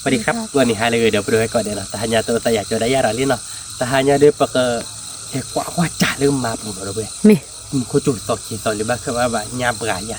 สวัสดีครับ ဂီၤနံၤဟါလၢအဂ့ၤ ဒီပုၢ်ဝဲၢ်ကိးဂၤဒဲးနီၤ, တဟါညါတအိၣ်သးယၤကၠီဒၣ်ယၤဒီးလံနီၤ, တဟါညါဒီးပက ဟဲကွၢ်ကွၢ်စၢ်လၢကမၤပူၤနီၤ ဒီပုၢ်ဝဲၢ်, မုၢ်ခိၣ်ကၠိၣ်သီခံသီလံ ဘၣ်ခဲဘၣ်ဘၣ်ညါဘှၤယၤ, ဘျီယ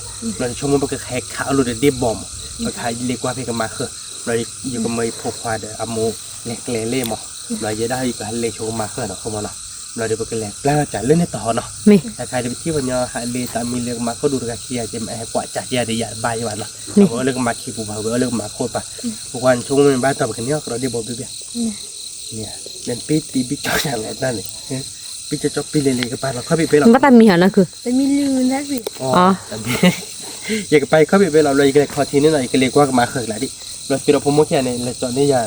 ဆိကမိၣ်ပကဟဲခးအီၣ်လိာ်ဒီးဒ့ၣ်ဘီမး, ပကဟဲလဲၤကွၢ်ဖဲကမၤဃၢၤ, ဘျီယကမၢယဖိခွါဒီးအမိၢ်လဲၤကျဲလ့ၣ်မး, ဘျီယဲဒၣ်ယကဟဲလဲၤဆိကမၤဃၢၤနီၤ ခိၣ်မးနီၤ, ဘျီဒီးပကလဲၤပျၢ်လီၤစၢ်လၢန့ၣ်တဟီနီၤ, တခါဒီးပထံၣ်ပှၤညီဟးလ့တၢ်မံလၢကမၤခိၣ်ဒူတဂၤခံဂၤက့ မ့ၢ်ဟဲကွၢ်စၢ်က့ဒီးယၤတဘၣ်ယဘၣ်နီၤ, အဝဲအိၣ်လၢကမၤခံပူၤဘၣ် ဝဲအိၣ်လၢကမၤခိၣ်ဘၣ်, ပကွၢ်နဆိကမိၣ်မ့ၢ်ဘၣ်တီၢ်ပကန့ၢ်အီၣ်ကဒီးဒ့ၣ်ဘီဘ့ၣ်ဘ့ၣ် န့ၣ် ပ့တံဘံကၠီၣ်ယၤလီၤတၢ်န့ၣ်, ပံကၠီကၠီပံလဲၤလဲၤ ကပာ်လီၤခီၣ်ဖံးဖဲလီၤ, ဘၣ်တၢ်မံၤဟီနီၤခု, ယကပာ်ခီၣ်ဖံးဖဲလီၤ ဘျီယကလဲၤခီၣ်ထံးန့ၣ်နီၤ, ယကလဲၤကွၢ်ကမၤဃၢၤကလးဒံး, ဘျီသုးဒီးဖိမိၢ်ခံဂၤန့ၣ် လဲၤကၠီန့ၢ်ယၤ,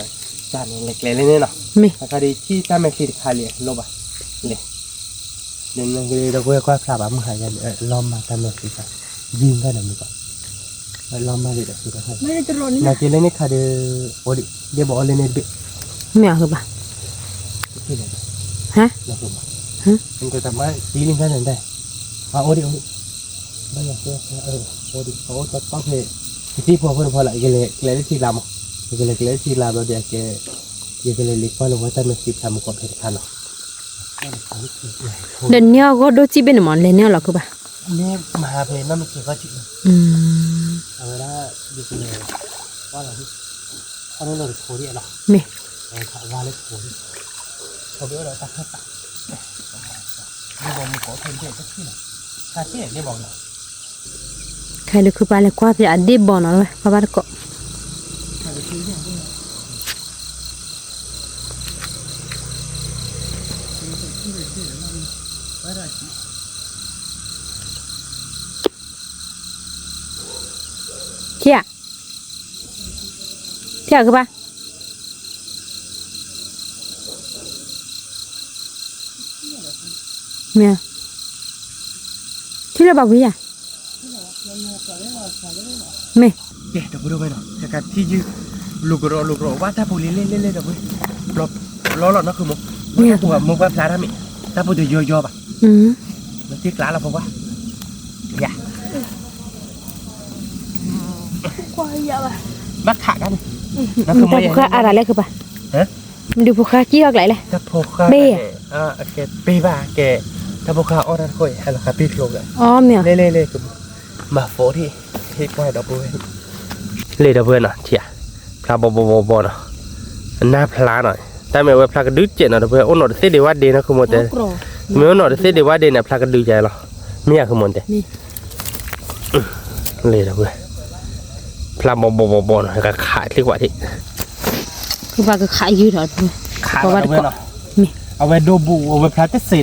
စၢ်န့ၣ် လဲၤကျဲလ့ၣ်န့ၣ်နီၤ, မ့ၢ် တခါဒီးထံၣ်တၢ်မဲာ်ချံတခါလံ လိၣ်ဘၣ်, လဲၤ နကဒီပုၢ်ဝဲၢ်ကွၢ်ဖျါဘၣ်မုၢ်ဟါယၤန့ၣ် လီၤမၤတၢ်မဲာ်ချံခါ, ယံၤတၢ်ဒီးမုၢ်ကီး, လီၤမၤဒံးဒီးသုးဒီး, နာ်က့လၢန့ၣ်ခါဒီး, အိၣ်ဒံး ဒ့ၣ်ဘီအိၣ်လၢန့ၣ်တဘ့ၣ်, မ့ၢ်အဃိဘၣ်, ဟါ, နတမၤသံလံတၢ်န့ၣ်တဲ, အအိၣ်ဒံးအိၣ်ဒံး, ဘၣ်ယၤ, အိၣ်ဒံး အအိၣ်တတီဖဲ, ယသံဖိဖိတဖီလၢ ယကလဲၤကျဲလၢထံကျါမး, ယကလဲၤကျဲလၢထံကျါဘျီဒီးကဲ, ယကလဲၤလ့ကွၢ်လၢဝဲတၢ်မဲာ်ချံဖျါမုၢ်ကီးဖဲတခါနီၤ ဒီးန့ၢ်အဂီၢ်ဒိၣ်စံးဘ့ၣ်န့ၣ်မး လဲၤန့ၢ်အီၤလီၤခုဘၣ်, မ့ၢ်မဟါဖဲနီၢ်မ့ၢ်က့ၤဂီၢ်စံး, အဝဲဒၣ်, ယကလဲၤ, ကွၢ်လီၤ, ခီန့ၣ်လီၤတဖိဒံးလီၤ, မ့ၢ်, ဝါလၢတဖိဒံး, ဖိဒံးအိၣ်ဒီးတၢ်ခၢၣ်သး, ဒ့ၣ်ဘီမုၢ်ကီးဖဲဒ့ၣ်တထံၣ်လီၤ, တၢ်တ့ၢ်ဒ့ၣ်ဘီနီၤ ခဲဒုးခုပၢ်လဲၤကွၢ်ဖဲအဒ့ၣ်ဘီနီၤ ကွၢ်ဘၣ်တကိး, ထံၣ်ဧါ, ထံၣ်ဧါခုပၢ် မ့ၢ်, ထံၣ်လၢဘၣ်ဝံၤယၤ, မ့ၢ်, ကဲ ဒီပုၢ်ဝဲၢ်နီၤ ကကထံၣ်ယုၢ်, လူၤကရီလူၤကရီ ဝဲတၢ်ပူၤလံလဲၣ်လဲၣ်လဲၣ်ဒီပုၢ်, ဘျီလီၤနီၢ်ခုမိၢ်, မ့ၢ်ပှၤမိၢ်ပှၢ်ဖျါတၢ်မ့ၢ်, တၢ်ပူၤတယိယိဘၣ်, လီၤတံၢ်ကျးလီၤဖိခွါ, ယၤ ဘၣ်ခးတၢ်န့ၣ်, မ့ၢ်တၢ်ဖိခွါအါတၢ်လဲၣ်ခုပၢ်, မ့ၢ်ဒုးဖိခွါကံၣ်ထီၣ်ကျဲလဲၣ်, တၢ်ဖိခွါ, ကဲ, ပ့ဘၣ်ကဲ, တၢ်ဖိခွါအီၣ်တၢ်တခိၣ်အံၤ ဟဲလီၤဃာ်ပ့ၢ်ဖျိက, လဲၣ်လဲၣ်လဲၣ်, မၤဖိထံၣ်, ဟ့ၣ်ကွၢ်ဒီပုၢ်ဝဲၢ်, လဲၣ်ဒီပုၢ်ဝဲၢ်နီၤ ထံၣ်ဧါ, ဖျါဘီဘီဘီဘီနီၤ, နၢ်ဖျါနီၤ, တၢ်မ့ၢ်အဝဲဖျါကဒုစဲးနီၤ ဒီပုၢ်ဝဲၢ် အိၣ်နီၣ်တသ့ဒံးဝဲဒ့နီၤ ခုမိၢ်တဲ, မ့ၢ်အိၣ်နီၣ်တသ့ဒံးဝဲဒ့န့ၣ် ဖျါကဒုကဲလီၤ, မ့ၢ်ယၤခုမိၢ်တဲ လဲၣ်ဒီပုၢ်ဝဲၢ်, ဖျါဘီဘီဘီဘီနီၤ ကခးချ့ကွၢ်ထံၣ်, ခုပၢ်ကခးယုၢ်ဒီး, ခးလီၤဒီပုၢ်ဝဲၢ်နီၤ, အဝဲဒိၣ်ဘူး အဝဲဖျါတသ့ဒီး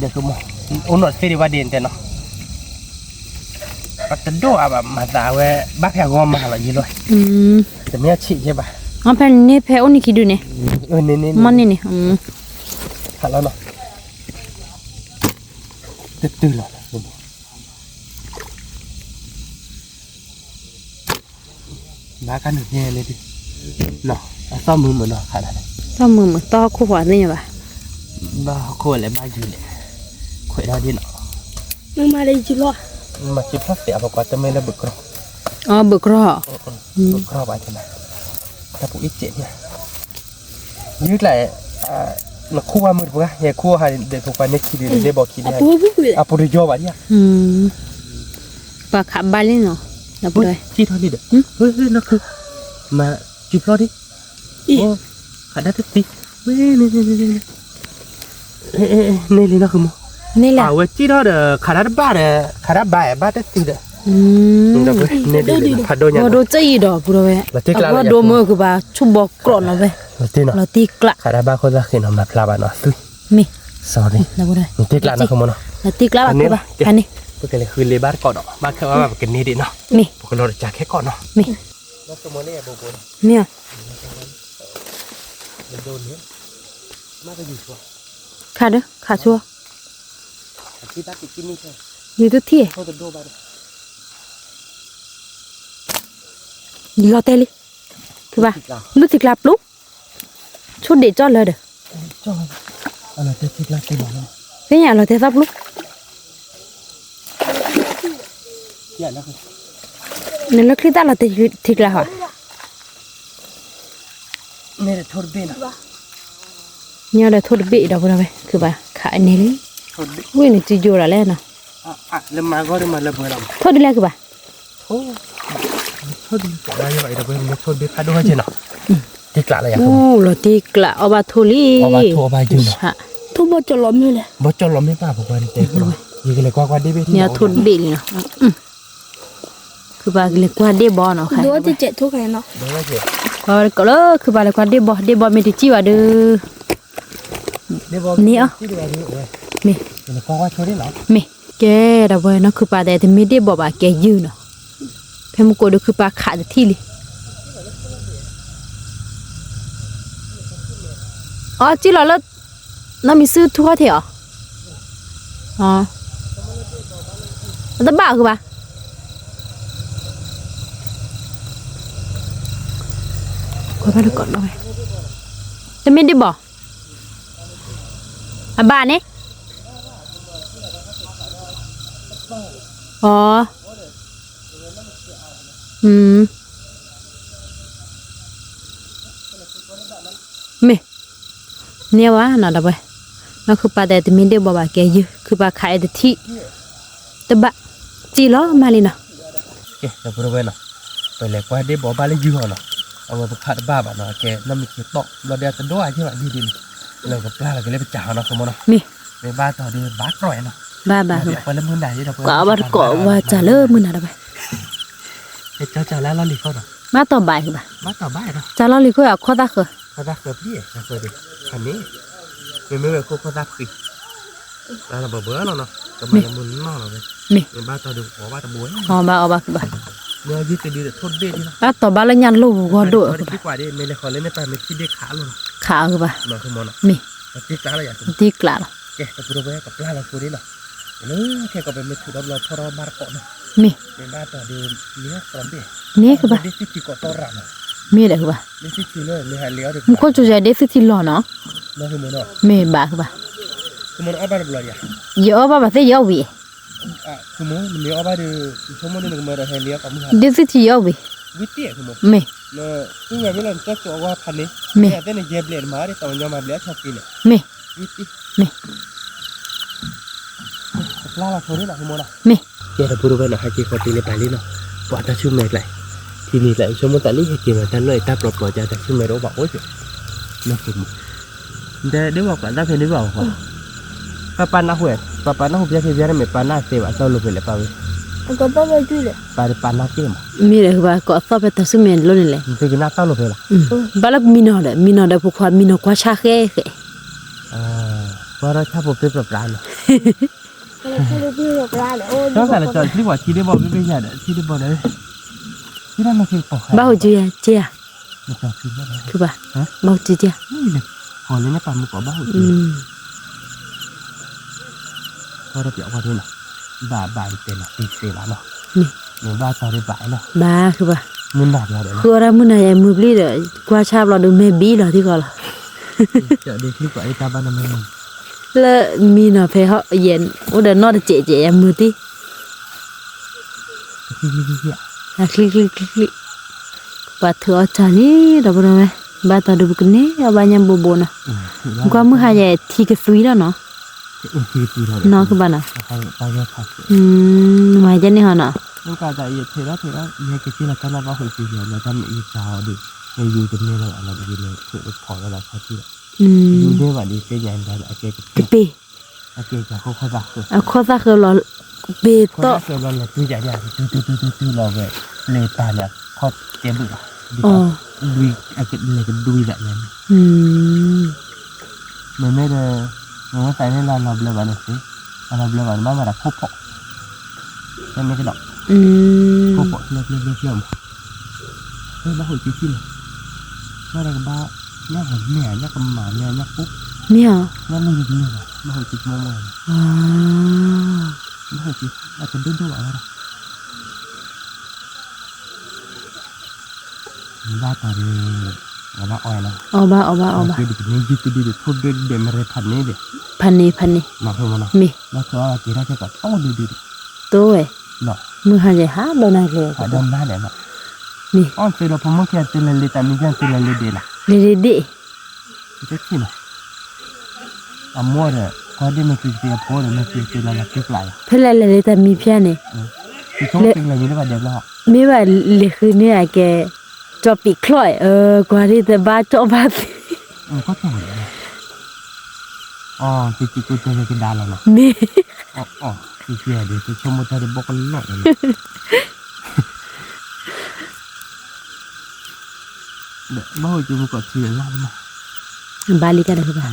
အိၣ်နီၣ်တသ့ဒံးဝဲဒ့တဲနီၤ, ပတဒိၣ်အါဘၣ် မၤသးအဝဲ ဘၣ်ဖဲအဂီၢ်မၤလီၤယံၤလီၤ, တမ့ၢ်အဆံးကဲဘၣ်, ဖဲန့ၣ်ဖဲအိၣ်န့ၣ်ခံဒုန့ၣ်, မ့ၢ်န့ၣ်န့ၣ်, ခးလီၤနီၤ, တတုၤလီၤ ဘၣ်ကနုၤန့ၣ်ဒုး, အသီၣ်မုာ်မုာ်နီၤ ခးဒၣ်, သီၣ်မုာ်မုာ် သီၣ်ဟီၣ်ခိၣ်ဖီသ့ၣ်ညါဘၣ်, ဘၣ်ဟီၣ်ခိၣ်လဲၣ် ဘၣ်ယုၤလဲၣ်, ခွဲးဒၣ်ဒ်နီၤ, မၤလၢယုၤလီၤ, မၤစံးဖျီၣ်သဲးအပကွၢ်တမ့ၢ်လၢဘုးကြီ, အဘုးကြီ, ဘုးကြီဘၣ်န့ၣ်, တၢ်ပူၤအ့ၣ်စဲးန့ၣ် ယုၢ်ကျါ, နခူၣ်ဝဲမုာ်တပှၢ် ယဲခူၣ်ဟးဒီးဖိခွါန့ၣ်ခံဒုး ဒ့ၣ်ဘီခံဒုး, အပူၤတယိဘၣ်ဒံးဧါ, ပှၤခးဘၣ်လံနီၤ, စံၣ်ထီၣ်လံဒီး, မၤစံးဖျီၣ်ဒံး, ခးဒၣ်တသံ, န့ၢ်လံနီၤ အဝဲစံၣ်ထီၣ်ဒီး ခးဒၣ်တဘၣ်ဒီး ခးဒၣ်ဘၣ်ဘၣ်တသံဒီး, ဖးဒိၣ်ညါ, ဒိၣ်စံၣ်ဒီး ပှၤဒိၣ်မုာ်ကဘၣ် ဆူၣ်ဘီကြိးနီၤဝဲ, လီၤတံၢ်ကျး, ခးဒၣ်ဘၣ်ခိၣ်သၣ်ဃံးနီၤ မၤဖျါဘၣ်နီၤ သွံၣ်, မ့ၢ်, နတံၢ်ကျးနီၤ လီၤတံၢ်ကျးဘၣ်ခိၣ်သၣ်ဃံးနီၤ ပကလဲၤဃုလ့ဘၣ်တကိးဒီး ဘၣ်ခဲဘၣ်ပကန့ၢ်ဒံးနီၤ, မ့ၢ်, ပကလီၤတကးခဲကိးနီၤ, မ့ၢ်, မ့ၢ်ဧါ, ခးဒီး ခးဆိ, ယတထံၣ်, ယလီၤတဲာ်လံ, ဖုဘၣ်, လၢထံကျါပျီ, ဆိဒံးကၠီလၢဒီး, ဖဲညါလီၤတဲာ်သီပျီ, နလၢချံသၣ်လီၤတဲာ်ထံကျါဟီဧါ. မ့ၢ်ဒီးထိၣ်တဘ့ၣ်နီၤ, ညီဒီးထိၣ်တဘ့ၣ်ဒီးပဒီးဝဲ ခုၣ်ဘၣ်ခးအန့ၣ်လံ, ဝံၣ်န့ၣ်စုယိာ်ဒီးလဲၣ်နီၤ, ထိၣ်ဒ်လဲၣ်ခုၣ်ဘၣ်, ထိၣ်ဒ်လဲၣ်, လီၤတ့ကျးအီၣ်ဘၣ်ထိၣ်လံ, ဘီကၠီလီၤမ့ၢ်လဲၣ်, ဘီကၠီလီၤမ့ၢ်ဘၣ်ပကွၢ်န့ၣ်တဲ, ယကလဲၤကွၢ်ကွၢ်ဒ့ၣ်ဘ့ၣ်ထံနီၤ, ထိၣ်တဘ့ၣ်လံနီၤ, ခုၣ်ဘၣ်ကလဲၤကွၢ်ဒ့ၣ်ဘီနီၤ, ကိးလၢခုၣ်ဘၣ်လဲၤကွၢ်ဒ့ၣ်ဘီ, ဒ့ၣ်ဘီမ့ၢ်တစံၣ်ဘၣ်ဒီး န့ၢ်အီၤ, မ့ၢ်, မ့ၢ်, ကဲဒီးဝဲနီၤ ခုၣ်ပၢ်တဲတမ့ၢ်ဒ့ၣ်ဘီဘၣ်ကဲယုၢ်နီၤ, ဖဲမုၢ်ကိးဒီးခုၣ်ပၢ်ခးတထံၣ်လံ, အီ စံၣ်လီၤလၢ နီၢ်မံၤစုထူခီၣ်ထံးအီၤ, အတဘၣ်အီၤခုၣ်ဘၣ် တမ့ၢ်ဒ့ၣ်ဘီၣ်, အဘၣ်န့ၣ်, အီ, မ့ၢ်, န့ၢ်ဝဲနီၤဒီးဝဲ, နီၢ်ခုၣ်ပၢ်တဲတမ့ၢ်ဒ့ၣ်ဘီဘၣ်ကဲယုၢ် ခုၣ်ပၢ်ခးအီၤတထံၣ်, တဘၣ်, စံၣ်လီၤမးလံနီၤ ကဲ ဒီပုၢ်ဝဲၢ်နီၤ, ပလဲၤကွၢ်ဒ့ၣ်ဘီဘၣ်လၢယုၢ်အီၤနီၤ, အဝဲပဖးတဘၣ်ဘၣ်နီၤ, ကဲနီၢ်မံၤက့ၤတီၢ်ဘျီဒီးတဒိၣ်အက့ၢ်ဘၣ်ဒ်ဒ်န့ၣ်, လၢကပျၢ်လီၤက့ၤလၢပစၢ်အီၤနီၤ ဃမနီၤ, မ့ၢ်ဘၣ်တီၤဒီးဘၣ်တြီၢ်နီၤ, ဘၣ်ဘၣ်ဃဘၣ်, ပှၤလၢမုၢ်နၤယဒီးပှၤ ကဘၣ်တကိးဝဲစၢ်လၢမုၢ်နၤဒီးဝဲ, ကၠီကၠီလၢလီၢ်လံၤခိၣ်နီၤ, ဘၣ်တီၤဘၣ်ဃဘၣ်, ဘၣ်တီၤဘၣ်ဒီး စၢ်လီၢ်လံၤခိၣ်အခီၣ်သၣ်ဃၢၤ ခီၣ်သၣ်ဃၢၤပျံၤ ခီၣ်သၣ်ဃၢၤဒံး, ခါန့ၣ်, မ့မ့ၢ်ဝဲခိၣ်ခီၣ်သၣ်ဖှံ, လၢလီၤဘၣ်ဘၣ်လီၤနီၤ, ကမၤလၢမုၢ်နီၢ်လီၤဝဲ, မ့ၢ်ဘၣ်တီၤဒုးအီၣ်ဘၣ်တဘိ, အီၣ်ဘၣ်အီၣ်ဘၣ်ကဘၣ်, မ့ၢ်ယုၢ်တဒုးဒီးထိၣ်တဘ့ၣ်ဒံးလီၤ, ဘၣ်တီၤဘၣ်လၢညါလိၣ်ဂီၢ်ဒိၣ်, မ့ၢ်လဲၤဃီၤလၢန့ၣ်ပၢ်မ့ၢ်ထံၣ်ဒ့ၣ်ခးအလိၤလီၤ, ခးအီၤကဘၣ်, မ့ၢ်, တံကျးလီၤ, တံကျးလီၤ, ကဲ တပူၤဒီပုၢ်ဝဲၢ်ကပျၢ်လီၤဃိဒ်နီၤ, လၢခဲကီးပမ့ၢ်ထုးဒီဘျီဖီၣ်ထီၣ်ဘၣ်တကိးနီၤ, မ့ၢ်, မ့ၢ်ဘၣ်တီၤဒုး, န့ၢ်ကဘၣ်, မ့ၢ်ဒီးဃဘၣ်, မ့ၢ်ခိၣ်စူၤယၤဒ့ၣ်သုထံလီၤနီၤ, မ့ၢ်ဘၣ်ဃဘၣ်, ယအီၣ်ဘၣ်ဘၣ်သ့ၣ်ယအီၣ်ဝံၤ, ဒ့ၣ်သုထံယအီၣ်ဝံၤ, မ့ၢ်, မ့ၢ်, မ့ၢ်, မ့ၢ်, ကဲတပူၤဒီပုၢ်ဝဲၢ်နီၤ ဟဲက့ၤဃီၤတ့ၢ်လၢပၢ်လံနီၤ, ပှၤတၢ်ဆူၣ်မဲာ်ကျါ, ထံန့ၣ်ကျါ ယဆိကမိၣ်သးလံ ဟဲက့ၤမၤတၢ်နီၣ်အံၤတၢ်ပျီပျီကတၢ်ဆူၣ်မဲာ်တအိၣ်ဘၣ်အိၣ်က့ၤ, နၢ်ပူၤမး, နတဲဒ့ၣ်ဝဲပှၤသၣ်ဖဲန့ၣ်ဘၣ်အီၤ, ပၢ်ပၢ်နၢ်ဟူ, ပၢ်ပၢ်နၢ်ဟူဘၣ်ဖဲဘၣ်န့ၣ်မ့ၢ်ပၢ်နၢ်သ့ဘၣ် သီၣ်လိာ်ဖဲလဲၣ်ပၢ်ဝဲ, ပၢ်ပၢ်နၢ်က့ၢ်မး, မ့ၢ်ဒီးဃဘၣ်ကိးသီၣ်ဖဲတၢ်ဆူၣ်မဲာ်လိၤန့ၣ်လဲၣ်, နသုကနၢ်သီၣ်လိာ်ဖဲလီၤ, ဘၣ်လၢမံနီၤဒီး မံနီၤဒီးဖိခွါမံနီၤကွၢ်ဆၣ်ဃဲဃဲ ကွၢ်ထီၣ်ဆၣ်ဖိပ့ၢ်ပြးပြးနီၤ, ဒီးသးလၢကၠီၤထံဘီထံဒ့ၣ်ဘီဘ့ၣ်ဘ့ၣ်ယၤဒီး ထံဒ့ၣ်ဘီဒီး, ဘၣ်ဟူးက့ၤယၤ, က့ၤယၤ, ခုဘၣ်, ဘၣ်ဟူးက့ၤယၤ, ဃီၤလၢန့ၣ်ပာ်မူကီးဘၣ်ဟူးက့ၤ, ကွၢ်ထီၣ်ပျီကွၢ်ထံနီၤ, ဘၣ်ဘၣ်တဲနီၤ တသ့ဘၣ်နီၤ, မ့ၢ်ဘၣ်တီၤဒ်ဘၣ်နီၤ, ဘၣ်ခုဘၣ်, မုၢ်နၤဘျီဒီး ဃုအီၣ်တၢ်မုၢ်နၤယဲမုၢ်ပျံၤဒီး ကွၢ်ဆၣ်ဘျီဒီးမဲာ်ဘံလီၤထံကီၢ်လီၤ လၢမံနီၤဖဲဟီၣ်ယဲၢ် အိၣ်ဒီးနီၢ်တစဲးကဲးယဲၢ်မုၢ်တံၢ်, အချံချံချံချံ, ပှၤထုးအီၣ်စၢ်လံ ဒီပုၢ်ဒီဝဲၢ်, ဘၣ်တီၤဒုးပကန့ၢ်အီၣ်ဘၣ်ညါဘိးဘိးနီၤ, ကွၢ်မုၢ်ဟါယဲၢ်ထံကသွံလီၤနီၤ, နီၢ်ကဘၣ်နီၤ, မၤယဲန့ၣ်ဟီနီၤ, ကပ့ၢ်, အခီၣ်သၣ်ဃၢၤလီၤ, ပ့ၢ်တီၢ်, လီၤဝဲ, ပျ့ၤပၢ်န့ၣ် အခီၣ်ကဲဘုးလီၤ, လဲၤကဒွံသးန့ၣ်, မ့မ့ၢ်ဒီး, မ့မ့ၢ်သးန့ၣ်လၢအလီၤဘျၢဘၣ်န့ၣ်သ့, အလီၤဘျၢဘၣ်န့ၣ် ဘၣ်မၤဒီးခိၣ်ဖီၣ်, တမ့ၢ်ကဒီး, ခိၣ်ဖီၣ်ဖျၢၣ်ဖျၢၣ်ဖျၢၣ်ဖျၢၣ်မး, ဘၣ်ဟူးက့ၤကံၢ်လီၤ, ဘၣ်ဒီးကဘၣ်, ညၣ်ဂီၤမ့ၢ်ဧါ ညၣ်ကမၣ်မ့ၢ်ဧါ ညၣ်ပူ, မ့ၢ်ဧါ, ညၣ်လိၣ်ယကမ့ၢ်ဘၣ် ဘၣ်ဟူးက့ၤကမီမီ, ဘၣ်ဟူးက့ၤ, အတဒိၣ်ဒိၣ်ဘၣ်ဝဲဒၣ် ဘၣ်တီၤဒီး, အီၣ်ဘၣ်အီၣ်လီၤ, အီၣ်ဘၣ်အီၣ်ဘၣ်အီၣ်ဘၣ်, က့ၤဒ်ကန့ၢ်ယုၢ်တဒုဒီး ထိၣ်ဒွဲၣ်ဒဲးမ့ၢ်ရဲဖးန့ၣ်ဒီး, ဖးန့ၣ်ဖးန့ၣ်, မ့ၢ်, လီၤဆီက့ၤတၢ်ခဲကီး တိၢ်ဒုဒုဒီး, တိၢ်ဝဲ, မုၢ်ဟါယဲၢ်ဟးဒီးနၤက့ၤ, ဟးဒီးနၤဒီး, မ့ၢ်, အီၣ်သုးဒီးဖိမုၣ်ခံဂၤသုလဲၤလံ တၢ်မံၤကၢ်သုလဲၤလံဒဲးလီၤ, လဲၤဒ့ၣ်ဒ့ၣ်, အမိၢ်ဒီး ကွၢ်ဒ့ၣ်မ့ၢ်သုက့ၤအဖိဒီး မ့ၢ်သုက့ၤလီၤလီၤတ့ကျးယၤ, ဖဲလဲၣ်လဲၤလၢတၢ်မံဖျါန့ၣ်, မ့ၢ်ဘၣ်လဲၤဃုန့ၢ်အကဲ ကၠီပံာ်ချီၣ်, ကွၢ်ဒ့ၣ်တဘၣ်ကၠီဘၣ်သ့, မ့ၢ် ဘၣ်လံတၢ်ဒီးဃုဘၣ်,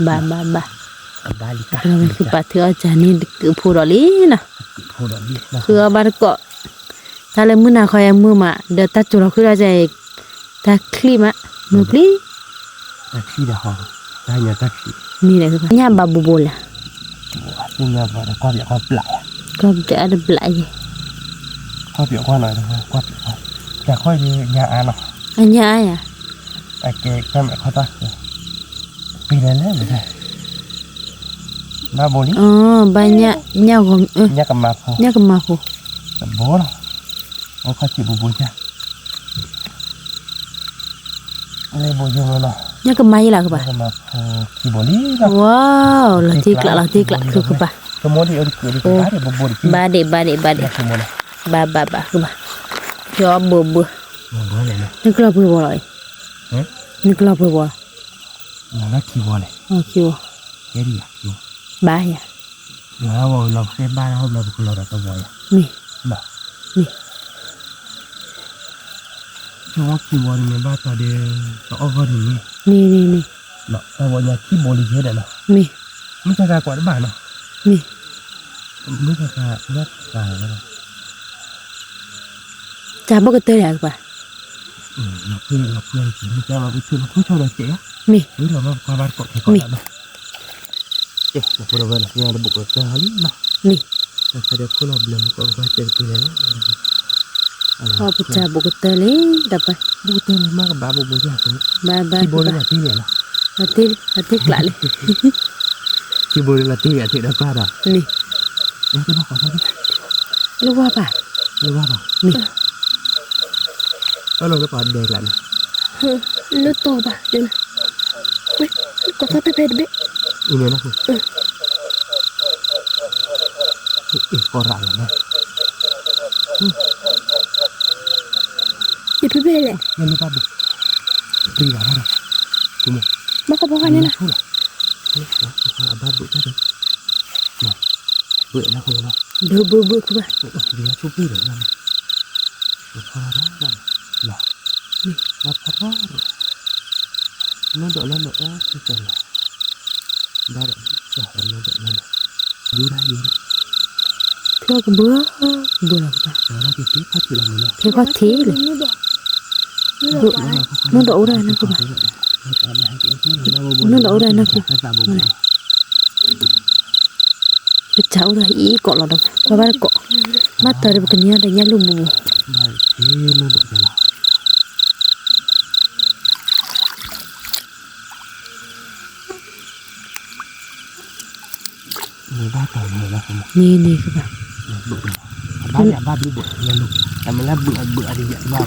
ဘၣ်ဘၣ်ဘၣ်, ဃုပာ်ထုးအီၣ်ကန့ၣ် တကုးဖိဒီးလံနီၤ, ဃုအီၣ်ဘၣ်တကိး, တၢ်လၢမုၢ်နၤခီယမုၢ်မး ဒီးတၢ်ကၠိၤလီၤဃုဒီးကဲ, တၢ်ချံၣ်မး, မုၢ်ပျံၤ ညၣ်ဘၣ်ဘူးဘူးလဲၣ်, ကီၢ်ပျဲအါတဘျးယဲ, အညၣ်အါယၤ, ဘၣ်ညၣ်, ဘၣ်ညၣ်ဂီၤ, ညၣ်ကမၤယလၢဃုဘၣ်, လီၤတ့ကျးလီၤတ့ကျး ဃုဃုဘၣ်, ဘၣ်ဒ့ၣ်ဘၣ်ဒ့ၣ်ဘၣ်ဒ့ၣ်, ဘၣ်ဘၣ်ဘၣ်ဃုဘၣ်, ကၠီဘိဘိ, နကျီၢ်ပှဲၤဘီလီၤအံၤ, နကျီၢ်ပှဲၤဘီလီၤ, ဘၣ်ယၤ, မ့ၢ် မ့ၢ် မ့ၢ် တၢ်ဘိၣ်ကတၢၢ်ယၤကပၤ, မ့ၢ် မ့ၢ် ခီပတၢ်ဘိၣ်ကတၢၢ်လံ, ဘၣ်ဘၣ်, တ့ကျးလံ, လၢဝါဘၣ်, လၢဝါဘၣ်, မ့ၢ် လၢတီၢ်ဘၣ်, ကီၢ်သီဖဲဖဲတဘ့ၣ်, ကီၢ်ရၣ်လီၤ, ဖဲဖဲလဲၣ်, ဘၣ်ဃီဘၣ်ဃီန့ၣ်လီၤ, ဘၣ်ဘၣ်ဘၣ်, ဖျီကဘၢ, ကဘၢလီၤ, ဖဲခီၣ်ထံးလီၤ, နီၢ်ဒီးအိၣ်ဒၣ်နၢ်ခိဘၣ်, နီၢ်ဒီးအိၣ်ဒၣ်နၢ်ခိဘၣ်, ကစၢ်အိၣ်ဒၣ်အံၤကိးလီၤဒီး ကွၢ်ဘၣ်တကိး, ဘၣ်တီၤဒီးပကန့ၢ်အီၤဒီးညၣ်လူၢ်ဘူးဘူး န့ၣ်န့ၣ်ကဘၣ်, ဒီးဘၣ်ကွၢ်ဒီးနီၢ်ဒီးလဲၤ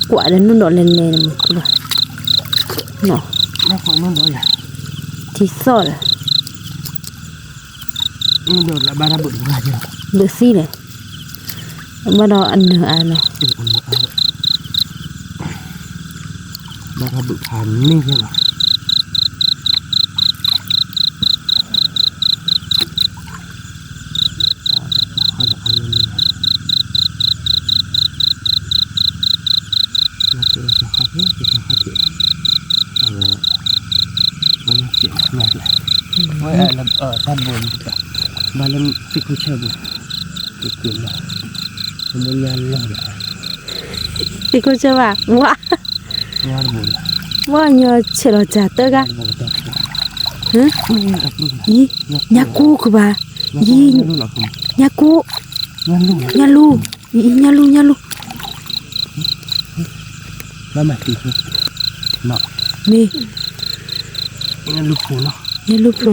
လဲၤန့ၣ်မ့ၢ်ကဘၣ်, ထံသီၣ်ဒီး ဘၢသံလဲၣ်, ဘၣ်ဒီးအနၢၤအါလီၤ, ဘၣ်ဒီးဘုးဖးန့ၢ်လီၤ. ဝဲလၢသ့ၣ်ခိၣ်ဆၢဘၣ်, သ့ၣ်ခိၣ်ဆၢဘၣ်, ဝါ, ဝါညီဆဲးလီၤစၢ်တၢ်ဂၤ, အံၤ, ညါကိၢ်ကဘၣ်, အံၤ, ညါကိၢ်, ညါလူၤ, အံၤ ညါလူၤ ညါလူၤ, မ့ၢ်, ညါလူၤဖျိ,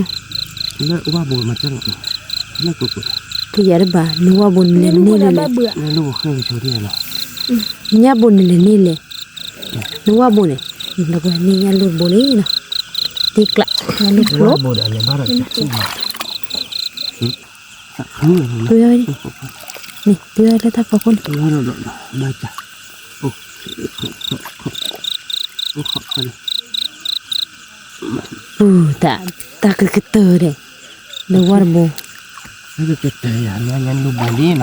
ကယၤတဘၣ် နဝါဘိနလဲၤန့ၢ်လဲၣ်, ညၣ်ဘိနလဲၤန့ၢ်လဲၣ်, နဝၣ်ဘိန့ၣ်, ဒီပုၢ်ဝဲၢ်န့ၣ်ညၣ်လူၢ်တဘိလံနီၤ, တ့ကျး, ညၣ်လူၢ်ဖျိ, ဝၣ်ဘိဒီးလဲၤဘၣ်ဒီးကၢ်ဆူၣ်နီၤ, သးခုဝဲ, န့ၣ်, တုၤဝဲလၢတၢ်ဖီခိၣ်န့ၣ်, ဘၣ်ကၢ်, အိၣ်, အိၣ်ခီၣ်ခီၣ်န့ၣ်, ပူၤတၢ်, တၢ်ကကတၢၢ်ဒဲး, လၢဝၣ်တဘိ, တၢ်ကကတၢၢ်ယၤ ညၣ်လူၢ်ဘိလံနီၤ,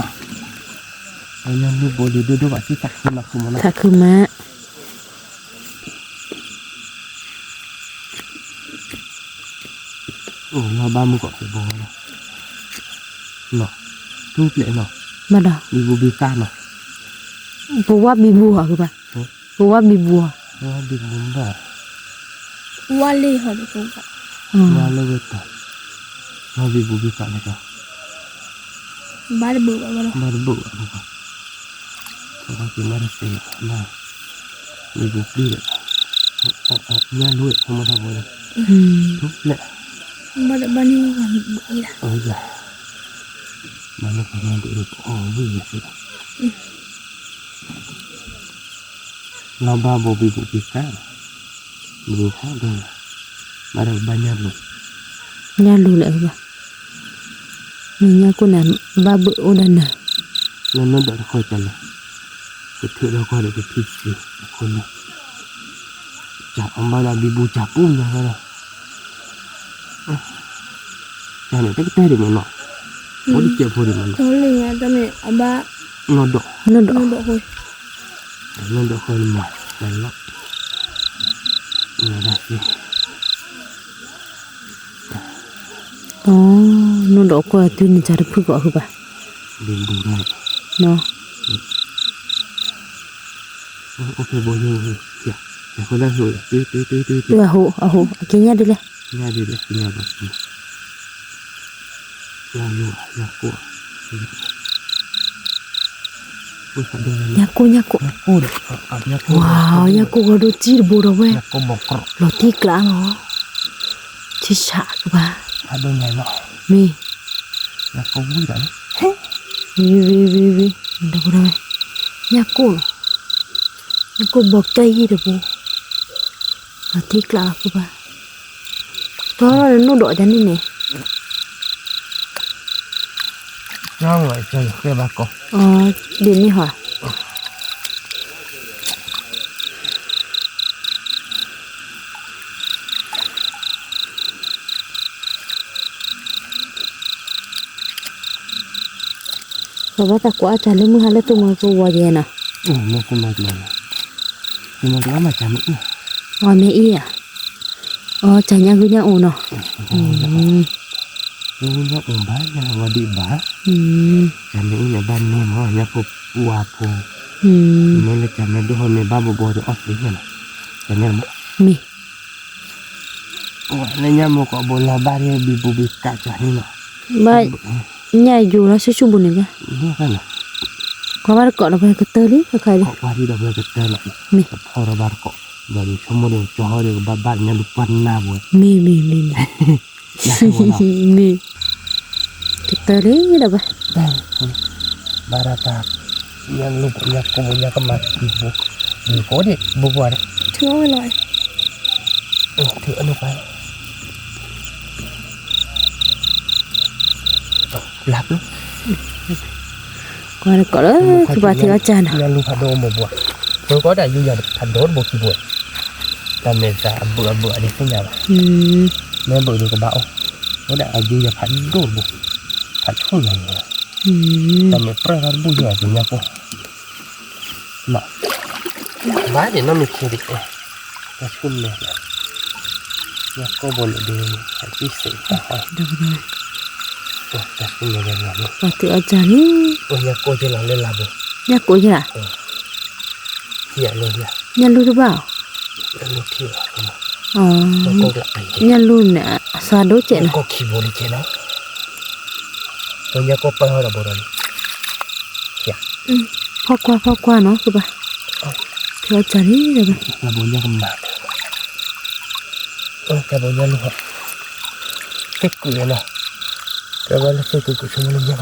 ညၣ်လူၢ်ဘိလံဒိၣ်ဒိၣ်ဘၣ်သ့ၣ်သးခုနီၤ သးခုမး အိၣ်လီၤဘၣ်မုၢ်ကီးဖဲဘီနီၤ, ထူပျဲၢ်နီၤ, ဘၣ်ဒီး ဘံဘူဘံကၣ်နီၤ, ပဝၣ်ဘံဘူဧါ ဂ့ၤဘၣ်, ပဝၣ်ဘံဘူဧါ, ပဝၣ်ဘံဘူဘၣ်, ဝၣ်လ့ၢ်ဟီၣ်ဒီးပဝၣ်, ဝၣ်လၢဝဲတၢ်, ဝၣ်ဘံဘူဘံကၣ်လၢတၢ် ဘၣ်တဘၣ်ဘၣ်, ဘၣ်တဘၣ်ဘၣ်, ပက့ၤမၤတသ့ဘၣ်, မ့ၢ်ပပျံၤဒီး, ညၣ်လူၢ်ဝဲ ဆိကမိၣ်တၢ်ဘိန့ၣ်, ထူပျဲၢ်, ဘၣ်တဘၣ်န့ၣ်, အၢယၤ, မၤလၢပှၤမၤဒိၣ်ဒီးပအီၣ်ဝံၤဝဲသ့ၣ်ဒီး လီၤဘၣ်ဘိဘံဘူဘံကၣ်, ဘံဘူဖးဒိၣ်, ဘၣ်ဒီးဘၣ်ညၣ်လူၤ, ညၣ်လူၤလဲၣ်ဘၣ်, မ့ၢ်ညၣ်ကိၢ်န့ၣ်, ဘၣ်ဘၣ်အိၣ်ဒီးနၤ, လၢနီၢ်ဒီးတခီတၢ်လဲၣ်, ကထုးဒီးကွၢ်ဒီးကထံၣ်စ့အဃိန့ၣ်, ကၢ်အီၤဘၣ်ဒီးဘံဘူကၢ်ပူၤညါဝဲဒီး ကၢ်န့ၣ် တကတၢၢ်ဒံးမးနီၤ, အိၣ်တစဲးဖိဒံးမးနီၤ, တၢ်မ့ၢ်အဘၣ်, နီၢ်ဒီး, နီၢ်ဒီး, နီၢ်ဒီးဃီ, နီၢ်ဒီးဃီန့ၣ်မး, တၢ်လီၤ, ဝဲဒၣ်သ့, နီၢ်ဒီးကွၢ်တုၤန့ၣ် ကၢ်တဖုၣ်ကီးဃုဘၣ်, ဘံဘူဒၣ်, နီၤ, အိၣ်ဖဲဘိယိ, အဃိ, အဃိ, အက့ညၣ်ဒ်လဲၣ်, ညၣ်ဒ်လဲၣ်, ညၣ်ကိၢ်, ညၣ်ကိၢ်, ညၣ်ကိၢ်, ဝါ, ညၣ်ကိၢ်ဂီၤဒိၣ်ကံၢ်တဘိဒီးဝဲ, လီၤတံၢ်ကျးလီၤ, ဆံဆးကဘၣ်, မ့ၢ်, ဝံၤဝံၤဝံၤဝံၤ, ဒီပုၢ်ဒီဝဲၢ်, ညၣ်ကိၢ်လီၤ, ညၣ်ကိၢ်ဘီကဲယံၢ်တဘိ, လီၤတံၢ်ကျးလီၤကဘၣ်, တီထီၣ်လၢနအိၣ်ဒီးတၢ်န့ၣ်န့ၣ်, ဒ်န့ၣ်ဟီ, ပဘၣ်သးကွၢ်အီၣ်ကၢ်လၢမုၢ်ဟါလၢသုးမီၤကဝီၤယဲနီၤ, သုးမီၤကဝီၤမးကၢ်မ့ၢ်အံၤ, အီမ့ၢ်အံၤဧါ, အီကၢ်ညၣ်ဂုၢ်ညၣ်အိၣ်နီၤ, ညၣ်ဂုၢ်ညၣ်အိၣ်ဘၣ် ညၣ်ဂီၤဒံးဘၣ်, ကၢ်မ့ၢ်အံၤန့ၣ်ဘၣ်န့ၢ်မး ညၣ်ဖိပှၢ်ဖိ, မ့ၢ်လၢကၢ်မ့ၢ်ဒိၣ်ဟီမ့ၢ်ဘၣ်ဘိဘိဒီးအီၣ်သ့ညါနီၤ, ကၢ်ညၣ်မး, မ့ၢ် လၢညါမိၢ်ကီးဘိလီၤဘၣ်ဒ်ဘံဘူဘံကၣ်ကၢ်န့ၣ်နီၤ, ဘၣ်, ညၣ်ယိၤလီၤဆူၣ်ဆူၣ်ဘိန့ၣ်ကဲ, ကွၢ်ဘၣ်တကိးဒီးပှၤကတၢၢ်လံ ခါခါလံ, ကွၢ်ဒ်ဒီးပှၤကတၢၢ်လီၤ, တဖီဒီးဘၣ်တကိး, ဒီးဆိကမိၣ်ဒီးကၠီဟီဒီးကဘၣ်ဘၣ်ညၣ်လူၤပှၢ်နၢ်ဘိ, မ့ၢ်မ့ၢ်မ့ၢ်မ့ၢ် မ့ၢ်, ကတၢၢ်လံဒီးဘၣ်, ဘၣ်ဒၣ်တၢ်, ညၣ်လူၤဘိညၣ်ကိၢ်ဘိညၣ်ကမၤတံၤဘိ, ဘိကိးဒံး ဘိဘိန့ၣ်, ထုးအီၣ်ဝဲလီၤ, ထုးအီၣ်န့ၣ်ပှၤ, ဘျါဘျါ, ကွၢ်တကိးလၢ သုပှၤထံၣ်အီၣ်ကၢ်နီၤ, ညၣ်လူၤဖးဒိၣ်မိၢ်ဘိ, သုကိးဒၣ်ယူယၤဖးဒိၣ်တဘိခံဘိ, တၢ်မဲာ်သးအဘၢၣ်အဘၢၣ်အဒံးသ့ၣ်ညါဘၣ်, မ့ၢ်ဘၢၣ်ဒီးကဘၣ်အိၣ်, အိၣ်ဒၣ်အယူယၤဖးဒိၣ်တဘိ, ဖးဆိၣ်ယၤန့ၣ်, တၢ်မဲာ်ပြၢၢ်ထီၣ်တဘူၣ်ယၤဒ်ညၣ်ကိၢ် ဘၣ်ဒ်နီၢ်မ့ၢ်ခံဒ်, တၢ်ဆူၣ်မဲာ်, ညၣ်ကိၢ်ဘိန့ၣ်ဒ်, ဟဲတံၢ်စ့ၢ်ကီး, တၢ်ဆူၣ်မဲာ်ဒ်န့ၣ်, ပှၤတုၤအီၣ်ကၢ်လံ, အိၣ်ညၣ်ကိၢ်က့လီၤလၢလါဘိ, ညၣ်ကိၢ်က့လီၤ, ညၣ်လူၤတဘၣ်အီၤ, ညၣ်လူၤန့ၣ် အသးဒိၣ်ကဲနီၤ, အိၣ်ညၣ်ကိၢ်ပၢၢ်ထီၣ်ဒီးဘိဒီးလံ, ဖီၣ်ကွၢ်ဖီၣ်ကွၢ်နီၤ သုဘၣ်, ဖဲအီၣ်ကၢ်လံဒီးဘၣ်, ကဲဘိညၣ်ကမၤ, ကဲဘိညၣ်လူၤဟီ, သ့ၣ်ကုာ်နီၤ, ကဲဘိလၢသ့ၣ်ကုာ်ကုာ်ဆိကမိၣ်လၢညၣ်ဂီၤ,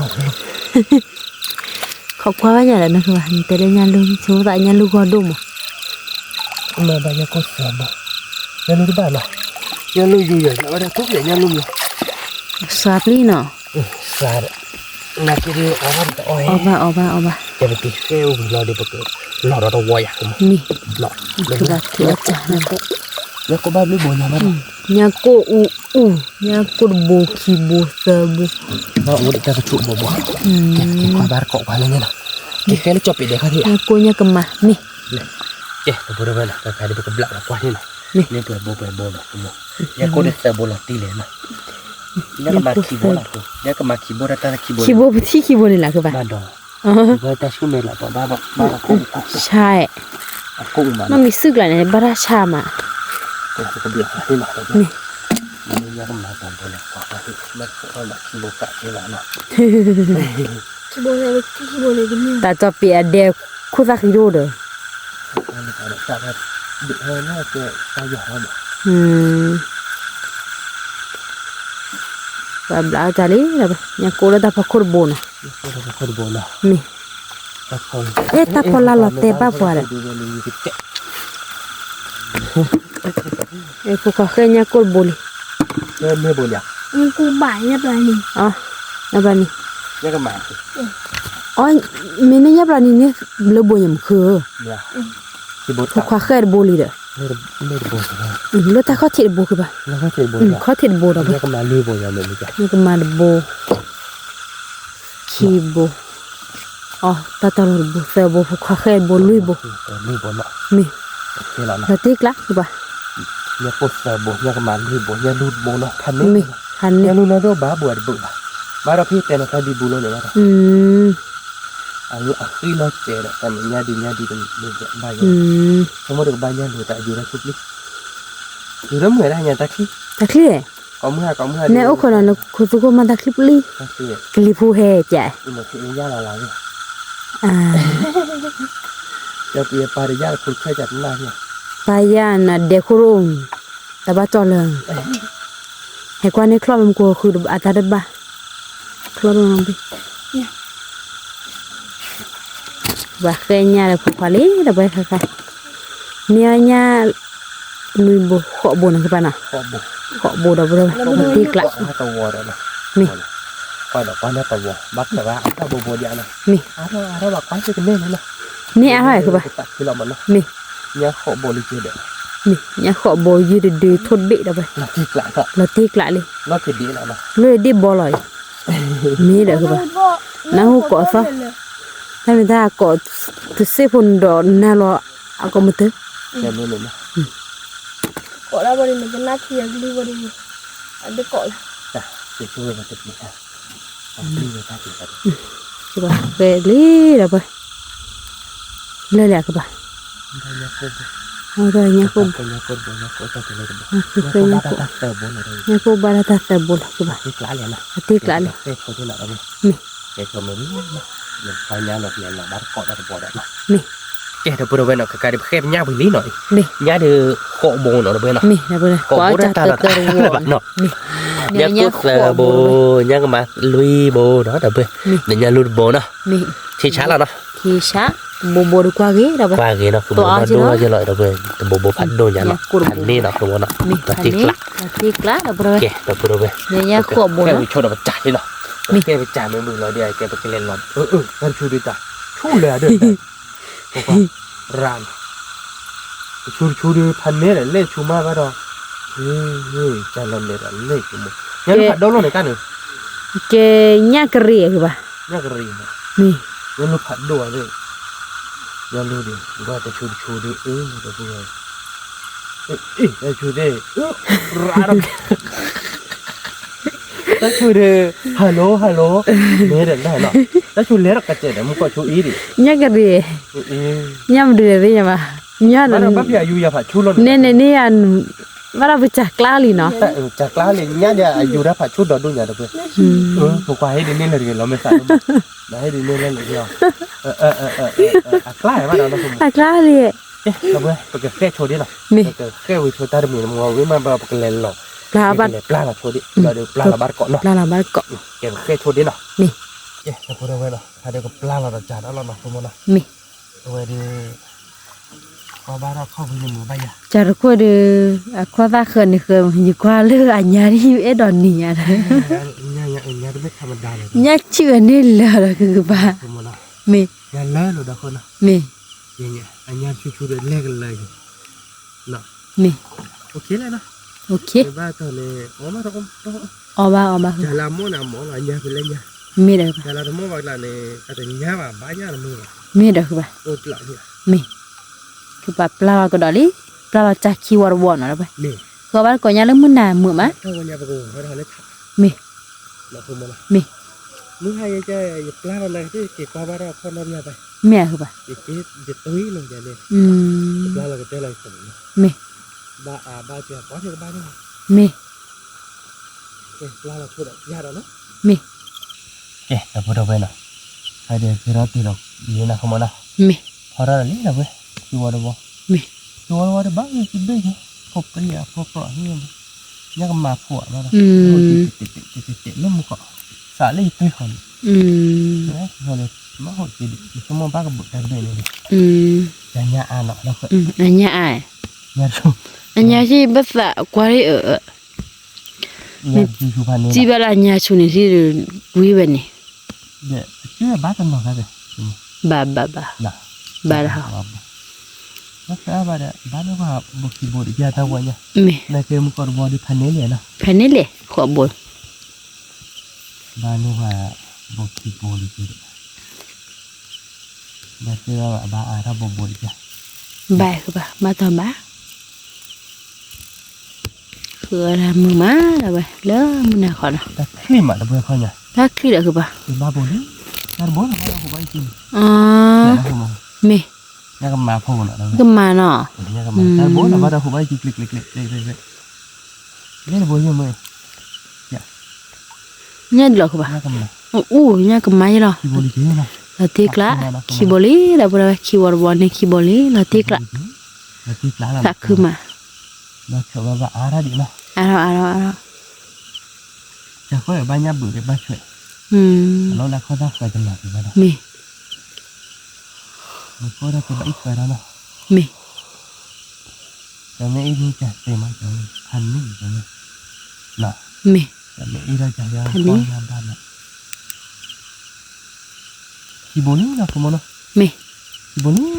ဖီၣ်ကွၢ်ဘၣ်ယၤဒီးနသုဘၣ် နတဲလၢညၣ်လူၤ ဆိကမိၣ်သးညၣ်လူၤဂီၤဒိၣ်မး, မ့ၢ်ဘၣ်ညၣ်ကိၢ်သၢဘိ, ညၣ်လူၢ်တဘၣ်နီၤ, ညၣ်လူၢ်ယူၤယၤ ဝဲဒၣ်ထူၣ်ဖျဲးညၣ်လူၢ်မီၤ, စှၤပျံၤနီၤ, စှၤဒီး, နာ်က့ဒီး အီၣ်ဘၣ်တအီၣ်အံၤ, အီၣ်ဘၣ်အီၣ်ဘၣ်, ကဲပတံၤဃဲအိၣ်ဝံၤလီၤဒီး ပကလီၤဒီးတဝီယၤမီၤ, မ့ၢ်, ကဘၣ်ထုးအီၣ်ကၢ်, ညၣ်ကိၢ်အူအူ, ညၣ်ကိၢ်တဘိခံဘိသၢဘိ, အိၣ်ဒီးတၢ်တထူၣ်ဘိဘိ, ကဲပက့ၤကွၢ်ဘၣ်တကိးကွၢ်လၢန့ၣ်နီၤ, ကဲဃဲလၢကၠီၣ်ပံးဒဲးခါထံၣ်ယၤ, ညၣ်ကိၢ်ညၣ်ကမါ, မ့ၢ် ကဲတဘိတဝဲနီၤ, တခါဒီးပကဘျးလီၤကွၢ်န့ၣ်နီၤ, မ့ၢ်ပှဲၤဘိပှဲၤဘိနီၤ, ညၣ်ကိၢ်ဒီးသၢဘိလီၤတံၢ်လဲၣ်နီၤ, ညၣ်ကမါခံဘိလီၤ, ညၣ်ကမါခံဘိဒီးတၢ်ခံဘိ, ခံဘိပထံၣ်ခံဘိန့ၣ်လၢကဘၣ်, ဘၣ်ဒီး, ဝဲတၢ်ဆူၣ်မဲာ်လီၤပှၤဘၣ်ဘၣ်, ဆါ, အကိၢ်မး, မ့ၢ်မံၤစုၣ်ကျါန့ၣ် ဘၣ်တၢ်ဆါမး, မ့ၢ် တၢ်ကပျးလီၤန့ၣ်နီၤ, မ့ၢ်ညၣ်ကမါတဘိလီၤ, ပှၤဘၣ်ဟ့ၣ်မ့ၢ်ခိၣ်အီၣ်ဘၣ်ခံဘိကးက့ၤဘၣ်နီၤ, တၢ်ကၠီၣ်ပံးအဒဲခိၣ်သၣ်ဃံတအိၣ်ဒီး, ပှၤဘျးအီၣ်တၢ်လံ, မ့ၢ်, အဲ တၢ်ဖီလာ်လီၤတဲာ်ဘၣ်ပှၤဒီး ဖိခွါဃဲညၣ်ကိၢ်တဘိလံ, ညၣ်ပျးနံၤ, အီ မ့ၢ်န့ၣ်ညၣ်ပျးနံၤန့ၣ် လၢဘိညါမုၢ်ခုၣ်ဧၢ, ဖိခွါဃဲတဘိလံဒီး, လၢတၢ်ခီၣ်ထံးတဘိကဘၣ်, ခီၣ်ထံးတဘိဒီး, ညၣ်ကမါတဘိ, ခံဘိ, အီ တၢ်တၢ်လီၤတဘိသၢဘိ ဖိခွါဃဲတဘိလွံၢ်ဘိ, မ့ၢ်, လီၤတံၢ်ကျးကဘၣ်, ညၣ်ကိၢ်သၢဘိ ညၣ်ကမါလွံၢ်ဘိ ညၣ်လူၢ်တဘိနီၤ, ဖးန့ၢ်, ညၣ်လူၢ်နီၢ်ဒိၣ်ဘၣ်ဘိတဘိဘၣ်, ဘၣ်ဒီးဖဲတဲနီၤတၢ်ဒံးဘူးလီၤန့ၣ်ဘၣ်ဒီး, အဃံလီၤစဲးဒီး တၢ်မဲာ်ညါဒံးညါဒံးတဘၣ်ယဲ, ဆိကမိၣ်ဒီးကဘၣ်ညၣ်လူၢ်တၢ်ယူၤတၢ်ဆူပျံၤ, ယူၤဒီးမုၢ်ဝဲဒၣ်ညါတၢ်ချံ, တၢ်ချံ, ကိးမုၢ်ဟါကိးမုၢ်ဟါ, နဲအိၣ်ခိးနီၤ နခိၣ်သူခိၣ်မၤတၢ်ချံပျံၤ, ကလံၤဖိဟဲကဲ, ပၢ်ယၢ်နဒဲခိၣ်တအိၣ်, တၢ်ဘၣ်ကၠီၣ်လၢ, ဟဲကွၢ်န့ၣ်ချီၣ်လၢမူခိၣ်ဃုာ်အတၢ်တဘၣ်, ချီၣ်လၢမူခိၣ်, ဘၣ်ဃဲညၣ်လၢဖိခွါလံ ဒီပုၢ်ဝဲၢ်ခါခါ, မ့ၢ်အီၣ်ညၣ် နွံဘိ ဃိးဘိန့ၣ်ကဘၣ်နီၤ, ဃိးဘိဒီပုၢ်ဝဲၢ်, တံၢ်ကျး, မ့ၢ်, မ့ၢ်အါထီၣ်ကဘၣ်, မ့ၢ်, ညၣ်ဃိးဘိယုၢ်တဒုးထိၣ်တဘ့ၣ်ဒီပုၢ်ဝဲၢ်, လီၤတံၢ်ကျးလံ, လီၤတံၢ်ကျးလံ, လီၤဒ့ဘီလီၤအံၤ, မ့ၢ်ဒီးကဘၣ်, နၢ်ဟူကိးသီ, တၢ်မ့ၢ်တၢ်ကိး, တစ့ဖိနဒီးနၢ်လီၤ, အကိးမတၢ်, ကိးဒၣ်ဘၣ်ဒီး နကနၣ်ထံအကလုၢ်ဘၣ်ဒီး, အဒကိးလီၤ, ကဘၣ်ဃဲလံဒီပုၢ်ဝဲၢ်, လၢလၢကဘၣ်, ညၣ်ကိၢ်, ညၣ်ကိၢ်ဘၣ်, ညၣ်ကိၢ်ဘၣ်တၢ်သၢဘိလီၤဒီပုၢ်ဝဲၢ်, အတံၢ်ကျးလံ, မ့ၢ် ကဲဒီပုၢ်ဝဲၢ်နီၤ ကကါဒုးဖဲပညၣ်ဝံၤလံနီၤ, ညၣ်ဒုးဃိးဘိနီၤ ဒီပုၢ်ဝဲၢ်နီၤ, ညၣ်ဒုးဃိးဘိတၢ်တၢ်တၢ်တဝီနီၤ, ညၣ်ကိၢ်သၢဘိ, ညၣ်ကမါလွံၢ်ဘိနီၤ ဒီပုၢ်ဝဲၢ်, ဒီးညၣ်လူၢ်တဘိနီၤ, ဆံးဆါလီၤနီၤ, ဆံးဆါ, တဘိဘိဒီးကွၢ်ဂ့ၤ ဒီပုၢ်ဝဲၢ်, ကွၢ်ဂ့ၤနီၤ ကဘိနီၢ်ဒိၣ်ဝဲက့ၤလီၤ ဒီပုၢ်ဝဲၢ်, တဘိဘိဖးဒိၣ်ညါလီၤ, ဖးန့ၢ်နီၤ တဘိနီၤ, လီၤတံၢ်ကျး, လီၤတံၢ်ကျး ဒီပုၢ်ဝဲၢ်, ကဲဒီပုၢ်ဝဲၢ်, ညၣ်ဃိးဘိနီၤ, ဆိဒီးပစၢ်လံနီၤ, ကဲပစၢ်မ့ၢ်မုာ်လီၤဒီး ကဲပကလဲၤလီၤ, တၢ်တဆူဒုးတၢ်, ဆူလဲၣ်အဒၢး ပှၤ, ရၣ်နီၤ, တဆူတဆူဒုး ဖးန့ၢ်ဒီးလဲၣ်ဆူမးဘၣ်ဒီး, ကၢ်လီၤလဲၤဒီးလဲၣ်ဆိမိၣ်, ညၣ်လူၢ်ဖးဒိၣ်လီၤန့ၣ်ကါန့ၣ်, ကဲညၣ်ကရံၣ်ကဘၣ်, ညၣ်ကရံၣ်, ညၣ်လူၢ်ဖးဒိၣ်အီၤ, ညၣ်လူၢ်ဒုး ကွၢ်တဆူတဆူဒုး အၢ ဒီပုၢ်ဝဲၢ်, တဆူဒုး, ရၣ်ဒီး တၢ်ဆူၣ်ဒီး hello hello, မ့ၢ်ဒီးလဲၣ်နီၤ, တၢ်ဆူၣ်လဲၤထီၣ်ကစဲးဒီး မူကီၢ်ဆူၣ်အံၤဒံး, ညၣ်ကရံၣ်, ညၣ်မဒုးလဲၣ်သ့ၣ်ညါဘၣ်, ညၣ်ဒီးဘၣ်ဖဲအယူၤယၤဖးဆူၣ်လီၤန့ၣ်, န့ၣ်န့ၣ်န့ၣ်, ဘၣ်ဒီးပစၢ်ကျါလံနီၤ, စၢ်ကျါလံ ညၣ်ဒီးအယူၤတၢ်ဖးဆူၣ်ဒီးဒိၣ်ညါဒီးပှဲၤ, ပကွၢ်ဟ့ၣ်ဒ်န့ၣ်လၢတဂ့ၤလီၤ မ့ၢ်သးဒိၣ်မး, ဒီးဟ့ၣ်ဒ်န့ၣ်လၢတဂ့ၤလီၤ, အကျါဘၣ်ဒီး အကျါလံ ဒီပုၢ်ဝဲၢ် ပကဃဲၣ်ဆိဒ်နီၤ, ပကဃဲၣ်ဝံၤဆိတၢ်တမံၤမ့ၢ်ဝံၤမးဘၣ် ပကလဲၤလီၤ, ပကလဲၤပျၢ်လီၤဆိဒ်, ဒီးပျၢ်လီၤဘၣ်တကိးနီၤ, ပျၢ်လီၤဘၣ်တကိး, ကဲပကဃဲၣ်ဆိဒ်နီၤ, ကဲဒီပုၢ်ဝဲၢ်နီၤ, ဖဲဒီးကပျၢ်လီၤဒီးစၢ်ဒီးလီၤနီၤ ဆိမိၣ်နီၤ, အဝဲဒုး ကီဘၣ်ထီၣ်ခီၣ်ဖံးန့ၣ်မုာ်ဘၣ်ယၤ, ကၢ်တခိၣ်ဒီး အခီၣ်သၣ်ဃၢၤန့ၣ်ဃၢၤ ယကွၢ်လၢအညါဒ်အဲၣ်ဒိးနံၤညါဒီး, ညၣ်ဆံၣ်ဝဲန့ၣ်လၢာ်ဒီးကကဘၣ်, မ့ၢ်, မ့ၢ်, အီဘၣ်အီဘၣ်, မ့ၢ်ဒီး, မ့ၢ်ဒီးဃုဘၣ်, ကဘၣ်ပျၢ်လီၤကဒီးလံ, ပျၢ်လီၤကၢ်ခံဝီတဝီနီၤလၢပှဲၤ, ဃုဘၣ်တကိးညါလၢမုၢ်နၤမုာ်မး, မ့ၢ်, မ့ၢ်, မ့ၢ်အဃုဘၣ်, မ့ၢ်, မ့ၢ်, ကဲ, ဒီပုၢ်ဒီဝဲၢ်နီၤ, ဟဲဒီးကဲထီၣ်တ့ၢ်လီၤလံနီၤ မ့ၢ်, ဖီထီၣ်ဒီးလံနီၤဝဲ, ခံဝီတဝီ, မ့ၢ်, ခံဝီတဝီတဘၣ်ဂ့ၤကဘ့ၣ်ကဲ, ဖိပြံအဖိပြံန့ၣ်, ညၣ်ကမၤဖိအဘၣ်ဒီး, တဲတဲတဲလၢမူကီၢ်, စးလၢယသွံၣ်ဃီန့ၣ်, မ့ၢ်ဟိးက့ဒံး ယဆိကမိၣ်ဘၣ်ကဘုးတၢ်တဘ့ၣ်န့ၣ်, ညၣ်အါနီၤ, ညၣ်အါ, ညၣ်ဆံၣ်ဘၣ်သးကွၢ်လံအၢ စံးဘၣ်လၢညါဆူန့ၣ် ထံၣ်ကွံာ်ဝဲန့ၣ်, ဘၣ်ဘၣ်ဘၣ်, ဘၣ်ဒီး, ဘၣ်ဒီး, မ့ၢ်, ဖဲန့ၣ်လဲၣ်, ဃိးဘိ, ဘၣ်ဃုဘၣ်, ဘၣ်တဘၣ်ဘၣ်, ဃုအလၢမုာ်မးဒၣ်ဝဲ လၢမုၢ်နၤခီနီၤ, တၢ်ချံၣ်ဒီးဃုဘၣ်, မ့ၢ်, ကမၤနီၤ, ညၣ်ဒ်လီၤဃုဘၣ်, အိၣ်ညၣ်ကမၤ, လီၤတ့ၢ်ကျါ, ခံဘိလံ ဒီပုၢ်ဒီဝဲၢ်, ခံဝီတဝီန့ၣ် ခံဘိလံ လီၤတ့ၢ်ကျါ, သးခုမး, အါထီၣ်အါထီၣ်အါထီၣ်, မ့ၢ်, မ့ၢ်, ခံဘိလံနီၤ, မ့ၢ်, ခံဘိလံ,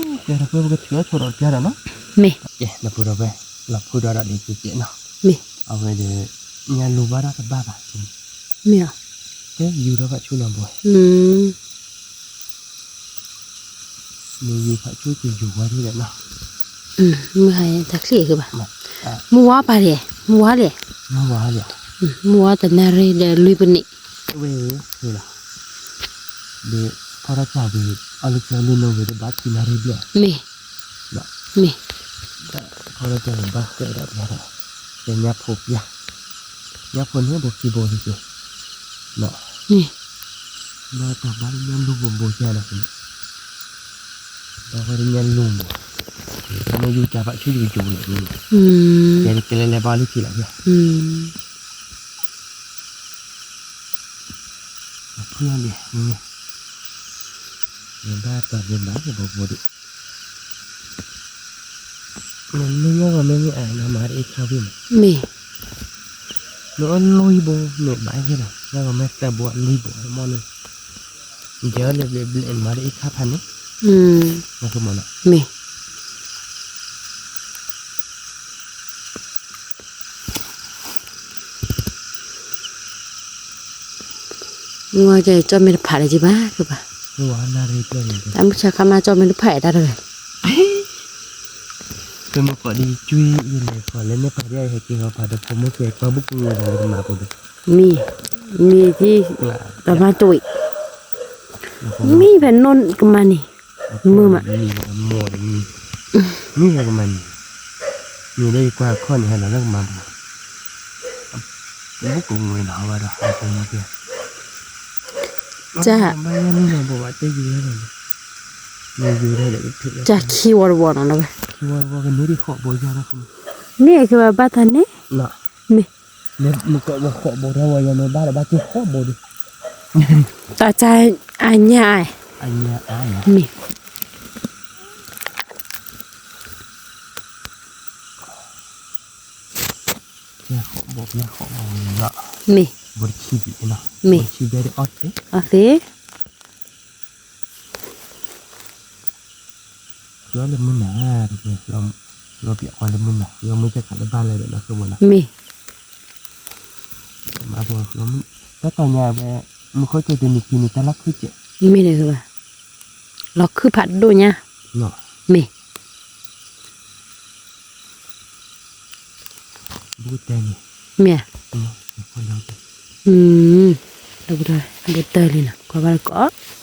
ကဲထီၣ်ပကထုးအီၣ်ဆိဒီးပျၢ်ဒီးနီၤ, မ့ၢ်, ကဲ ဒီပုၢ်ဒီဝဲၢ်, လီၤဖုဒီးဒီးဒ်ကဲကဲနီၤ, မ့ၢ်, အဝဲဒီး, ညၣ်လူၤဘၣ်ဒီးတဘၣ်ဘၣ်, မ့ၢ်, ကဲယူၤထီၣ်ဖးဆူလီၤဘိ, မ့ၢ်ယူၤဖးဆူကယူၤဝဲဒ်လဲၣ်နီၤ, မုၢ်ဟါတၢ်ချံၣ်ဃုဘၣ်, မုၢ်ဝါပာ်လဲၣ်, မုၢ်ဝါလဲၣ်, မုၢ်ဝါတနၣ်ရံၣ်ဒီးလွံၢ်ပနံး, ဝဲ, ဒီး, ဖီထီၣ်ကၢ်ဝံၤ, အီၣ်လၢကၢ်လၢနိဝံၤဒီးဘၣ်ခံနၣ်ရံၣ်ဘျဲၣ်, မ့ၢ်, မ့ၢ်, ဖီထီၣ်ကၢ်ဝံၤဘၣ်ဃဲဒီးပျၢ်ဒီး, ကဲညၣ်ဖိပျၢ်, ညၣ်ဖိန့ၣ်ဘိခံဘိန့ၣ်က့ၤ, မ့ၢ်, ဘၣ်တၢ်ဘၣ်လၢညၣ်လူၤဘိဘိကဲဒီး, ဘၣ်ဝဲဒၣ်ညၣ်လူၤဘိ, မ့ၢ်ယူၤကၢ်ဖးဆူယကယူၤန့ၣ်, ကဲကဲလဲၤလဲၤဘၣ်လၢထံလီၤ, ဖုၣ်န့ၣ်, နဘၣ်တၢ်မ့ၢ်ဘၣ်ကဘီဘိဒံး, နမ့ၢ်ညၣ်ဂီၤမ့ၢ်မ့ၢ်အါ နမၤတအ့ၣ်ခါဝံၤမး, မ့ၢ်, နအီၣ်လွံၢ်ဘိမ့ၢ်ဘၣ်ယဲလီၤ, ညၣ်ဂီၤမ့ၢ်သၢဘိလွံၢ်ဘိမ့ၢ်န့ၣ်, ယလဲၤဘျဲးဘျဲးမၤတအ့ၣ်ခါဖးန့ၣ်, မ့ၢ်, မ့ၢ်ဝဲကဲ ကၠီၣ်မ့ၢ်တဖးလၢၤကဘၣ်ကဘၣ်, တၢ်မုၢ်ဆါခါမး ကၠီၣ်မ့ၢ်တဖးအတၢ်တဂၤ, ကမ့ၢ်ကီးဒ်ကွံယလဲၤကီးလၢန့ၣ်ဖးဒ်အဟဲက့ၤဟီဖးဒီး ဖိမုၣ်ကဲကွၢ်ဘုကူဝဲဒီးကမၤဖိဒီး, မ့ၢ်, မ့ၢ်သံ, တမၤတဝံၤ, မ့ၢ်ဖဲနိၣ်ကမၤန့ၣ်, မုာ်မး, မ့ၢ်ဖဲကမၤန့ၣ်, မ့ၢ်လၢယကွၢ်အခီၣ်န့ၣ် ဟဲလီၤလၢကမၤဘၣ်, ဘုကူဝဲနီၤဘၣ်ဒီး, တၢ်, တၢ်ခံဝီတဝီနီၤလီၤဝဲ, မ့ၢ်ကဘၣ်ဘၣ်တၢ်န့ၣ်, မ့ၢ်, တၢ်အညါ, မ့ၢ်, တၢ်အညါအါ, မ့ၢ် မ့ၢ်, မ့ၢ်, မ့ၢ်, မ့ၢ်, မ့ၢ်, မ့ၢ်, မ့ၢ်, မ့ၢ်, ဃီဘိဘိလီၤ, မ့ၢ်, ဘိတဆံဘံးနီၤ, မ့ၢ်, ဘိတဆံဘံးဒီးအီၣ်သ့, အီၣ်သ့, ဃုအီၣ်လၢမုၢ်နၤ, ဃုအီၣ်ပျဲအီၣ်လၢမုၢ်နၤ, ဃုအီၣ်မုၢ်ကခးလၢဘၣ်လၢဒီးလီၤဃုဘိနီၤ, မ့ၢ်, မၤဘိဃုအီၣ်မုၢ်, တၢ်တီၤညါဝဲ, မုၢ်ဃိက့ၤတနံၤခံနံၤတၢ်လီၢ်ခုကဲး, မ့ၢ်န့ၣ်ဘၣ်, လီၤခုဖးဒိၣ်ညါ, မ့ၢ် မ့ၢ်, ဘိတၢ်လံနီၤ, ကွၢ်ဘၣ်တကိး,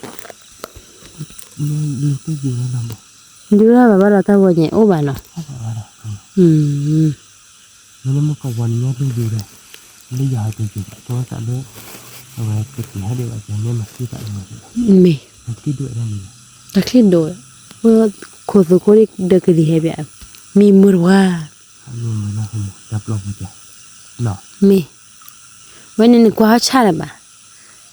ဒုးဘၣ်ဘၣ်ဒီးတၢ်ဂီၤညါအိၣ်ဘၣ်နီၤ, မ့ၢ်လၢမုၢ်ကဝီၤန့ၣ်ညါဒိၣ်ဒိၣ်ဒီး, လၢယၤဟဲက့ၤက့ၤဘၣ် တိသးလၢ, အဝဲကက့ၤဟဲဒံးဘၣ်ကန့ၣ်မၤသံသးလၢမၤသံ, မ့ၢ်, တၢ်ချံဒိၣ်ဝဲဒၣ်န့ၣ်, တၢ်ချံဒိၣ်, ခိၣ်သကိးဒီးကလံၤဟဲဘၣ်, မံမုာ်တဝါ မ့ၢ်, ဝဲန့ၣ်နကွၢ်ဟီၣ်ဆၣ်လၢၤဘၣ်,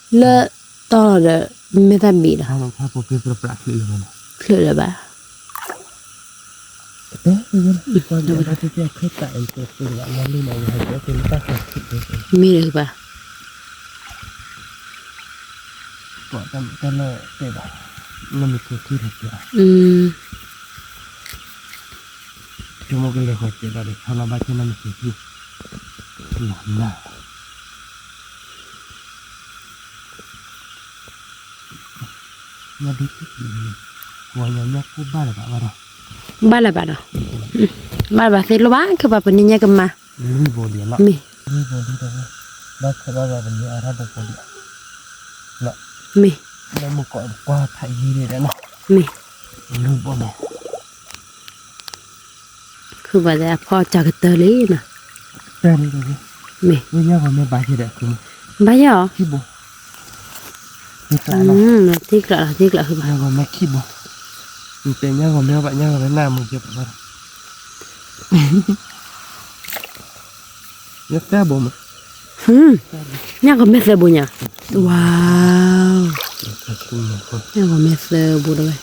လၢတီလီၤဒီး, မ့ၢ်တၢ်ဘံးလီၤ, ချုးလၢၤဘၣ်, မ့ၢ်လၢၤဘၣ်, ဘၣ်လၢၤဘၣ်ဒီး, ဘၣ်လၢၤဘၣ်သ့လီၤဘၣ် ခဲဘၣ်ပန့ၢ်ညၣ်ကမၤ, မ့ၢ်, မ့ၢ်, မ့ၢ်, ခုဘၣ်သ့ၣ်အဖီၣ်ကၢ်ကတၢၢ်လံနီၤ, မ့ၢ်, ဘါယဲၢ်အီၤ, တ့ကျးလီၤတ့ကျး, ညၣ်ဂီၤမဲသၢဘိမး, ဝါ, ညၣ်ဂီၤမဲသၢဘိတဝဲ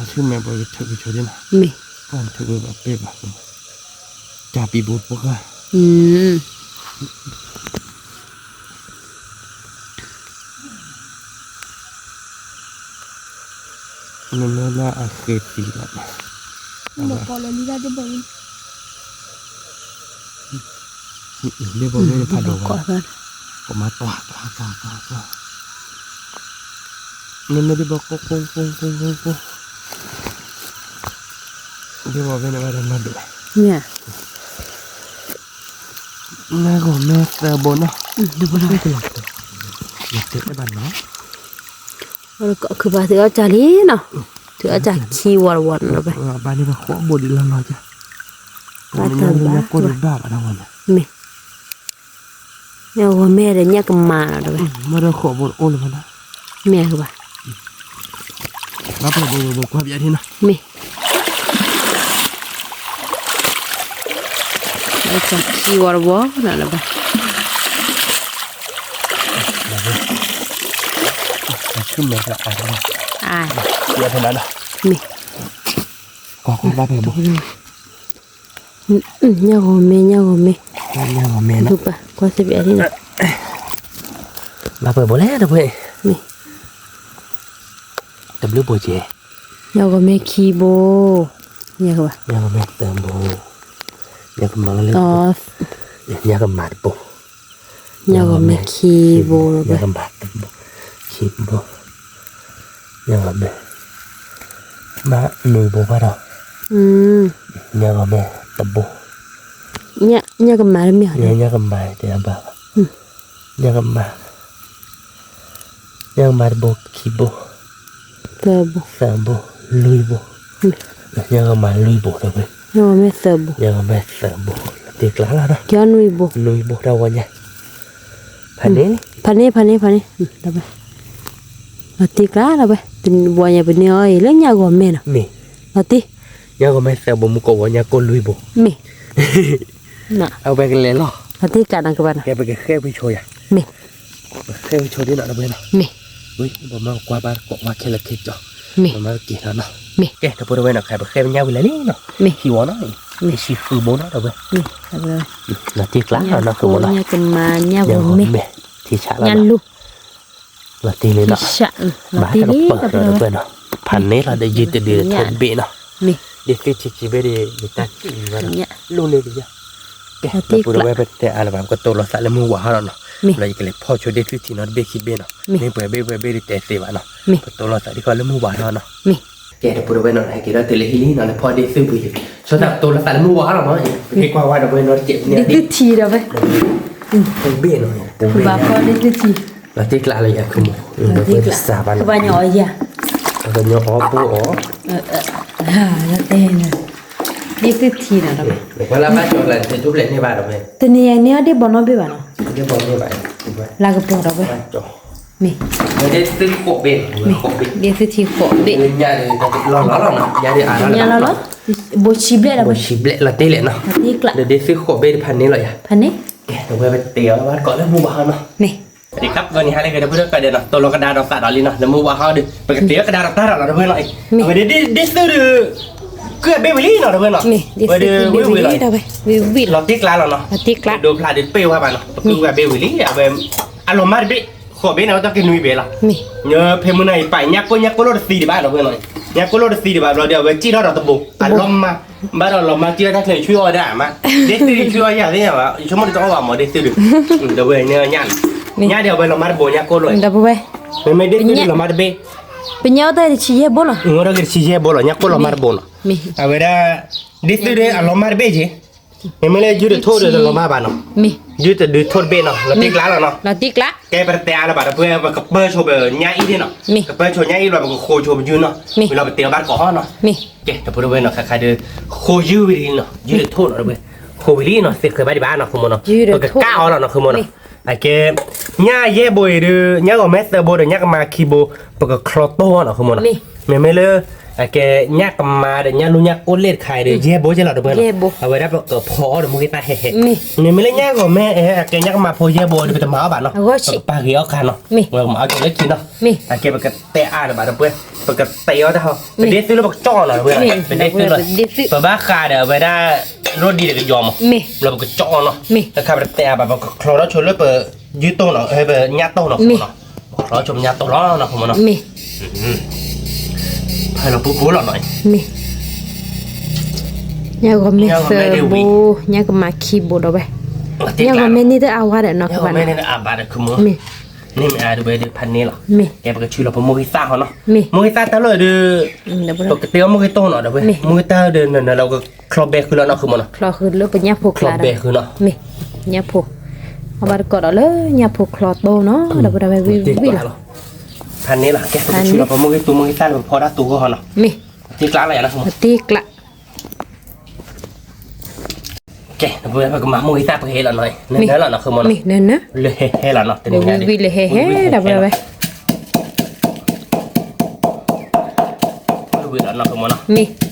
အဆူမဲာ်ဘိကထုးကဆိးဒ်နီၤ, မ့ၢ်, ပှၢ်ထုးဘိဘၣ်ပ့ၢ်ဘၣ်, တၢ်ပံၤဘိတပှၢ်, နမ့ၢ်လၢအဃ့သံလီၤ, ဒ်ဘိမ့ၢ်ဖးဒိၣ်ဝဲ, ကမၤတွၢ်တွၢ်တွၢ်တွၢ်, နမ့ၢ်ဒ်ဘိကိၢ်ကိၢ်ကိၢ်ကိၢ်ကိၢ်ကိၢ်, ဒ်ဘိမ့ၢ်န့ၣ်ဘၣ်ဒီးမၤဒိၣ်, ညၣ်ဂီၤမဲသၢဘိနီၤ, ယတဲဘၣ်နီၤ, ခုဘၣ်သုအီၣ်ကၢ်လံနီၤ, သုအီၣ်ကၢ်ခံဝီတဝီနီၤ, ဘၣ်န့ၣ်ပဃိးဘိဒ်လီၤလီၤကၢ်, မ့ၢ်, ညၣ်ဂီၤမဲဒီးညၣ်ကမၤနီၤတဝဲ, မ့ၢ်, ဘၣ်, မ့ၢ်, အီၣ်ကၢ်ခံဝီတဝီနီၤတဝဲ, မ့ၢ်, ညၣ်ဂီၤမဲ ညၣ်ဂီၤမဲ, ကွၢ်စ့ၢ်ကီး, ဘၣ်ပှဲၤဘိလဲၣ်တပှဲၤ, မ့ၢ်, တဘျုးဘိကဲ, ညၣ်ဂီၤမဲခံဘိ, ညၣ်ဂီၤမဲသၢဘိ, ညၣ်ကမၤလၢ, ညၣ်ကမၤတဘိ, ညၣ်ဂီၤမဲခံဘိ, ညၣ်ကမၤတဘိ, ခံဘိ, ညၣ်ဂီၤမဲ, ဘၣ်နွံဘိဘၣ်ဒီး, ညၣ်ဂီၤမဲတဘိ, ညၣ်ကမၤတမ့ၢ်, ညၣ်ကမၤတဲဘၣ်, ညၣ်ကမၤ, ညၣ်ကမၤတဘိခံဘိ, သၢဘိ, သၢဘိ, လွံၢ်ဘိ, ညၣ်ကမၤလွံၢ်ဘိတဝဲ, ညၣ်ဂီၤမဲသၢဘိ, ညၣ်ဂီၤမဲသၢဘိ, တ့ကျးလီၤဒီး, နွံဘိ, နွံဘိတၢ်ဝီညါ, ဖးန့ၣ်, ဖးန့ၣ် ဖးန့ၣ် ဖးန့ၣ်, လီၤတ့ကျးလီၤဝဲ, ဝီညါပန့ၢ်အီၤအံၤလၢညၣ်ဂီၤမဲနီၤ, မ့ၢ်, လီၤတ့, ညၣ်ဂီၤမဲသၢဘိ မူကီၢ်ဝီညါကိၢ်လွံၢ်ဘိ, မ့ၢ်, အဝဲကလဲၤလီၤ, လီၤတ့ကျးနီၤကဘၣ်နီၤ, ကဲပကဃဲဝံဆိယၤ, မ့ၢ်, ပဃဲဝံဆိဒ်နီၤတဝဲနီၤ, မ့ၢ်, ဝံ ပမၤကွၢ်ဘၣ်ကိးဝါခဲလၢာ်ခဲကၠီ, မ့ၢ်, ပမၤက့ၤလီၤနီၤ မ့ၢ်ကဲ ဒီပုၢ်ဒီဝဲၢ်နီၤ ခါပဃဲပညၣ်ဝံၤလၢာ်လံနီၤ, မ့ၢ်ဟံၣ်ဝီနီၤ, မ့ၢ်ဟံၣ်ဃုဘိနီၤ ဒီပုၢ်ဝဲၢ်, လီၤတံၢ်ကျါနီၤ နီၤ ဃုဘိနီၤ, ညၣ်ကမါ ညၣ်ဂီၤမဲၢ်, ထံဆးလီၤ, ညၣ်လူၢ်, လီၤတံၢ်လံနီၤ, ဘၣ်ဟဲကပၢၢ်နီၤ ဒီပုၢ်ဝဲၢ်နီၤ, ဖးန့ၢ်လီၤဒီးယုၢ်တဒုထိၣ်တဘ့ၣ်နီၤ, မ့ၢ်ဒ်သုထံဆံဘ့ၣ်ဒီး ယတၢ်ကံၣ်လံဘၣ်နီၤ, လူၢ်န့ၢ်ဒံးယၤ ကဲ ဒီပုၢ်ဒီဝဲၢ် ပတဲအါလၢၤဘၣ် ပကတိၤလီၤသးလၢမုၢ်ဝါဟီလီၤနီၤ, လီၤယကလဲၤဖီၣ်ဆိဒ့ၣ်သုထံနီၤ တဘ့ၣ်ခံဘ့ၣ်နီၤ, မ့ၢ်ပှဲၤဘ့ၣ်ပှဲၤဘ့ၣ်ဒုးတဲသ့ဘၣ်နီၤ, ပတိၤလီၤသးဒ်ဃီလၢမုၢ်ဝါဟီလီၤနီၤ, ကဲ ဒီပုၢ်ဒီဝဲၢ်နီၤ ဟဲက့ၤဒီးတုၤလၢဟံၣ်လံနီၤ လဲၤဖီၣ်ဒ့ၣ်သုဝံၤလံ, ဆိသးပတိၤလီၤသးလၢမုၢ်ဝါဟီလီၤနီၤ, ပက့ၤကွၢ်ဝဲဒီပုၢ်ဝဲၢ်နီၤ တကဲးန့ၣ် ဒ့ၣ်သုထံဒီပုၢ်ဝဲၢ်, ဘ့ၣ်နီၤ ပဘၣ်ဖီၣ်ဒ့ၣ်သုထံ လီၤတံၢ်ကျါလၢယၤ ခူမီၤ, လီၤတံၢ်ကျါ ပဘၣ်ညီအီၤယၤ, ပကညီအီၤပိၢ်အီၤ, လီၤတဲာ်န့ၣ်, ဒ့ၣ်သုထံနီၤ ဒီပုၢ်ဝဲၢ်, တနံၤအံၤန့ၢ်အီၣ်ဒ့ၣ်ဘီနီတဘ့ၣ်ဘၣ်နီၤ, လၢကပီၤဒီပုၢ်ဝဲၢ်, မ့ၢ် ဒ့ၣ်သုထံဃိးဘ့ၣ်, လီၤလီၤလီၤနီၤ ယၤဒ်အါလီၤလီၤ, ဘိဆံဘျဲၣ်ဒီပုၢ်ဝဲၢ်, ဘိဆံဘျဲၣ်လီၤတံၢ်လဲၣ်နီၤ, ဒ့ၣ်သုဃိးဘ့ၣ်တဖၣ်န့ၣ်လီၤယၤ, ဖဲန့ၣ်, ကဲ ဒီပုၢ်ဝဲၢ် ပတဲအီၤဘၣ်ကိးလၢမုၢ်ဝါဟီနီၤ, မ့ၢ် ဒ်ခါပကီၢ်န့ၣ် ဟါလၢကဒီပုၢ်ဝဲၢ်ဒီးနီၤ တိၤလီၤကဒါဒီးသးဒီးလံနီၤ လၢမုၢ်ဝါဟီဒီး ပကတဲအီၤကဒါဒီးတၢ်ဒီးလီၤ ဒီပုၢ်ဝဲၢ်နီၤ, အဝဲဒ့ၣ်သုဒီး ကုၢ်အဘ့ၣ်ဝံၤလံနီၤ ဒီပုၢ်ဝဲၢ်နီၤ, ဝဲဒ့ၣ်သုဝံၤလီၤ, လီၤတံၢ်ကျါလီၤနီၤ, ဒိဖျါဒုးပ့ၢ်ဝဲဘၣ်နီၤ ပကုၢ်ဝဲအဘ့ၣ်ဝံၤလံ အဝဲ အလီၤမၢ်တဘ့ၣ်, ဃိးဘ့ၣ်န့ၣ် ဝဲတၢ်ကနွံဘ့ၣ်လီၤ, မ့ၢ် ဖဲမုၢ်နၤအံၤပာ်ညၣ်ကိၢ် ညၣ်ကိၢ်လိၣ်တသံဒံးဘၣ် ဒီပုၢ်ဝဲၢ်နီၤ, ညၣ်ကိၢ်လိၣ်တသံဒံးဘၣ်ဘျီဒီး အဝဲစံၣ်ထီၣ်ဒီးတဘိ အလီၤမၢ်, ဘၣ်ဒီးလီၤမၢ်စံၣ်ထီၣ်တၢ်ချၢ ဆှံအီၣ်ဝဲဒၣ်မး, ဒ့ၣ်သုဆှံအီၣ်ယၤသ့ၣ်ညါဘၣ် ယဆိကမိၣ်တအီၣ်ဘၣ်မး ဒ့ၣ်သုဒီး, ဒီပုၢ်ဝဲၢ်န့ၣ်ညၣ်, ညၣ်ဒီးအဝဲလီၤမၢ်တဘိ ညၣ်ကိၢ်လိၣ်, ဒီပုၢ်ဝဲၢ်, မ့မ့ၢ်ဒ့ၣ်သုဒီးလီၤမၢ်တဘ့ၣ်, ပညၣ်အိၣ်တၢ်တဆံယဲၢ်ဘိလီၤ, အိၣ်တၢ်က့ၤတဆံယဲၢ်ဘိလီၤ ညၣ်ကိၢ်လီၤမၢ်တဘိနီၤ, အဝဲဒၣ် ဒ့ၣ်သုဒီးအလီၤမၢ်တဘ့ၣ်က့ၤ, မ့မ့ၢ်လၢယုၢ်တထိၣ်ဒီးတလီၤမၢ်ဘၣ်နီၤ, ယုၢ်တဒုးထိၣ်တဘ့ၣ်နီၤ လီၤတံၢ်ကျါလီၤနီၤ, ကဲပတတဲအါလၢၤဘၣ် ဒီပုၢ်ဝဲၢ် ပကပၢၢ်ဆိပညၣ်အံၣ်န့ၣ်နီၤ, ကပၢၢ်ဆိညၣ်အံၣ်ဘျီ ပကဃိဆိပယုၢ်နီၤ, ဝံၤလီၤပတဲအီၤဘၣ်တကိးဟီနီၤ, ကဲ ဒီပုၢ်ဝဲၢ်နီၤ ခါခါဒီး ဃိယုၢ်ဝံၤလံနီၤ ယုၢ်တထိၣ်နီၤ ဒီပုၢ်ဝဲၢ်, ဃိဝံၤလံနီၤ သ့ၣ်ခွဲးဘၣ်ဒံးဘၣ်နီၤ ဃိမိၢ်နီၤ, ပကကၣ်အီၤလီၤနီၤ ဃိမိၢ်နီၤ, အကဲ ညၣ်ယဲၢ်ဘိအံၤဒီး ညၣ်ဂီၤမဲသၢဘိဒီး ညၣ်ကမါခံဘိ ပကချီတိၢ်အီၤနီၤ ဃိမိၢ်နီၤ, မ့မ့ၢ်လၢ အကဲ ညၣ်ကမါဒီး ညၣ်လူၢ်ညၣ်ကိၢ်လ့ၣ်တခါအံၤဒီး ယဲၢ်ဘိကဲလီၤ ဒီပုၢ်ဝဲၢ်နီၤ, အဝဲဒၣ်ပကဖီအီၤဒီးမူဂံၢ်သၣ်ဟဲဟဲ, မ့မ့ၢ်လၢညၣ်ဂီၤမဲ အကဲ ညၣ်ကမါဖိယဲၢ်ဘိဒီး ပတမၤအီၤဘၣ်နီၤ, ပကပာ်ဂ့ၤအီၣ်ခါနီၤ, ပကမၤအီၣ်က့ၤလၢခံနီၤ, အကဲ ပကတဲအါလၢၤဘၣ် ဒီပုၢ်ဝဲၢ်, ပကတဲအီၤတၢ်ဟီ, ပဒ့ၣ်သုလၢပကကၠီၣ်အီၤနီၤ ဒီပုၢ်ဝဲၢ်, ပဒ့ၣ်သုလီၤ, ပဘၣ်ဃးဒီးအဝဲဒၣ် ရိဒံးဒီးကယီၤမး, လၢပကကၠီၣ်အီၤနီၤ, တခါပတတဲအါဘၣ် ပကချီထီၣ်ဆိလၢပ ယုၢ်တိၢ်နီၤ ပညၣ်တိၢ်နီၤ ဃိမိၢ်နီၤ, ပချီထီၣ်ဆိပညၣ်တိၢ်လီၤနီၤ ဃိမိၢ်နီၤ, ဖဲလီၤပူၤပူၤလီၤနီၤ, မ့ၢ် ညၣ်ဂီၤမဲသၢဘိ, ညၣ်ကမါခံဘိ ဒီပုၢ်ဝဲၢ်, ညၣ်ဂီၤမဲန့ၢ်တအါဝါဒီးနီၤ ညၣ်ဂီၤမဲန့ၢ်တအါဘၣ်ဒီး ဃိမိၢ်, န့ၢ်မ့ၢ်အါဒီးဝဲဒီးဖးန့ၢ်လီၤ, ကဲပကဆူလီၤပမိၢ်ဂံၢ်သၣ်ဟီနီၤ, မိၢ်ဂံၢ်သၣ်တၢ်လီၢ်ဒီး ပကတဲအီၤမိၢ်ဂံၢ်တိၢ်နီၤ ဒီပုၢ်ဝဲၢ်, မိၢ်ဂံၢ်သၣ်ဒီးနနလီၤ ကချီဘဲဃုာ်လီၤနီၤ ဃိမိၢ်နီၤ, ချီဃုာ်လၢပညၣ်ဖိကျါဒီး, မ့ၢ် ညၣ်ဖိ, အဘၣ်တကိးဒီးလၢညၣ်ဖိချီတိၢ်နီၤ ဒီပုၢ်ဝဲၢ် ဝံၤဝံၤလီၤ, ဖးန့ၢ်လီၤ, ကဲပကဆူလီၤပမိၢ်ဂံၢ်သူ မိၢ်ဂံၢ်သၣ်လၢပဖီတၢ်သူဂီၢ်ဟီနီၤ, မ့ၢ် တံၢ်ကျါလီၤယၤနီၤ ဃိမိၢ်, တံၢ်ကျါ ကဲ ဒီပုၢ်ဝဲၢ် ပကမၤမိၢ်ဂံၢ်သၣ်ပကဟဲလီၤနီၤ, နနလီၤနီၤ ဃိမိၢ်နီၤ, လၢဟဲဟဲလီၤနီၤ တနံၤညါဒီး, ဝံၤဝံၤလၢဟဲဟဲ ဒီပုၢ်ဝဲၢ်, ဝံၤလီၤနီၤ ဃိမိၢ်နီၤ, မ့ၢ်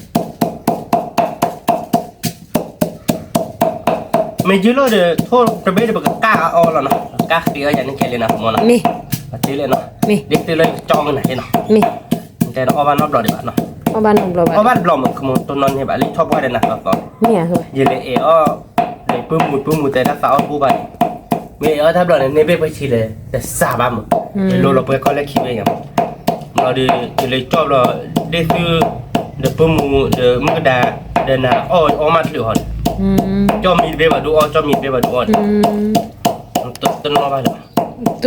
မ့ၢ်ယုၢ်လီၤဒီး ထိၣ်တဘ့ၣ်ဒီး ပကကၣ်အီၤလီၤနီၤ, ကၣ်ဃ့အီၤယၤန့ၣ်ကဲလံနီၤ ဃိမိၢ်နီၤ, မ့ၢ် အတ့လၢနီၤ, မ့ၢ် ဒ်သုလၢယကကၠီၣ်ကနၤလံနီၤ, မ့ၢ် တဲဒီးအီၣ်ဘၣ်နီတဘျီဒံးဘၣ်နီၤ, အီၣ်ဘၣ်နီတဘျီဘၣ်, အီၣ်ဘၣ်တဘျီမး ဃိမိၢ် တိၢ်နီၣ်န့ၢ်ဘၣ် လၢဆီၣ်ပှၢ်ဒီးနၤသီသီ, ယလဲၤအဲၣ်အီၣ် ဒီးပုၢ်မူပုၢ်မူတဲတၢ်သးအီၣ်တဘူၣ်ဘၣ်န့ၣ်, မ့ၢ်အဲၣ်အီၣ်တၢ်ဘျီန့ၣ် န့ၢ်ဘ့ၣ်ပှဲၤဆံလဲၣ် တစှၤဘၣ်မး, လိၤလီၤပှဲၤကီၢ်လၢခံဘ့ၣ်ညါမး, ဘျီဒီး ယလဲၤကၠီၣ်ဘျီ ဒ်သု ဒီးပုၢ်မူ ဒီးမုၣ်ကဒါ ဒီးနၤအီၣ်အီၣ်မးချုးဟီန့ၣ်, ကၠီၣ်မံတဘ့ၣ်ဘၣ်ဒုးအီၣ် ကၠီၣ်မံတဘ့ၣ်ဘၣ်ဒုး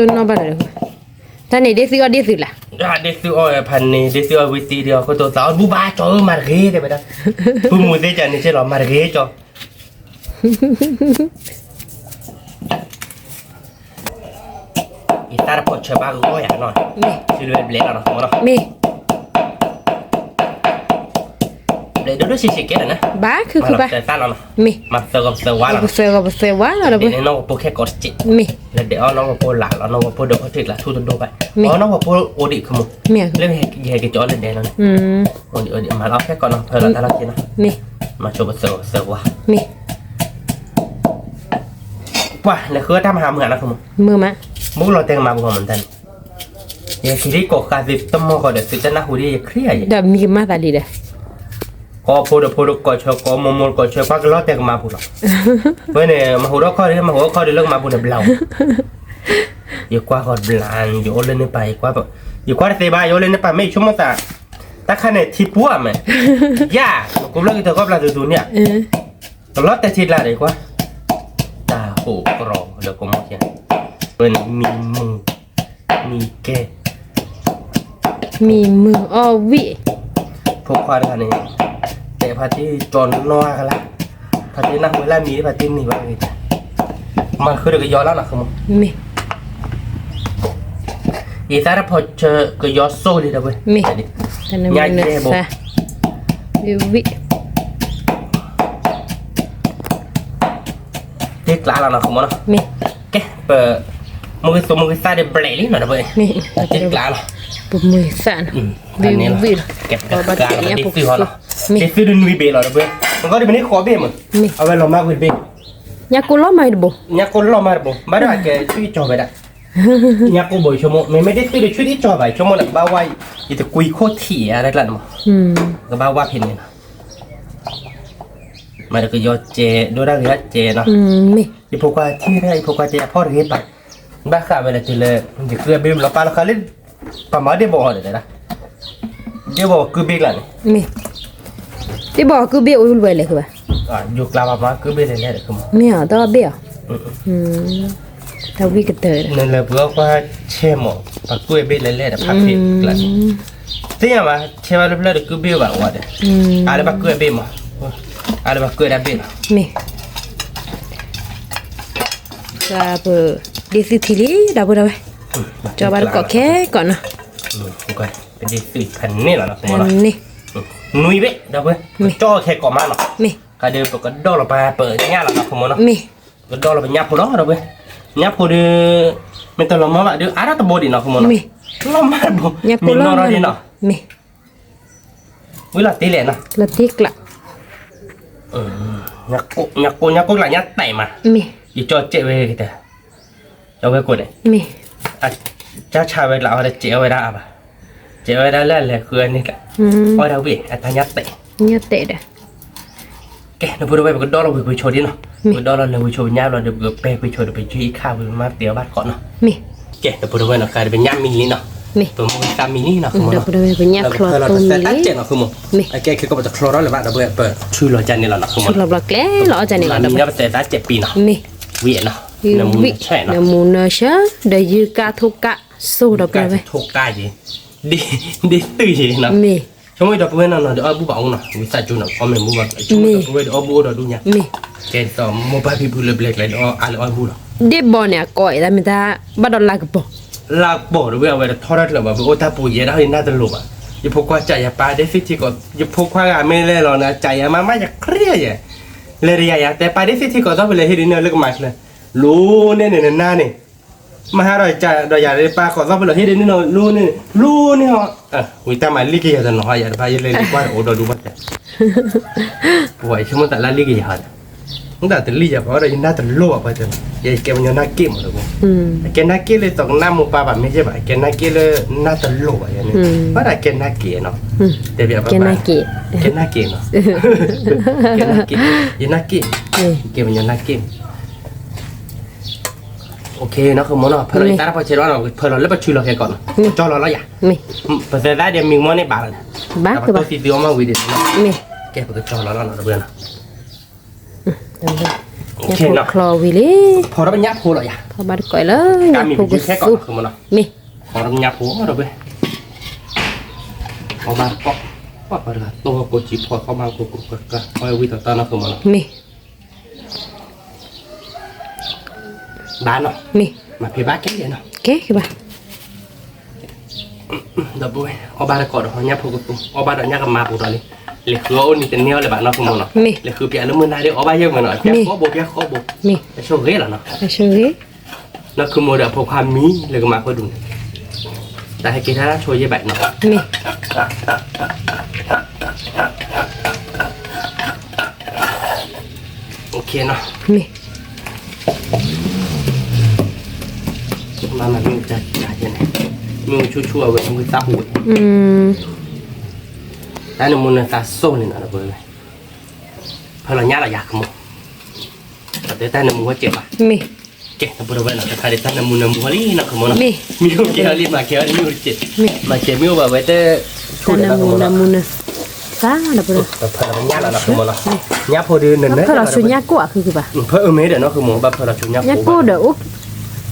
အီၣ်န့ၣ်, တနီၣ်ဘၣ်လၢၤ, တနီၣ်ဘၣ်လၢၤ, တၢ်န့ၣ်ဒ်သုအီၣ်ဒ်သုလၢ်, ဒ်သုအီၣ်ဖးန့ၣ် ဒ်သုအီၣ်ဝံၤသံဒီး အခိၣ်တိသးအီၣ်တဘူၣ်ဘၣ်ကၠီၣ်ဧၢ မၤတဂ့ၤတဲဝဲဒၣ်, ပုၢ်မူသ့ၣ်ကန့ၣ်က့လီၤ မၤတဂ့ၤကၠီၣ် ယတၢ်တဖိးဆၢဘၣ်ဂီၢ်ယၤနီၤ, မ့ၢ် သုလၢဘျဲးလီၤနီၤ မ့ၢ်နီၤ, မ့ၢ် ဘျဲးဒိၣ်ဒိၣ်ဆံးဆံးကဲလီၤနီၤ, ဘၣ်ခုၣ်ခုၣ်ဘၣ်, မ့ၢ် မၤသၢဂီၤပသၢဝါလီၤနီၤ, ပသၢဂီၤပသၢဝါလီၤ ဒီးပနီၢ်ကဖိခဲကိးတစဲး, မ့ၢ် လၢဒဲးအီၣ်နီၢ်ကဖိလၢ်လီၤ နီၢ်ကဖိဒီးဟီၣ်ထံးကျါထူတဒိၣ်ဘၣ်, မ့ၢ် အီၣ်နီၢ်ကဖိအိၣ်ဒံးခမူ, မ့ၢ် လၢယဟဲက့ၤကၠီၣ်လၢဒဲးလီၤန့ၣ်, အိၣ်ဒံးအိၣ်ဒံး မၤလီၤခဲကိးနီၤ ဖၢလီၤတၢ်လီၢ်ခံနီၤ, မ့ၢ် မၤဆိပသၢဂီၤပသၢဝါ, မ့ၢ် ပှၤလဲၤဃုအီၣ်တၢ်မဟါမုၢ်ဟါနီၤ မုၢ်မး, မုၢ်လီၤတဲကမၤပူၤဂီၢ်မးတၢ်န့ၣ်, ယက့ၤဒ်ကိးဃာ်သုတမီၢ်ဃီဒီး သုတနၢ်ဟူဒ်ယခရံာ်ဧါယဲ, ဒီးမံၤကမၣ်သးလံဒီး, ကိးဖိဒီးဖိဒီးကိးဆၢ ကိးမိၢ်မိၢ်ကိးဆၢ ပှၤကလီၤတဲာ်ကမၤပူၤလီၤ, ဝဲန့ၣ် မၤဟူးဒီးခီၣ်ဒီး မၤဟူးဒီးခီၣ်ဒီးလၢကမၤပူၤန့ၣ်ဘျါ, ယကွၢ်ဃီဘျါ ယအိၣ်လၢန့ၣ်ပၤ ယကွၢ်တသ့ဘၣ် ယအိၣ်လၢန့ၣ်ပၤ မ့ၢ်ယဆိကမိၣ်သး, တၢ်ခါန့ၣ်ထံပှၢ်မး, ယၤ, ကိးဘျီက့ၤတၢ်ကီၢ်ဘျါသူသူန့ၣ်ဧါ, ကလီၤတဲာ်ထံကျါဒီးကွၢ်, တၢ်ဟူးကြီဒီးကမိၣ်ကဲ, ဝဲန့ၣ်မံၤမုာ်, မံၤကဲ, မံၤမုာ်အီၣ်ဝံၣ်, ဖိခွါတဂၤန့ၣ်, တဲဖါတံၢ်ကၠီနီၢ်ကလါ, ဖါတံၢ်နၢ်ဟူလၢမံၤ ဖါတံၢ်မံၤဘၣ်ဂ့ၤ, မၤဃုာ်ဒီးကယီၤလီၤနီၤ မ့ၢ် ယသးတဖီၣ်ဆၢကယီၤစိလံဒီးဝဲ, မ့ၢ်, ညါယဲဘိ, ဝံၣ်, တ့ကျးလီၤနီၤ မ့ၢ်နီၤ, ကဲ, ပ, မုၢ်ဂ့ၤသူမုၢ်ဂ့ၤသၣ်ဒီးဘျဲးလံနီၤဒီးဝဲ, တ့ကျးလီၤ, ပမုၢ်ဂ့ၤသၣ်နီၤ, ဝံၣ်, ကဲ, ပကကျးလီၤ ဒ့သုၣ်ဟီနီၤ, ဒ့သုၣ်ဒုးနွံဘ့ၣ်လီၤဒီးဝဲ, မ့ၢ်ဃီဒီးပန့ၢ်ဃိးဘ့ၣ်မး, အဝဲလီၤမၢ်ကွံာ်တဘ့ၣ်, ညါကိလီၤမၢ်တဘိ, ညါကိလီၤမၢ်တဘိ, ဘၣ်ဒီးအကဲဆူယကၠီၤဝဲဒၣ် ညါကိၣ်ဘိဆိကမိၣ် မ့မ့ၢ်ဒ့သုၣ်ဒီးဆူဒ်ကၠီၤဘၣ် ဆိကမိၣ်န့ၣ် ကဘၣ်ဝါ, ယတကွံခိၣ်ထံးအါတကျါန့ၣ်မး, ကဘၣ်ဝါဖဲန့ၣ်နီၤ, မ့ၢ်ဒီးကယီၤစဲး ဒိၣ်ဒၣ်ဂ့ၤဒၣ်စဲးနီၤ, ယဖိခွါထံၣ်ဒၣ် ယဖိခွါတဲအဖီၣ်တဂ့ၤပာ်, ဘၣ်ဃးဝဲလၢတုၤလၢ, ယကုၢ်အဘ့ၣ်လီၤပာ်လီၤဃာ်လၢ, ပမၤဒ့ဘိအီၤဒီး, ဒ့ဘိကုၢ်ဘ့ၣ်ကျါန့ၣ်, မ့ၢ်, ဒ့ဘိကုၢ်ဘ့ၣ်အိၣ်ဝဲလဲၣ်ဃုဘၣ်, ယိၤကျါဘၣ်မၤကုၢ်ဘ့ၣ်လဲၣ်လဲၣ်ဒီး, မ့ၢ်အီၤတဘ့ၣ်အီၤ, တၢ်ဝံၣ်ကတၢၢ်ဒီး, နလဲၤပှၤကွၢ်ဆဲးမး, ပှၤကုၢ်ဘ့ၣ်လဲၣ်လဲၣ်ဒီးဖးဖ့းကျါန့ၣ်, သ့ၣ်ညါဘၣ် ဆဲးဘၣ်လၢဖျၢၣ်ဒီးကုၢ်ဘ့ၣ်ဘၣ်ဝဲဒီး, အါလၢဘၣ်ကုၢ်ဘ့ၣ်မး, အါလၢဘၣ်ကုၢ်ဒၣ်ဘ့ၣ်လီၤ, မ့ၢ် ပ, ဒ့သုၣ်ထံလံ ဒီပုၢ်ဒီဝဲၢ်, ကၠီဘၣ်တကိးခဲကိးနီၤ, ပဒ့သုၣ်ဖဲန့ၣ်လီၤ, နွံဘ့ၣ် ဒီပုၢ်ဝဲၢ်, ကၠီခဲကိးမးနီၤ, မ့ၢ်, ကဒီးပကဒီလီၤပပညၣ်လီၤနီၤ မ့ၢ်နီၤ, မ့ၢ်, ပကဒီလီၤပညၣ်ဖိလီၤ ဒီပုၢ်ဝဲၢ်, ညၣ်ဖိဒီး, မ့ၢ်တလီၤမၢ်ဘၣ်ဒီး အါထီၣ်တဘိဒံးနီၤ မ့ၢ်နီၤ, မ့ၢ်, လီၤမၢ်တဘိ, မ့ၢ်နီၤဒီးနီၤ, မ့ၢ် ဝံၤလီၤတ့လဲၣ်နီၤ, လီၤတ့ကျး, ညါကိၣ် ညါကိၣ်ကျးညါတဲာ်မး, မ့ၢ်, ယကၠီစဲးဝဲကတၢၢ်, ကၠီဝဲကိးန့ၣ်, မ့ၢ်, ကၠီဆါဝဲကျးအီၤဒီးစဲးအီၤဝဲဒၣ်အါဘၣ်, စဲးအီၤဝဲဒၣ်လၢအလဲၤဃုအန့ၣ်ကျး, အီၣ်ဒၣ်ဝံၣ် အတၢ်ညါတဲာ်, ညါတဲာ်ဒီး ကဲ ဒီပုၢ်ဒီဝဲၢ် ပကဒီလီၤဝံၤကွံာ်ဆိဒံးနီၤ, ပကဒီလီၤလဲၤဝံၤဆိပညၣ်ဘျီဒီး ပကပဲာ်ကွံာ်ဆိဒီး ပကယုၢ်အံၤခါဝံၤ ပမၤပတ့ၢ်အီၤဘၣ်တကိးနီၤ, မ့ၢ်, ကဲ ဒီပုၢ်ဒီဝဲၢ်နီၤ ဃးဒီးပညၣ်မံလံနီၤ, မ့ၢ်, ပမုၢ်သၣ်မံလံနီၤ ဒီပုၢ်ဒီဝဲၢ် ပညၣ်ချီတိမံလံ, တၢ်စဲးနီၤ ဃုမး, မ့ၢ်, အကဲခဲကိးပတချီထီၣ်လၢၤဘၣ် ဒီပုၢ်ဝဲၢ် ပထုလီၤကန့ၣ်လီၤနီၤ ဃုမး, ထုလီၤဘျီကျဲလီၤအီၣ်ကန့ၣ်လီၤ ဒီပုၢ်ဝဲၢ်, ပသဲးသးစဲးပံၤနီၤ, မ့ၢ်, ဝံၤနီၤ, နမူနဆၢ, နမူနဆၢ, ဒီးယုၢ်ကၢ်ထိၣ်ကၢ်စိ ဒီပုၢ်ဒီဝဲၢ်, ထိၣ်ကၢ်ယံၤ, ဒ့သုၣ်ယံၤနီၤ, မ့ၢ် ဆိကမိၣ်ဒီပုၢ်ဝဲၢ်နီၤနီၤ ဒီးအီၣ်ဘူၣ်ဘၣ်အိၣ်နီၤ ဝံသးစူၤနီၤ အီၣ်မ့ၢ်မူဘၣ် ဆိကမိၣ်ဒီပုၢ်ဝဲၢ်ဒီးအီၣ်ဘူၣ်အိၣ်ဒီးဒူၣ်ညါ, မ့ၢ်, ကဲဒ်သိး မိၢ်ပၢ်ဖံဖုလၢဘျဲးကျဲဒီးအီၣ်အါလၢအီၣ်ဘူၣ်လီၤ, ဒ့ၣ်ဘီန့ၣ် အကိးအံၤ တၢ်မ့ၢ်တၢ်ဘၣ်ဒီးလါကပီၤ, လါကပီၤဒီးဝဲ အဝဲတထီထီၣ်ကျၢၤဘၣ် ပအိၣ်တၢ်ပူၤယဲဒၣ်ဟီၣ်ယနၢ်တလိၤဘၣ်, ယဖိခွါကးယၤပၢ်ဒ့သ့ၣ်ထံကီး ယဖိခွါဂၤမ့ၢ်လဲၤလီၤန့ၣ် ကးယၤမၤမးယခရံာ်ယဲ, လဲၤဒီးယၤယၤ တဲပၢ်ဒ့သ့ၣ်ထံကီးသီၣ်ဖဲလဲၣ်ဟ့ၣ်ဒုးန့ၢ်လၢကမၤချၢ, လိန့ၣ်န့ၣ်နနါန့ၣ် မဟါဒီးကးဒီးယၤ ပၢ်ကီးသီၣ်ဖဲလဲၣ်ဟ့ၣ်ဒုးန့ၢ်လီၤ လိန့ၣ်, လိန့ၣ်ဟီ, ဝံၤတၢ်မၤလံကယၤတနီၤဟီ ယၤတဘၣ်ယလဲၤလံကွၢ်ဒီးအိၣ်ဒီးဒူၣ်ဘၣ်တဲ, ပဝဲဆိကမိၣ်သးလၢလံကယၤဟီဒီး, မ့ၢ်တၢ်တလံၣ်ယၤပှၤဒီးယနၢ်တလိၤဘၣ်ပှၤတဲ, ယကဲပညီနၢ်က့ၣ်မးဒီး, အကဲနၢ်က့ၣ်လၢသိးကနၣ်မိၢ်ပၢ်ဘၣ်မ့ၢ်ယဲဘၣ် အကဲနၢ်က့ၣ်လၢနၢ်တလိၤဘၣ်ယဲန့ၣ်, ဘၣ်ဒီးကဲနၢ်က့ၣ်နီၤ, တဲဘၣ်ပၢ်, ကဲနၢ်က့ၣ်နီၤ, ကဲနၢ်က့ၣ်, ယနၢ်က့ၣ်, ကဲပညီနၢ်က့ၣ် နီၤ ဃမနီၤ ဖၢလီၤယတၢ်တၢ်ဖီဆဲးဒီးနီၤ ဖၢလီၤလၢပဆူလီၤခဲကီးနီၤ ကၠီလီၤလီၤယၤ ပသဲသးဒီးမံမီၢ်န့ၣ်ဘၣ်လီၤန့ၣ် ဘၣ်ကဘၣ် ပတိၢ်သံအီၣ်မးဝံၤဒီး ကဲပကၠီလီၤလီၤနီၤတဘျီနီၤ ဖီၣ်ချီဝံၤလံ ဖီၣ်ဒီးပညၣ်ဖိလီၤယၤ ဖီၣ်ဘၣ်တကိးလၢညၣ်ဖိကသူ မ့ၢ် ဖီၣ်ဒီးပညၣ်ဖိဒီး ဖီၣ်ဘၣ်တကိး ပှၤတဂၤတိၢ်ဝဲကိးကံ ဖီၣ်ခီၣ်ဘၣ်ကိးကိးကၤကၤ ဖီၣ်ဝံၤတီတီနီၤဃမနီၤ မ့ၢ် ဘၣ်နီၤ မ့ၢ် မၤဖံးဘၣ်ကဲယဲနီၤ ကဲကဘၣ် ဒီပုၢ်ဝဲၢ် အီၣ်ဘၣ်တကိးဒီးညၣ်ဖိကသူ အီၣ်ဘၣ်ဒီးညၣ်ကမါပူၤဒီးလံ လဲၤဃုအီၣ်အိၣ်နံၤတန့ၢ်အီၤလၢၤဘၣ်နီၤဃမနီၤ လဲၤဃုပျးလၢမုၢ်နၤဒီးအီၣ်ဘၣ်ယဲၢ်မနီၤ ပျးဃီဘိပျးဃီဘိ အဆိၣ်ဂ့ၤလီၤနီၤ နီၢ်ခူမိၢ်ဒီးအဖိခွါမံလၢကမၤဖိဒူၣ်န့ၣ် တၢ်ဟဲက့ၤထါဆိယဲၢ်ဘၣ်နီၤ မ့ၢ် OK နီၤ မ့ၢ် မၤမၤမ့ၢ်ကကန့ၣ် မ့ၢ် ဆိဆိအဝဲမူသၣ်အိၣ်ဝဲ, တၢ်နၢမူနၢသးစိၣ်န့ၣ်နီၤ, ဖၢလီၤညၣ်လီၤယၤကမိၣ်, တၢ်နၢမူဝဲကဲးဘၣ်, မ့ၢ်, ကဲ နပဒိဝဲနီၤ တခါဒ်တၢ်နၢမူနၢမူလံနီၤ ကမိၣ်နီၤ, မ့ၢ်, မ့ၢ်အိၣ်ကဲအီၤလံ မၤကဲအီၤလံ မ့ၢ်အိၣ်တကဲး, မ့ၢ်, မၤကဲးမ့ၢ်အိၣ်ဘၣ်ဝဲတ တၢ်နၢမူနၢမူနၢ သၣ်နီၤပဒိ, ဖၢလီၤညၣ်လီၤနီၤ ကမိၣ်နီၤ, ညၣ်ဖိဒီးနနၢ ဖၢလီၤဆိညၣ်ကိၣ်အဃုကဘၣ်, ဖၢအမ့ၢ်ဒီးနီၤ ကမိၣ် ဘၣ်ဖၢလီၤဆိညၣ်ကိၣ်ဒီး အိၣ်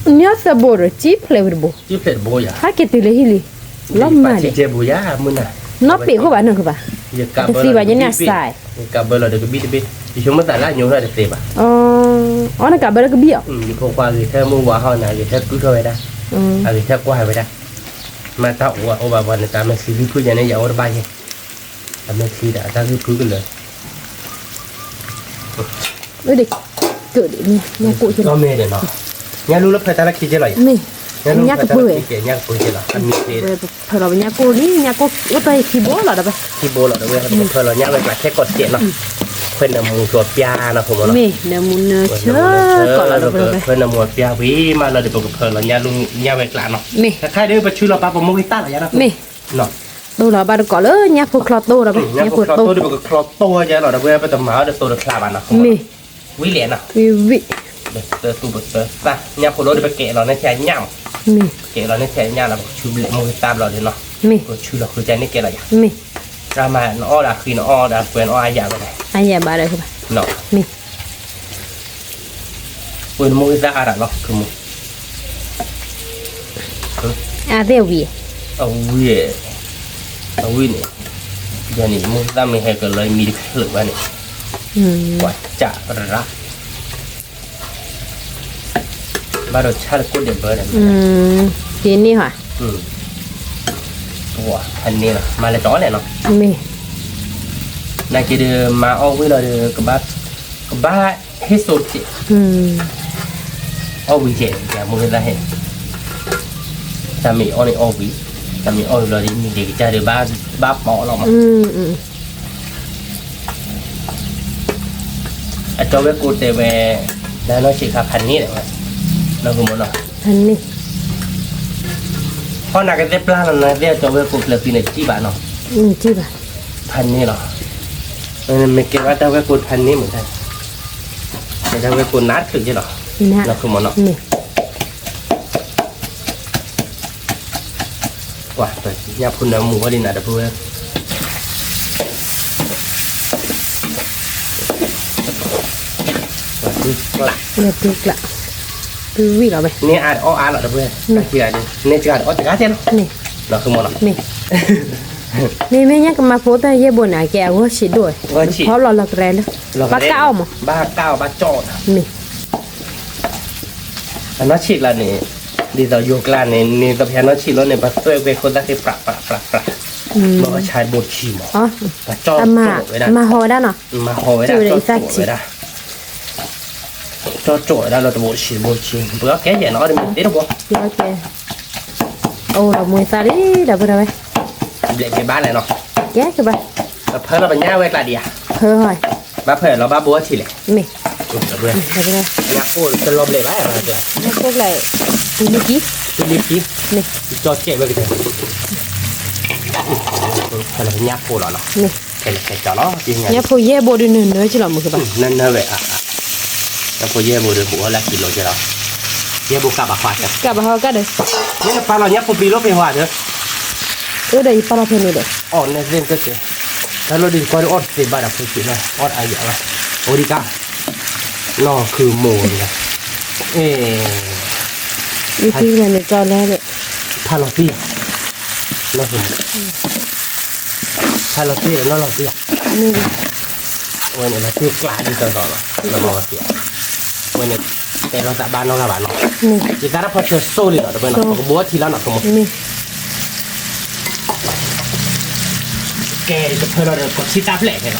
ညီသဘိဒီး ကံဖျဲးဝံၤတဘိ, ကံဖျဲးတဘိယၤ, ဟဲက့ၤတုၤလၢဟံၣ်လံ, လီၤမၢ်န့ᣣ်, နီၢ်ပ့ၤခိၣ်ဘၣ်နီၤကဘၣ်, တသံဘၣ်ညါန့ၣ်အစး, ကဘၢလီၤဒီးကဘံၣ်တဘ့ၣ်, ယဆိကမိၣ်သးလၢအညိးထီၣ်တသ့ဘၣ်, အီ နကဘၢလၢကဘံၣ်အီၤ, ယဖိခွါအဂ့ၤထဲမုၢ်ဝါဟီၣ်န့ၣ် အဂ့ၤထဲကုၢ်ထီၣ်ဝဲဒၣ်, အဂ့ၤထဲကွၢ်ဝဲဒၣ်, မ့ၢ်တၢ်အိၣ်အိၣ်ဘၣ်ဘၣ်န့ၣ် တၢ်မဲာ်ချံဂံၢ်ဖုၣ်ယၤန့ၣ် ယအိၣ်တဘၣ်ယဲ, တၢ်မဲာ်ချံဒီးတၢ်ဂံၢ်ဖုၣ်ကလၢာ် ကဒ့ၣ်, ညၣ်ကိၣ်က့လီၤ, ညၣ်လူလၢဖၢတၢ်လၢခံက့လီၤယၤ, မ့ၢ်, ညၣ်ကိၣ်, ညၣ်ကိၣ်က့လီၤ, ဖၢလီၤပညၣ်ကိၣ်လံ ညၣ်ကိၣ်အိၣ်တၢ်ယခံဘိလီၤဒီး, ခံဘိလီၤဒီးဝဲ ဖၢလီၤညၣ်ဝဲကျါခဲကိးစဲးနီၤ, ခွဲးနၢမူကၠီပျါနီၤ ခိၣ်မနီၤ, မ့ၢ်, နၢမူနၢဆၢကိးလီၤဒီး, ခွဲးနၢမူပျါဝံၤမးလီၤဒီး ပကဖၢလီၤညၣ်လူညၣ်ဝဲကျါနီၤ, မ့ၢ်, တခါဒီးပဆူလီၤပာ်ပမိၢ်ဂံၢ်သၣ်လီၤယၤနီၤ, မ့ၢ် တိၢ်လီၤဘၣ်တကိးလၢညၣ်ဖိချီတိၢ်ဒီး, ညၣ်ဖိတိၢ်ဒီးပကချီတိၢ်ယဲလီၤဒီး ပဝဲပတမၤအီၤဒီးတိၢ်တဖျါဘၣ်နီၤ, မ့ၢ်, ဝံၤလဲၣ်နီၤ, ဝံၤ, ပသၢသူပသၢသၣ် ညၣ်ဖိလီၤဒီးပကဲးလီၤန့ၢ်ဆဲးညၣ်မး, ကဲးလီၤန့ၢ်ဆဲးညၣ်လီၤ ပကဆူဘျဲးမိၢ်ဂံၢ်သၣ်ဘျီဒီးနီၤ, ပကဆူလီၤဃုကန့ၢ်ကဲလီၤယၤ, မ့ၢ်, တၢ်မၤနအီၣ်ဒီးအဃံနအီၣ်ဒီးပှဲၤနအီၣ်အယၤဘၣ်လဲၣ်, အယၤဘၣ်ဒီး, မ့ၢ် ပှဲၤနမိၢ်ဂံၢ်သၣ်အါတၢ်လီၤ ကမိၢ်, အသ့ၣ်ဝံၤ, အဝံၤ, အဝံၤန့ၣ်, ယၤန့ၣ် မိၢ်ဂံၢ်သၣ်မ့ၢ်ဟဲကလီၤမံတချုးဘၣ်န့ၣ်, ပှၤစးရၣ် ဘၣ်ဒီးဆၣ်တကိၣ်ဒဲးဘၢဒီး, က့ၤန့ၢ်ဟါ, ပှၤဖးန့ၢ်လီၤ မၤလဲၤတီလဲၣ်နီၤ, မ့ၢ်, နာ်က့ဒီးမၤအီၣ်ဝံၤလီၤဒီး, ကဘၣ်ဟ့ၣ်စိတက့ၢ်, အီၣ်ဝံၤကဲး ယမိၢ်သၣ်ဟဲ, တၢ်မ့ၢ်အီၣ်န့ၣ်အီၣ်ဝံၤ, တၢ်မ့ၢ်အီၣ်ဝံၤလီၤဒီး မံၤဒဲးကစၢ်ဒီးဘၣ်ပီအီၣ်လီၤမး အကၠီဝဲၢ်ကိတဲဝဲ, နနီၢ်ဆံးခါဖးန့ၢ်ဒီးဝဲ, နီၢ်ကမီၤနီၤ, ဖဲနၤကသ့ၣ်ပျၢ်လီၤ နၤသ့ၣ်အကၠီဝဲၢ်ကိကျၢၤသံန့ၣ် ကံၣ်ဘၣ်နီၤ, ဖးန့ၢ်လီၤ, မ့ၢ်ကဲဝဲတၢ်ဝဲၢ်ကိဖးန့ၢ်မး, မ့ၢ်တၢ်ဝဲၢ်ကိနါတချုးက့လီၤ, နီၢ်ကမီၤနီၤ ကွၢ် ညၣ်ဖိနၢမူဝဲဒ်နၤတပူၤဝဲ, ကျၢ်, ကျၢ်, ဝံၤလီၤဝဲ, န့ၢ်အါတအီၣ်အါလီၤတပူၤ, န့ၢ်အါတအီၣ်တဂၤတဲလီၤ, နီၢ်ကမီၤနီၤ, မ့ၢ်, မ့မ့ၢ်ညၣ်ကမၤဖိတၢ်ယဲၢ်ဘိန့ၣ် ကဲအဂီၢ်ဆံးဒိၣ်, ဖီလီၤလီၤကရဲလၢ, ဘၣ်ကၣ်အီၣ်မး, ဘၣ်ကၣ်အီၣ်ဘၣ်ကၠီၣ်, မ့ၢ် အနီၢ်ဆံးကျါန့ၣ်, ဒ်သိးယိၤကျါန့ၣ် န့ၣ်သိးဖဲအနီၢ်ဆံးလီၤန့ၣ် ပသွဲၣ်ကွဲခိၣ်သၣ်ဃ့ ပြး ပြး ပြး ပြး, ဘၣ်ဆါဘိဆံးမး, ပကၠီၣ်ကၠီၣ်ဝဲဒၣ်, မၤဟီဝဲဒၣ်နီၤ, မၤဟီဝဲဒၣ်, ကၠီၣ်ကၠီၣ်ဝဲဒၣ်, ကၠီၣ်ကၠီၣ်ဝဲဒၣ်လၢတဘိဆံးဘိဆံး, ပကဲယဲၢ်နီၤ အီၣ်တမံၤသ့တဘိ, အိၣ်လီၤမူသၣ်လံ ဒီပုၢ်ဒီဝဲၢ်, ဘျဲးက့ၤဘၣ်လဲၣ်နီၤ, ကဲက့ၤဘၣ်, ပဖၢလီၤပညၣ်ဝဲကျါဒံးဧါ, ဖၢ, ဘၣ်ဖၢလီၤဘၣ်ဘိအထံးလဲၣ်, မ့ၢ်, ညၣ်ဖိတလီၤဘျဲးဘၣ်, ညၣ်ဖိကျါ, တုၤလံကံ, တုၤလံကံ, မ့ၢ်, ကၠီကဲးဝဲကတၢၢ်, ဖၢလီၤပညၣ်ဖိလီၤနီၤ, မ့ၢ်, ဖဲလဲၣ်ဖဲကၠီလီၤ, ညၣ်ဖိယဲၢ်ဘိဒီးနၢနၢက့လီၤမုၢ်ကဘၣ်, နၢနၢဝဲ, ညၣ်ဖိယဲၢ်ဘိဒီးဘူးအီၣ်လၢကံလိက့လီၤ, ယဲၢ်ဘိကးဘၣ်ဟီ, ကးဘၣ်ဟီကဒီး, မ့ၢ်နပာ်လီၤညၣ်ဖိပျံၤလိဖဲဟီဒီး အၢဒီးယပာ်လီၤဖဲန့ၣ်ဒီး, အီၣ်နဲၣ်သ့ၣ်တက့ၢ်, တၢ်လီၤဒုးကီဒုးအီၣ်တသ့ဘၣ်ဒီးဖိဆံးလီၤ, အီၣ်အါယၤလီၤ, အိၣ်ဒံးကါ, နီၢ်ခုမိၢ်န့ၣ်, အ့ၣ်, ဖးလီၤသံ, နီၢ်ခုမိၢ်, ဖးလီၤသံဒီးနီၢ်လီၤသံ, အဝဲန့ၣ်လီၤသံကျးဒ်သိးသိးလီၤ, နီၢ်လီၤသံ, အဝဲန့ၣ် တဲလီၤသးဘၣ်နီၢ်ဂၤဘၣ်နီၤ, ယသးတၢ်ဖီဆၢစိလံနီၤ, တပၢၢ်နီၤ ပကဘိထံလီၤနီၤ, ကဲ တဖၢလီၤဒီး ကီၢ်ဆံသၣ်ဖျဲၣ်ခဲလီၤ,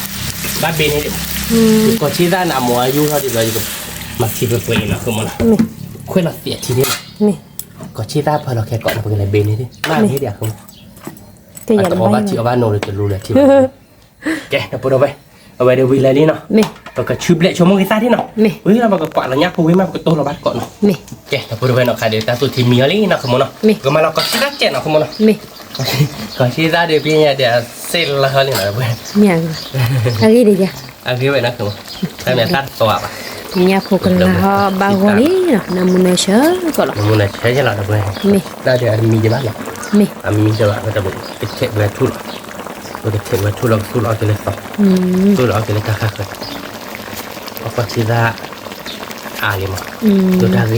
ဘၣ်ဘ့န့ၣ်ဒံး, ကီၢ်ဆံသၣ်န့ၣ် အမိၢ်အယူၢ်ထီၣ်ဒံးဒီး ယကမၤထံပှဲၤပှဲၤအံၤနီၤ, ခွဲးလီၤသံးအထံန့ၣ်, ကီၢ်ဆံသၣ်ဖၢလီၤခဲကိးန့ၣ် ပကလဲၤဘ့န့ၣ်ဒံး, မ့ၢ်ဒံး, အတအီၣ်ဘၣ်ထံအီၣ်ဘၣ်နိဒီး တလူလၢထံ, ကဲ နပဒိၣ်ဝဲၢ်, အဝဲဒီးဝံၤလဲၤလံနီၤ, မ့ၢ်, ပကဆူဘျဲၣ်ဆိကမိၣ်က့ၤသၣ်ဒ်နီၤ, ဝံၤလီၤပကကွၢ်လီၤညၣ်ဖိဝံၤမး ပကတိၢ်လီၤဘၣ်တကိးနီၤ. ကဲ ဒီပုၢ်ဝဲၢ်နီၤ ခါဒီးတၢ်သူၣ်ထံမံၤအီၤလံနီၤ ခမနီၤ, ပကမၤလီၤကီၢ်ဆံသၣ်စဲးနီၤ ခမနီၤ. ကီၢ်ဆံသၣ်ဒီး ပညါဒီးအစ့လၢဟီလံနီၤ ဒီပုၢ်ဝဲၢ်, အဂ့ၢ်ဒ်ယၤ, အဂ့ၢ်ဝဲနီၤ ခမ, တၢ်မ့ၢ်တၢ်တသီဘၣ်, ညၣ်ဖိကလၤဟီဘၣ်ဂီၤလံနီၤ နၢမူနၢဆၢကီးလီၤ, နၢမူနၢဆၢကီးလီၤ ဒီပုၢ်ဝဲၢ်, တၢ်ဒီးအတမံၤဒံးဘၣ်နီၤ, အမံၤဒံးဘၣ် ပကထံၣ်ဝဲထူၣ်လီၤ, ပကထံၣ်ဝဲထူၣ်လီၤ ကသူလီၤအီၤက့ၤလၢသီ, သူလီၤအီၤက့ၤလၢတၢ်ခါဃၢၤ, ပကီၢ်ဆံသၣ် အါလံမး, ဒိၣ်တၢ်ဂ့ၢ်,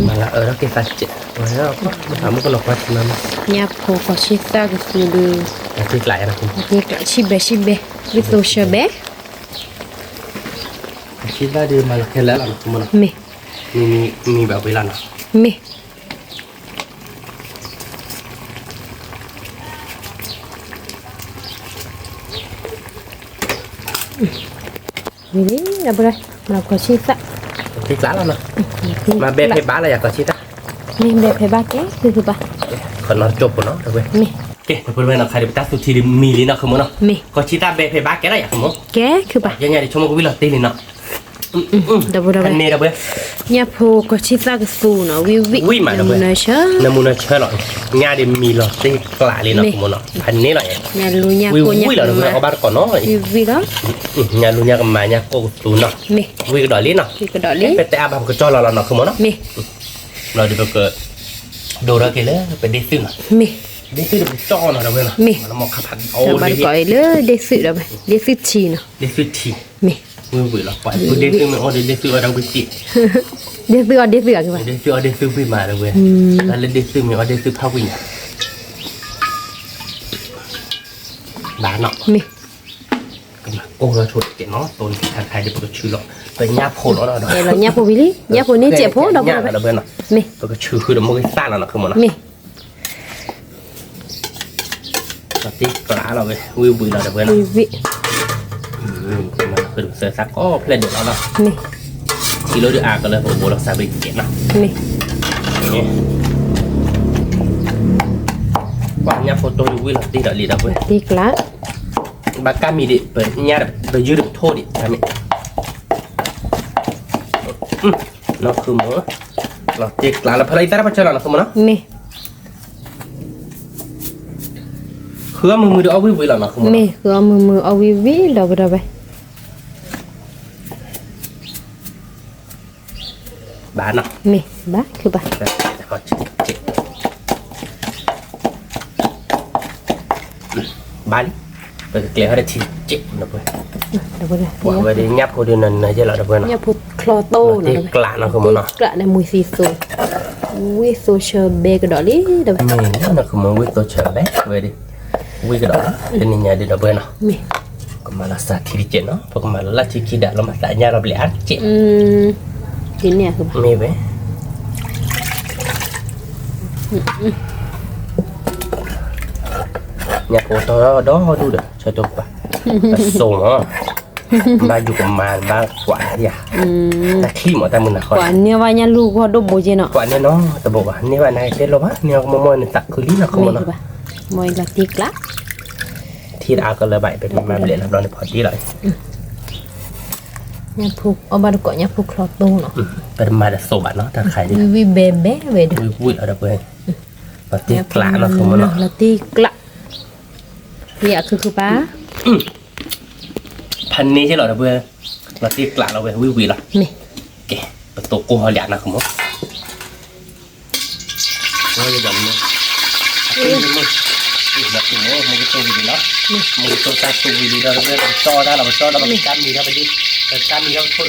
မၤလၢအအၢထီၣ်က့ၤသးစဲး, မ့ၢ်သးမုၣ်ကနီၤကွၢ်ထံမးမး, ညၣ်ဖိကီၢ်ဆံသၣ်ကသူဒီး, ကီၢ်ဆံသၣ်စံးဘဲစံးဘဲ, ဝံသိဆၢဘဲ, ကီၢ်ဆံသၣ်ဒီးမၤလီၤခဲလၢာ်လီၤနီၤ ခမနီၤ, မ့ၢ်, မံၤဘၣ်ဝံၤလီၤနီၤ, မ့ၢ် ဝံၤလံ ဒီပုၢ်ဝဲၢ်, မၤကီၢ်ဆံသၣ်, ကီၢ်ဆံသၣ်လီၤနီၤ, မၤဘဲဖဲဘါလီၤယၤကီၢ်ဆံသၣ်, မ့ၢ်ဘဲဖဲဘါကဲ သုသုဘၣ်, ခီနီတကၠိဖိနီၤ ဒီပုၢ်ဝဲၢ်, မ့ၢ်, ကဲ ဒီပုၢ်ဝဲၢ်နီၤ ခါဒီးပတၢ်သူၣ်ထံဒ်မံၤလံနီၤ ခမနီၤ, မ့ၢ်, ကီၢ်ဆံသၣ်ဘဲဖဲဘါကဲလီၤယၤ ခမ, ကဲ ခုဘၣ်, ယညါဒီးဆိကမိၣ်ကဝံၤလီၤတ့ၢ်လံနီၤ ဒီပုၢ်ဝဲၢ်, ဖဲန့ၣ်ဒီပုၢ်ဝဲၢ်, ညၣ်ဖိကီၢ်ဆံသၣ်ကသူနီၤ ဝံၣ်ဝံၣ်မး ဒီပုၢ်ဝဲၢ်, နၢမူနၢဆၢလီၤ, ညၣ်ဒီးမံၤလီၤတ့ၢ်ကျးလံနီၤ ခမနီၤ, ဖဲန့ၣ်လီၤ, ဝံၣ်ဝံၣ်လီၤ ဒီပုၢ်ဝဲၢ် အီၣ်ဘၣ်တကိးနီၤ, ဝံၣ်ဝံၣ်လီၤ, ညၣ်လူညၣ်ကမၤညၣ်ကိၢ်ကသူနီၤ, ဝံၣ်ကဒီးလံနီၤ, ပတဲအါဘၣ်ပကကၠီလီၤလီၤနီၤ ခမနီၤ, ဘျီဒီးပက ဒိထီၣ်က့ၤလၢပဒ့သုၣ်နီၤ, ဒ့သုၣ်ဒီးပကကၠီနီၤ ဒီပုၢ်ဝဲၢ်နီၤ, မ့ၢ်, ဘၣ်တကိးအံၤလၢဒ့သုၣ်ဒီး ဒ့သုၣ်ထံနီၤ, ဒ့သုၣ်ထံ, မ့ၢ်, ဝံၣ်ဝံၣ်လီၤ ပှၤဒ့သုၣ်မ့ၢ်အီၣ်ဒီးဒ့သုၣ်အီၣ်ဒီးဝံၣ်စံး, ဒ့သုၣ်အီၣ်ဒ့သုၣ်အီၣ်, ဒ့သုၣ်အီၣ်ဒ့သုၣ်ဝံၣ်မး ဒီပုၢ်ဝဲၢ်, တၢ်လၢဒ့သုၣ်မ့ၢ်အီၣ်ဒ့သုၣ်ဖးဝံၣ်န့ၣ် ဘၣ်နီၤ, မ့ၢ်, ကမၤကိၢ်ထီၣ်ဆိတကဲးနီၤ, တိၢ်န့ၣ်ခါခါဒီးပကဆူလီၤ ပညၣ်ဖိလီၤနီၤ, ညၣ်ဖိဝံၤလံ ညၣ်ဖိန့ၣ်စဲးဖိဒီပုၢ်ဝဲၢ်, မ့ၢ်, ပကဆူဃုာ်ဒီးမိၢ်ဂ့ၤသၣ်လီၤနီၤ ခမနီၤ, မ့ၢ် လီၤတံၢ်ကျးလီၤဝဲ ဝံၣ်ဝံၣ်လီၤဒီပုၢ်ဝဲၢ်နီၤ, ဝံၣ်ဝံၣ်, မၤဃုာ်ဒီးသၢသၣ်ကိးဖျဲၣ်ဒဲးလီၤနီၤ, မ့ၢ်, ထံလီၤဒုးအါကလၢပကဘိးလီၤသးဘ့ၣ်ကဲးနီၤ, မ့ၢ်, ပှၤညၣ်ဖိတိၢ်ဒုးဝံၣ်လီၤတံၢ်ဒီးလံဒီပုၢ်ဝဲၢ်, တံၢ်ကျး, ဘၣ်ကၢ်မံၤဒံး ပညၣ်ဒီး ပယုၢ်ဒီးပထိၣ်ဒံး တၢ်မ့ၢ် နီၢ်ခုမ့ၢ်, လီၤတံၢ်ကျးလီၤ ဖဲလီၤအံၤသၣ်တၢ်ပၢၢ်ဆၢလီၤနီၢ်ခုမ့ၢ်နီၤ, မ့ၢ်, ဃုအီၣ်မုာ်မုာ်ဒီးအီၣ်ဝံၣ်ဝံၣ်လီၤနီၢ်ခုမ့ၢ်နီၤ, မ့ၢ်ဃုအီၣ်မုာ်မုာ်အီၣ်ဝံၣ်ဝံၣ်ဒီပုၢ်ဝဲၢ်, ဘၣ်နီၤ, မ့ၢ်, ဘၣ်ခုဘၣ် ဘၣ်လံ, ပကကျဲၤဟီၣ်ဒီးထံကဲး ပှၤဝဲဒၣ်ညၣ်ဖိဒုးနၤနၤယဲၢ်လီၤဒီပုၢ်ဝဲၢ်နီၤ, ညၣ်ဖိချီတိၢ်နီၤ, တံၢ်ကျးနီၢ်ခုမ့ၢ်နီၤ, တံၢ်ကျးန့ၣ် မွံသံသိ, ဝံၣ်သိဆၢဘဲကဒီးလံ, မ့ၢ်နီၢ်ခုမ့ၢ် ဝံၣ်သိဆၢဘဲဝဲဒၣ်, ဝံၣ်ကဒီးလံ တနံၤညါဒုးဒီပုၢ်ဝဲၢ်နီၤ, ပကမၤလီၤစးထံတကဲးနီၤ, ပကမၤလီၤလၢထံခံဒးလီၤမၤသးညၣ်လီၤဘျဲးအါတကဲး, မ့ၢ်ဝဲ ညၣ်ဖိတီၢ်ဒီဒူၣ်ဒီး ဆၢတိၢ်ပာ်, ပစိာ်မး, ဘၣ်ယိၣ်ကမၤဘၣ်ကွၢ်ယၤ, တၢ်ချံၣ်မးတၢ်မုၢ်နၤဃီ, ကွၢ်န့ၢ်ဘၣ်ညၣ်လူၢ်ဂီၢ်ဒိၣ်ဘိက့နီၤ, ကွၢ်န့ၢ်နီၤ တဘိဘၣ် န့ၢ်ဘၣ်နၤတဲလိာ်ဘၣ် န့ၢ်အီၤကမီၤမီၤန့ၣ်သးခုလံနီၤ ခမနီၤ, မီၤအံၤလီၤတံၢ်ကျး, ထံတအါကလၢဘၣ် ပမၤဘျဲးလီၤဘျီန့ၣ်ဖီတံၢ်လီၤ, ညၣ်ဖိ အီၣ်ဘၣ်တကိးညၣ်ဖိချီတိၢ်နီၤ, ပတမၤတစိာ်ဘၣ်နီၤ တၢ်တခါအံၤ, ဝံၣ်ဝံၣ်ဘဲဘဲဝဲဒီး, ဝံၣ်ဝံၣ်လီၤဒီပုၢ်ဝဲၢ်, လီၤတံၢ်ကျးနီၤ ခမနီၤ, လီၤတံၢ်ကျး, ယၤခုခုပၢ်, ဖးန့ၢ်က့လီၤဒီပုၢ်ဝဲၢ်, လီၤတံၢ်ကျးလီၤဝဲ ဝံၣ်ဝံၣ်လီၤ, မ့ၢ်, ကဲ, ပတိၢ်ကိၢ်ဟီလံနီၤ ခမနီၤ ဝဲဒၣ်မ့ၢ်, မ့ၢ်ကတိၢ်ဝံၤလံနီၤ, မ့ၢ်ကတိၢ်တၢ်တိၢ်ဝံၤလံဒီး ပကတီၢ်တၢ်လီၤ ပကတီၢ်ဒီး ပကတၢ်မံၤထီၣ်ပဒုၣ်, ပကတၢ်မံၤထီၣ်ပထိၣ်ဒီးပဒုၣ်နီ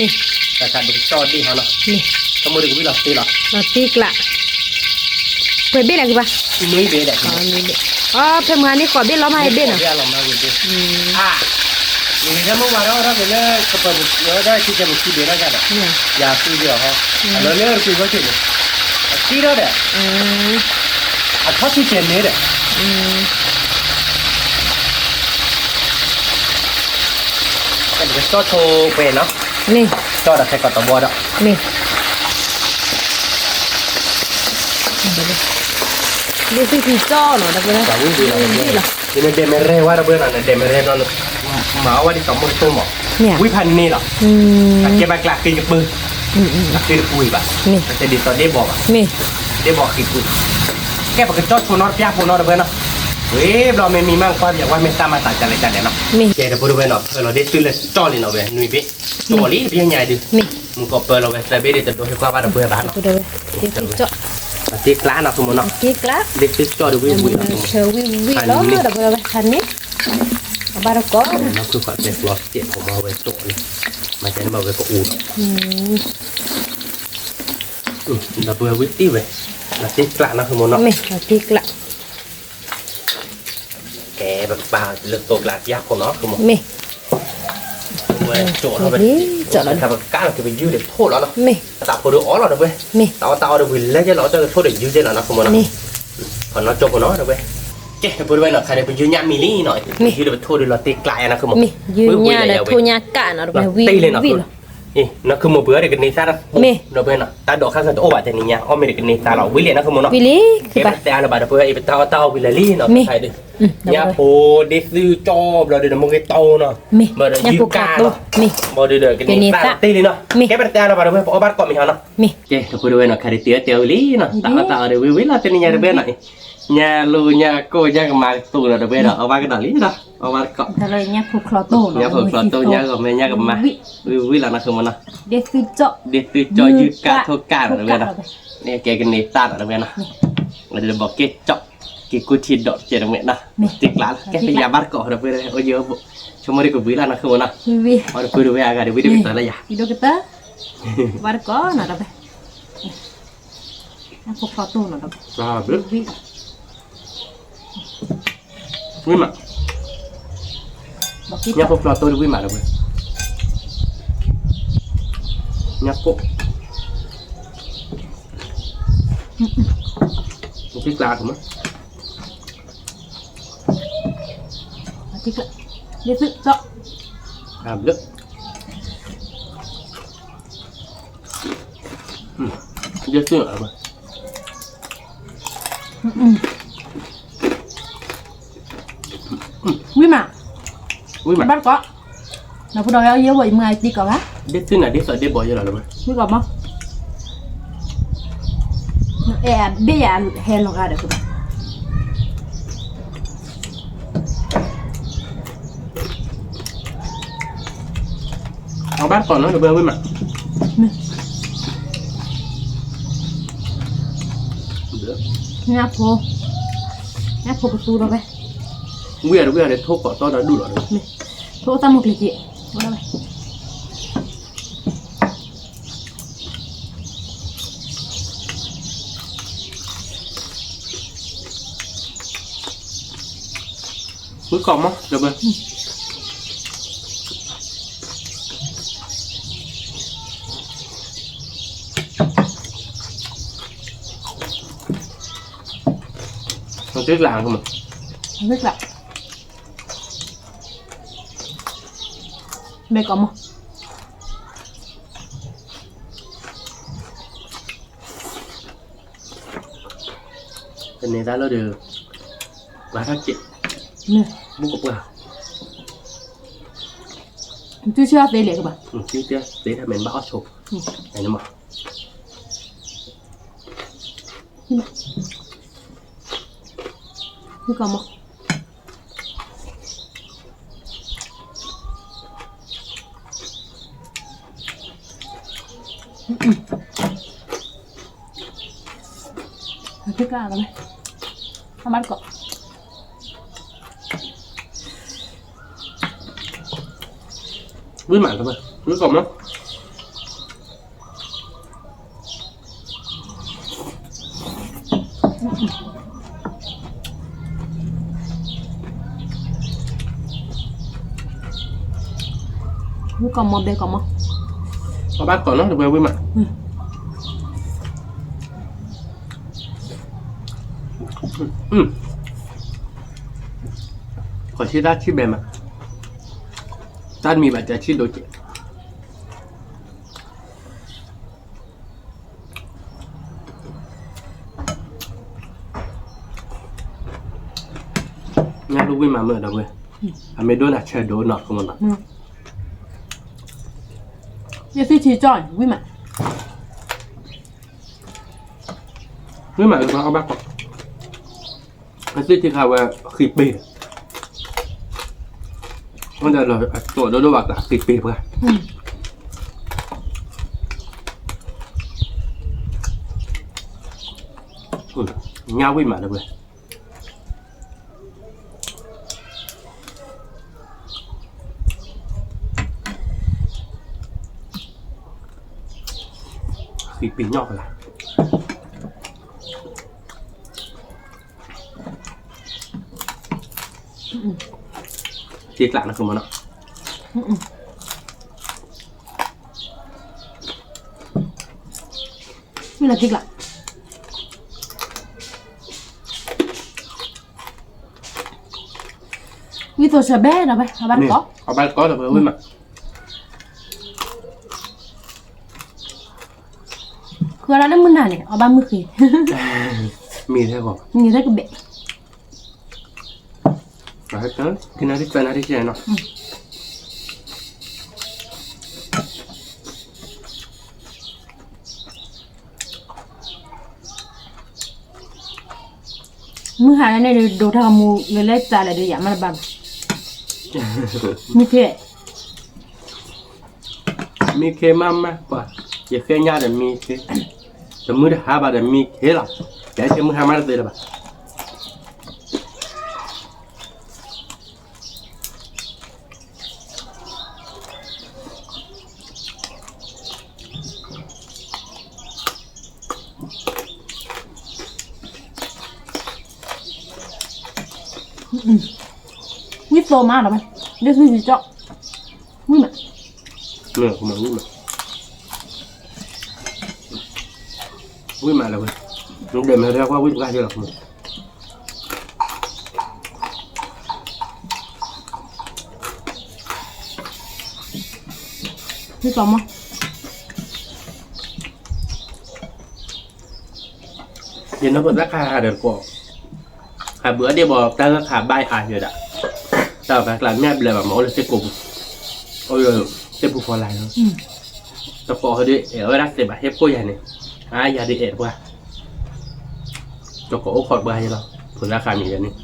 ၤ, တၢ်ခါပကတီၢ်ဒ့ၣ်ဟီနီၤ, ခမူဒီးကဝံၣ်လီၤတ့ၢ်လီၤ, လီၤတံၢ်ကျး, ပှဲၤဘ့ၣ်လဲၣ်ကဘၣ်, မ့ၢ်ဘ့ၣ်ဒီး, အီ ဖဲမုၢ်ဟါန့ၣ်ကိးဘ့ၣ်လီၤမးဟဲဘ့ၣ်နီၤ, အါ ယမ့ၢ်မ့ၢ်ဝၤထီၣ်ထီၣ်က့ၤလၢ ကပၢၤပူၤဝဲဒၣ်ထံဆဲးပူၤခံဘ့ၣ်ထီၣ်ကဒီး, ယၤသူက့ၤအီၤဟီ, အလီၤလၢတကွံာ်ဝဲက့ၤန့ၣ်, အတံၢ်ထီၣ်ဒီး, အထီၣ်ထံဆဲးန့ၣ်ဒီး, ကစီၣ်ဆိပှဲၤနီၤ, မ့ၢ်, ကစီၣ်ဒီးခဲကီးတဘီဒီး, မ့ၢ် ဒ့ၣ်သုထံကၠီနီၤ ဒီပုၢ်ဝဲၢ်, ဒ့ၣ်မ့ၢ်ရဲဝဲဒီပုၢ်ဝဲၢ်နီၤ ဒ့ၣ်မ့ၢ်ရဲနီၤ, မၤအီၣ်ဝဲဒ်သိးမိၢ်ကတိၢ်မး, ဝံဖးန့ၣ်လီၤ, အကဲဘၣ်ကျါဃ့ကပၢ, အဃ့တပူၤဘၣ်, အတဲဒ်သိးဒ့ဘီဘၣ်, ဒ့ဘီဃ့ပူၤ, ကဲပကကၠီဆိနီတပျၢ်ဖိနီတဝဲနီၤ, ဝံၤဘျီမ့ၢ်မံမးကွၢ်ပျဲဝဲမ့ၢ်တၢ်မၤသးကလဲၤကလဲၤနီၤ, ကဲတပူၤတဝဲနီၤ ဖၢလီၤဒ့သုလၢကၠီလံနီၤဝဲ နွံဘ့ၣ်, ကၠီလံ ပယညါဒုး, မုၢ်ကီၢ်ပၢလီၤဝဲသၢဘ့ၣ်ဒ်တဒိဟဲကွၢ်ဘၣ်တပှဲၤဘၣ်နီၤ, တ့ကျါနီၤ ဃုမနီၤ, တ့ကျါ, ဒ့သုကၠီဒုးဝံဝံလီၤ, ဝံလီၤ တပှဲၤဝဲဖးန့ၣ်, အဘၣ်တကီး, နီၢ်ခုၣ်ဖးတဲကျီစဲးဖိမၤဝဲကၠီလံ, မၤကဲန့ၣ်ဘၣ်ဝဲကအိၣ်လီၤ, ဒီပုၢ်ဝဲၢ်ဝံတ့ၢ်ဝဲ, လီၤတ့ကျါနီၤ ဃုမနီၤ, မ့ၢ်လီၤတ့ကျါ, ကဲပပာ်လၢသိကျါပျၢ်ခိၣ်နီၤ ဃုမနီၤ, မ့ၢ်, ဝဲကၠီလီၤ, ပကကၢလီၤက့ၤပယုၢ်ဒီးထိၣ်လီၤနီၤ, မ့ၢ်, တၢ်ဖိဒုးအီလီၤတပှဲၤ, မ့ၢ်, တၢ်အီၣ်တၢ်အီဒုးဝံၤလဲၢ်ကဲလီၤ အီၣ်တၢ်ကထိၣ်ဒီးယုၢ်ကဲလီၤနီၤ ဃုမနီၤ, မ့ၢ်, ဖီနီၢ်ကၠီဖိနီၤတပှဲၤ, ကဲတပူၤတဝဲနီၤ ခါဒီးပယုၢ်ညၣ်မံလံနီၤ, ပယုၢ်ဒီးပထိၣ်ဒုးလီၤတ့ကျါယါနီၤ ဃုမနီၤ, မ့ၢ်, ယုၢ်ညၣ်ဒီးထိၣ်ညၣ်ကၣ်နီၤ တပှဲၤဝံလီၤ, နီၤ ခုမိၢ်ပှ့ၤအီၤဒီးကန့ၢ်သၣ်, မ့ၢ်, ဒီပုၢ်ဝဲၢ်နီၤ တၢ်ဒိးခါဆၢတအိၣ်ဘၣ်တနံၤညါ အီၣ်မ့ၢ်ဒီးကန့ၢ်သၣ်လီၤ ဝံၤလံနီၤ ဃုမနီၤ, ဝံၤလံ, ကဲပတဲအါလၢၤဘၣ် ဒီပုၢ်ဝဲၢ် အံၤပတၢ်အီၣ်တၢ်အီဝံၤလၢာ်လံနီၤ, မ့ၢ်, ညၣ်ဖိဒ့သုကၠီဘျီဒုးဒီး မိၢ်ဂ့ၤတီနီၤ, မ့ၢ်, ဘျီဒီးယုၢ်ကၣ်လီၤ, မ့ၢ်, ဘျီဒုးဒီးကန့ၢ်သၣ်တ့ၢ်လံနီၤ, မ့ၢ်, ကဲပတဲအါလၢၤဘၣ် ဒီပုၢ်ဝဲၢ် ပအီၣ်ဘၣ်တကိးမ့ၢ်ဟီနီၤ, မ့ၢ်, ကဲ ဒီပုၢ်ဝဲၢ်နီၤ ခါဒုးတ့အီၣ်တဲအီၤဝံၤလံနီၤ တၢ်အီၣ်တၢ်အီဒီးဝံၤဝံၤလီၤ တနံၤညါတပှဲၤနီၤ, ညၣ်လိၣ်ညၣ်ကိၢ်ညၣ်ကမၤကသူၣ်နီၤ ဒီပုၢ်ဝဲၢ်ဒီး အီၣ်ဘၣ်ကဒီးလံနီၤ အီၣ်ဘၣ်တကိး, ညၣ်ဖိဖျိတိၢ် ညၣ်ဂီၤမဲ ညၣ်ကမၤ, ဝံၤဝံၤလီၤနီၤ ဃုမနီၤ, ဒ့သုကၠီယုၢ်ကၣ်ထိၣ်ကၣ်နီၤ ဒီပုၢ်ဝဲၢ်နီၤ, ကဲကန့ၢ်သၣ်နီၤ ဒီပုၢ်ဝဲၢ်နီၤ, ဒီးဘီက့ၤကၠီ, က့ၤကူထံဒီးကဲတမ့ၢ်နီၤ, တ့ကျါလီၤ ကဲပယၤဘၣ်တကိး ဒီပုၢ်ဝဲၢ် အိၣ်ယိၣ်ဘိ, ဆိကမိၣ်ဒ်ကဝံၤလီၤနီၤ ဃုမနီၤ, အီၤဒီပုၢ်ဝဲၢ်အဂၤဒီးဝံၤဒီးကတၢၢ်လၢယၤ, ဘၣ်တကိးနီၤ ဒီပုၢ်ဝဲၢ် ဖိဖျိတိၢ်နီၤ ဒီပုၢ်ဝဲၢ်, ဝံၤမး, ညၣ်ဖိဖျိတိၢ်ဒီးဝံၤမး ဒီပုၢ်ဝဲၢ်, ညၣ်ကိၢ်, တ့ကျါ ဃုမနီၤ, တ့ကျါ, ဒ့သုကၠီ, ဘျုး ဒ့သု, ဝံၤမး, ဝံၤမး ဘၣ်တကိး, နဖိဒီးယဲဝဲယမၤတံၢ်ကိးဂၤ, ဒ့သုနၤဒ့သိးဒ့ဘီယဲလီၤလၢၤဝဲ, ဝံၤကိးမး, အဲၣ်ဘ့ၣ်ယၤဟဲလီၤဂၤဒီး, အီၣ်ဘၣ်တကိးနီၤ ဒီပုၢ်ဝဲၢ် ဝံၤမး, ညၣ်ဖိ, ညၣ်ဖိကသူဒီးဝဲ, ဝံၤအီၤဒီးဝံၤအီၤဒီး ထိၣ်ကိးတီဒီးဒူၣ်လီၤ, ထိၣ်တၢ်မုၢ်ကျံၤက့ၤ, အိၣ်ဒၣ်ဝဲ ဝံၤကိးမး ဒီပုၢ်ဝဲၢ်, တ့ကျါ, တ့ကျါ, ဘဲကိးမး ကန့ၢ်သၣ်လၢဒီး ပှၤထီၣ်စဲး, ဘူၣ်ကပှၢ်, သုဆၢသ့လဲၣ်ကဘၣ်, သုဆၢသ့တၢ်မ့ၢ်ဘၣ်အီၣ်ဆိး, မး, တ့ကျါလီၤ, အမါတကိး, ဝံၤမး ဝံၤကိးမး ဝံၤကိးမး ဘဲကိးမး, အီၣ်ဘၣ်ကိးနီၤ တဝဲဝံၤမး, ခီၣ်ဆံတၢ်ဆံၣ်ဘဲမး, တၢ်တမံၤဘၣ်တၢ်ဆံၣ်ဒိၣ်ကဲး ညၣ်လူဝံၣ်မးမ့ၢ်ဒီပုၢ်ဝဲၢ်, အမ့ၢ်ဒိၣ်နၤဆၢဒိၣ်နီၤ ကမနီၤ, ယသ့ၣ်ထံကၠီ ဝံၣ်မး, ဝံၣ်မးလၢပှၤအီၣ်ဘၣ်ကီး, အသ့ၣ်ထံခါဝဲဃံပ့ၤ, ဝဲဒၣ်လီၤအတိာ်ဒိၣ်ဒိၣ်ဘၣ်ကျါဃံပ့ၤပှၤ, ညၣ်ဝံၣ်မးလၢပှၤ ဃံပ့ၤညီၣ်ကလါ, တ့ကျးနကမနီၤ, မ့ၢ်လၢတ့ကျး ဝံသိးစၢၤဘဲဒီးဘဲ အဘၣ်တကိး, အဘၣ်တကိးဒီးဘဲဝံၣ်မး, ဃုအလၢမုၢ်နၤန့ၣ် အဘၣ်မုၢ်ဃ့, မ့ၢ်ထဲကီး, မ့ၢ်ထဲကဘဲၣ်, ကနၣ်ရံၣ်သၢနၣ်ရံၣ်နီၤ. မုၢ်ဟါလၢန့ၣ်ဒိးတၢ်ကမူလၢလဲၤစးလဲၣ်ဒီးယၤမ့ၢ်တဘၣ်ဘၣ်, မံခ့, မံခ့မးမးပှၤ, ယဃဲညါဒီးမံခ့, တမုၢ်တဟါဘၣ်ဒီးမံခ့လီၤ, ယဲက့မုၢ်ဟါမးတသ့လၢၤဘၣ်. ဝံသိးမးဒီးဘဲ, ဒ်သုကၠီ, ဝံၣ်မး, ဝံၣ်မးလၢဝဲ, ဒဲးမဲာ်ရၢကွၢ်ဝံၣ်ပှၢ်ယဲလီၤ, ဝံၣ်သိးမး, ယနီၢ်ဖိသၣ်ခါဒီးတကိး, ခးဘုးအဒ့ၣ်ဘီ တၢ်ဂၢၢ်ခးဘၣ်အါယဲဒၣ်, တၢ်ပှၤကျါမ့ၢ်အဘျဲးဘၣ်မး အိၣ်လၢသ့ၣ်ကိးပူၤ, အိၣ်လၢသ့ၣ်ပူၤဖီလာ်လီၤ, တကိးဟဲဒ်အဲၣ်ဝဲဒၣ်သ့ဘၣ် ဟ့ၣ်ခိၣ်ယၤန့ၣ်, အါယၤဒ်အဲၣ်တပှၢ်, တကိးအိၣ်ခိးတပှၢ်ယဲလီၤ, ဖိသၣ်ခါမံၤယဲန့ၣ်,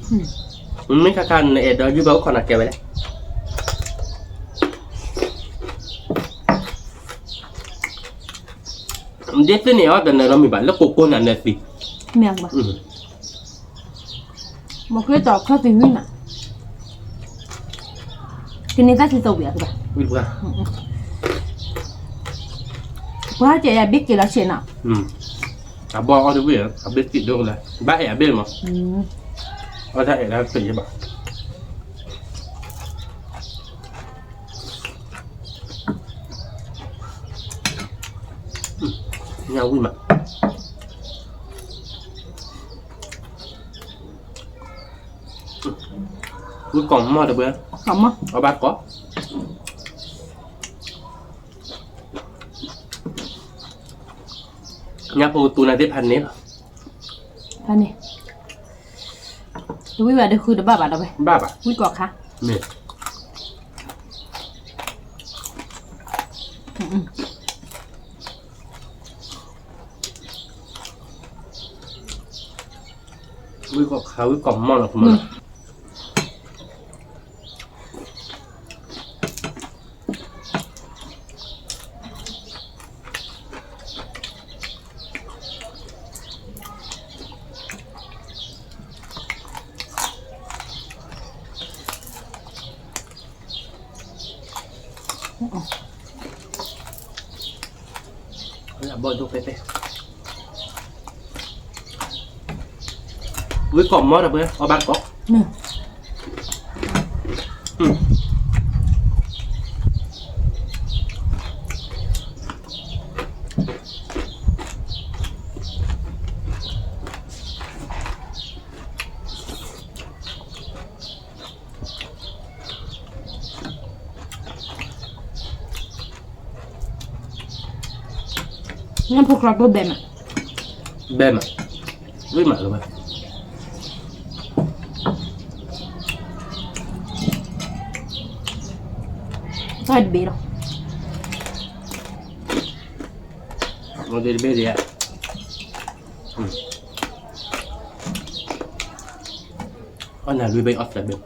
မ့ၢ်ခါခါနအဲၣ်ဒိးယုၢ်ဘၣ်အိၣ်ခိးနၤကဲဝဲလဲၣ် ဒ်သ့ၣ်န့ၣ်အီၤ တနၢၤဒီးမံၤဘၣ် လၢကိးကိးနၤနၢၤသံ, မ့ၢ်ဘၣ်, မ့ၢ်က့ၤတီၤခၢၣ်သံဝံၣ်နၤ, ကန့ၢ်တၢ်သံသိးဝံၤအကဘၣ်, ဝံၤတပှၢ်, ပှၤကဲယဘ့ၣ်က့ၤလီၤဆ့ၣ်နီၤ, အဘီအီၣ်တဝံၣ် အဘ့ၣ်သံးဒိၣ်ကလဲၣ် ဘၣ်အဲၣ်အဘ့ၣ်မး, အီၣ်တၢ်အဲၣ်တၢ်သ့ယဘၣ် ညၣ်ဝံၣ်မး, ဝံၣ်ကိးမီၢ်တပှဲၤ, အဘၣ်ကိး, ညၣ်ဖိကသူနၤသ့ၣ်ဖးန့ၣ်လီၤ, ဖးန့ၣ်, တဝံၣ်ဘၣ်ဒီးဃုတဘၣ်ဘၣ်ဒီးဝဲ, ဘၣ်ဘၣ်, ဝံၣ်ကိးခါ, မ့ၢ် ဝံၣ်ကိးခါ ဝံၣ်ကိးမီၢ်လီၤ ကမီၢ်လီၤ, ဝံၣ်ကိးမီၢ်ဒီးပှဲၤ အီၣ်ဘၣ်တကိး, ညၣ်ဖိကျီတိၢ်ဘဲမး, ဘဲမး, ဝံၣ်မးလၢၤဘၣ်, အီၣ်တဘ့ၣ်လီၤ. အီၣ်တဘ့ၣ်ဒံးဧါ. အီၣ်နၤလွံၢ်ဘ့ၣ် အီၣ်သၢဘ့ၣ်.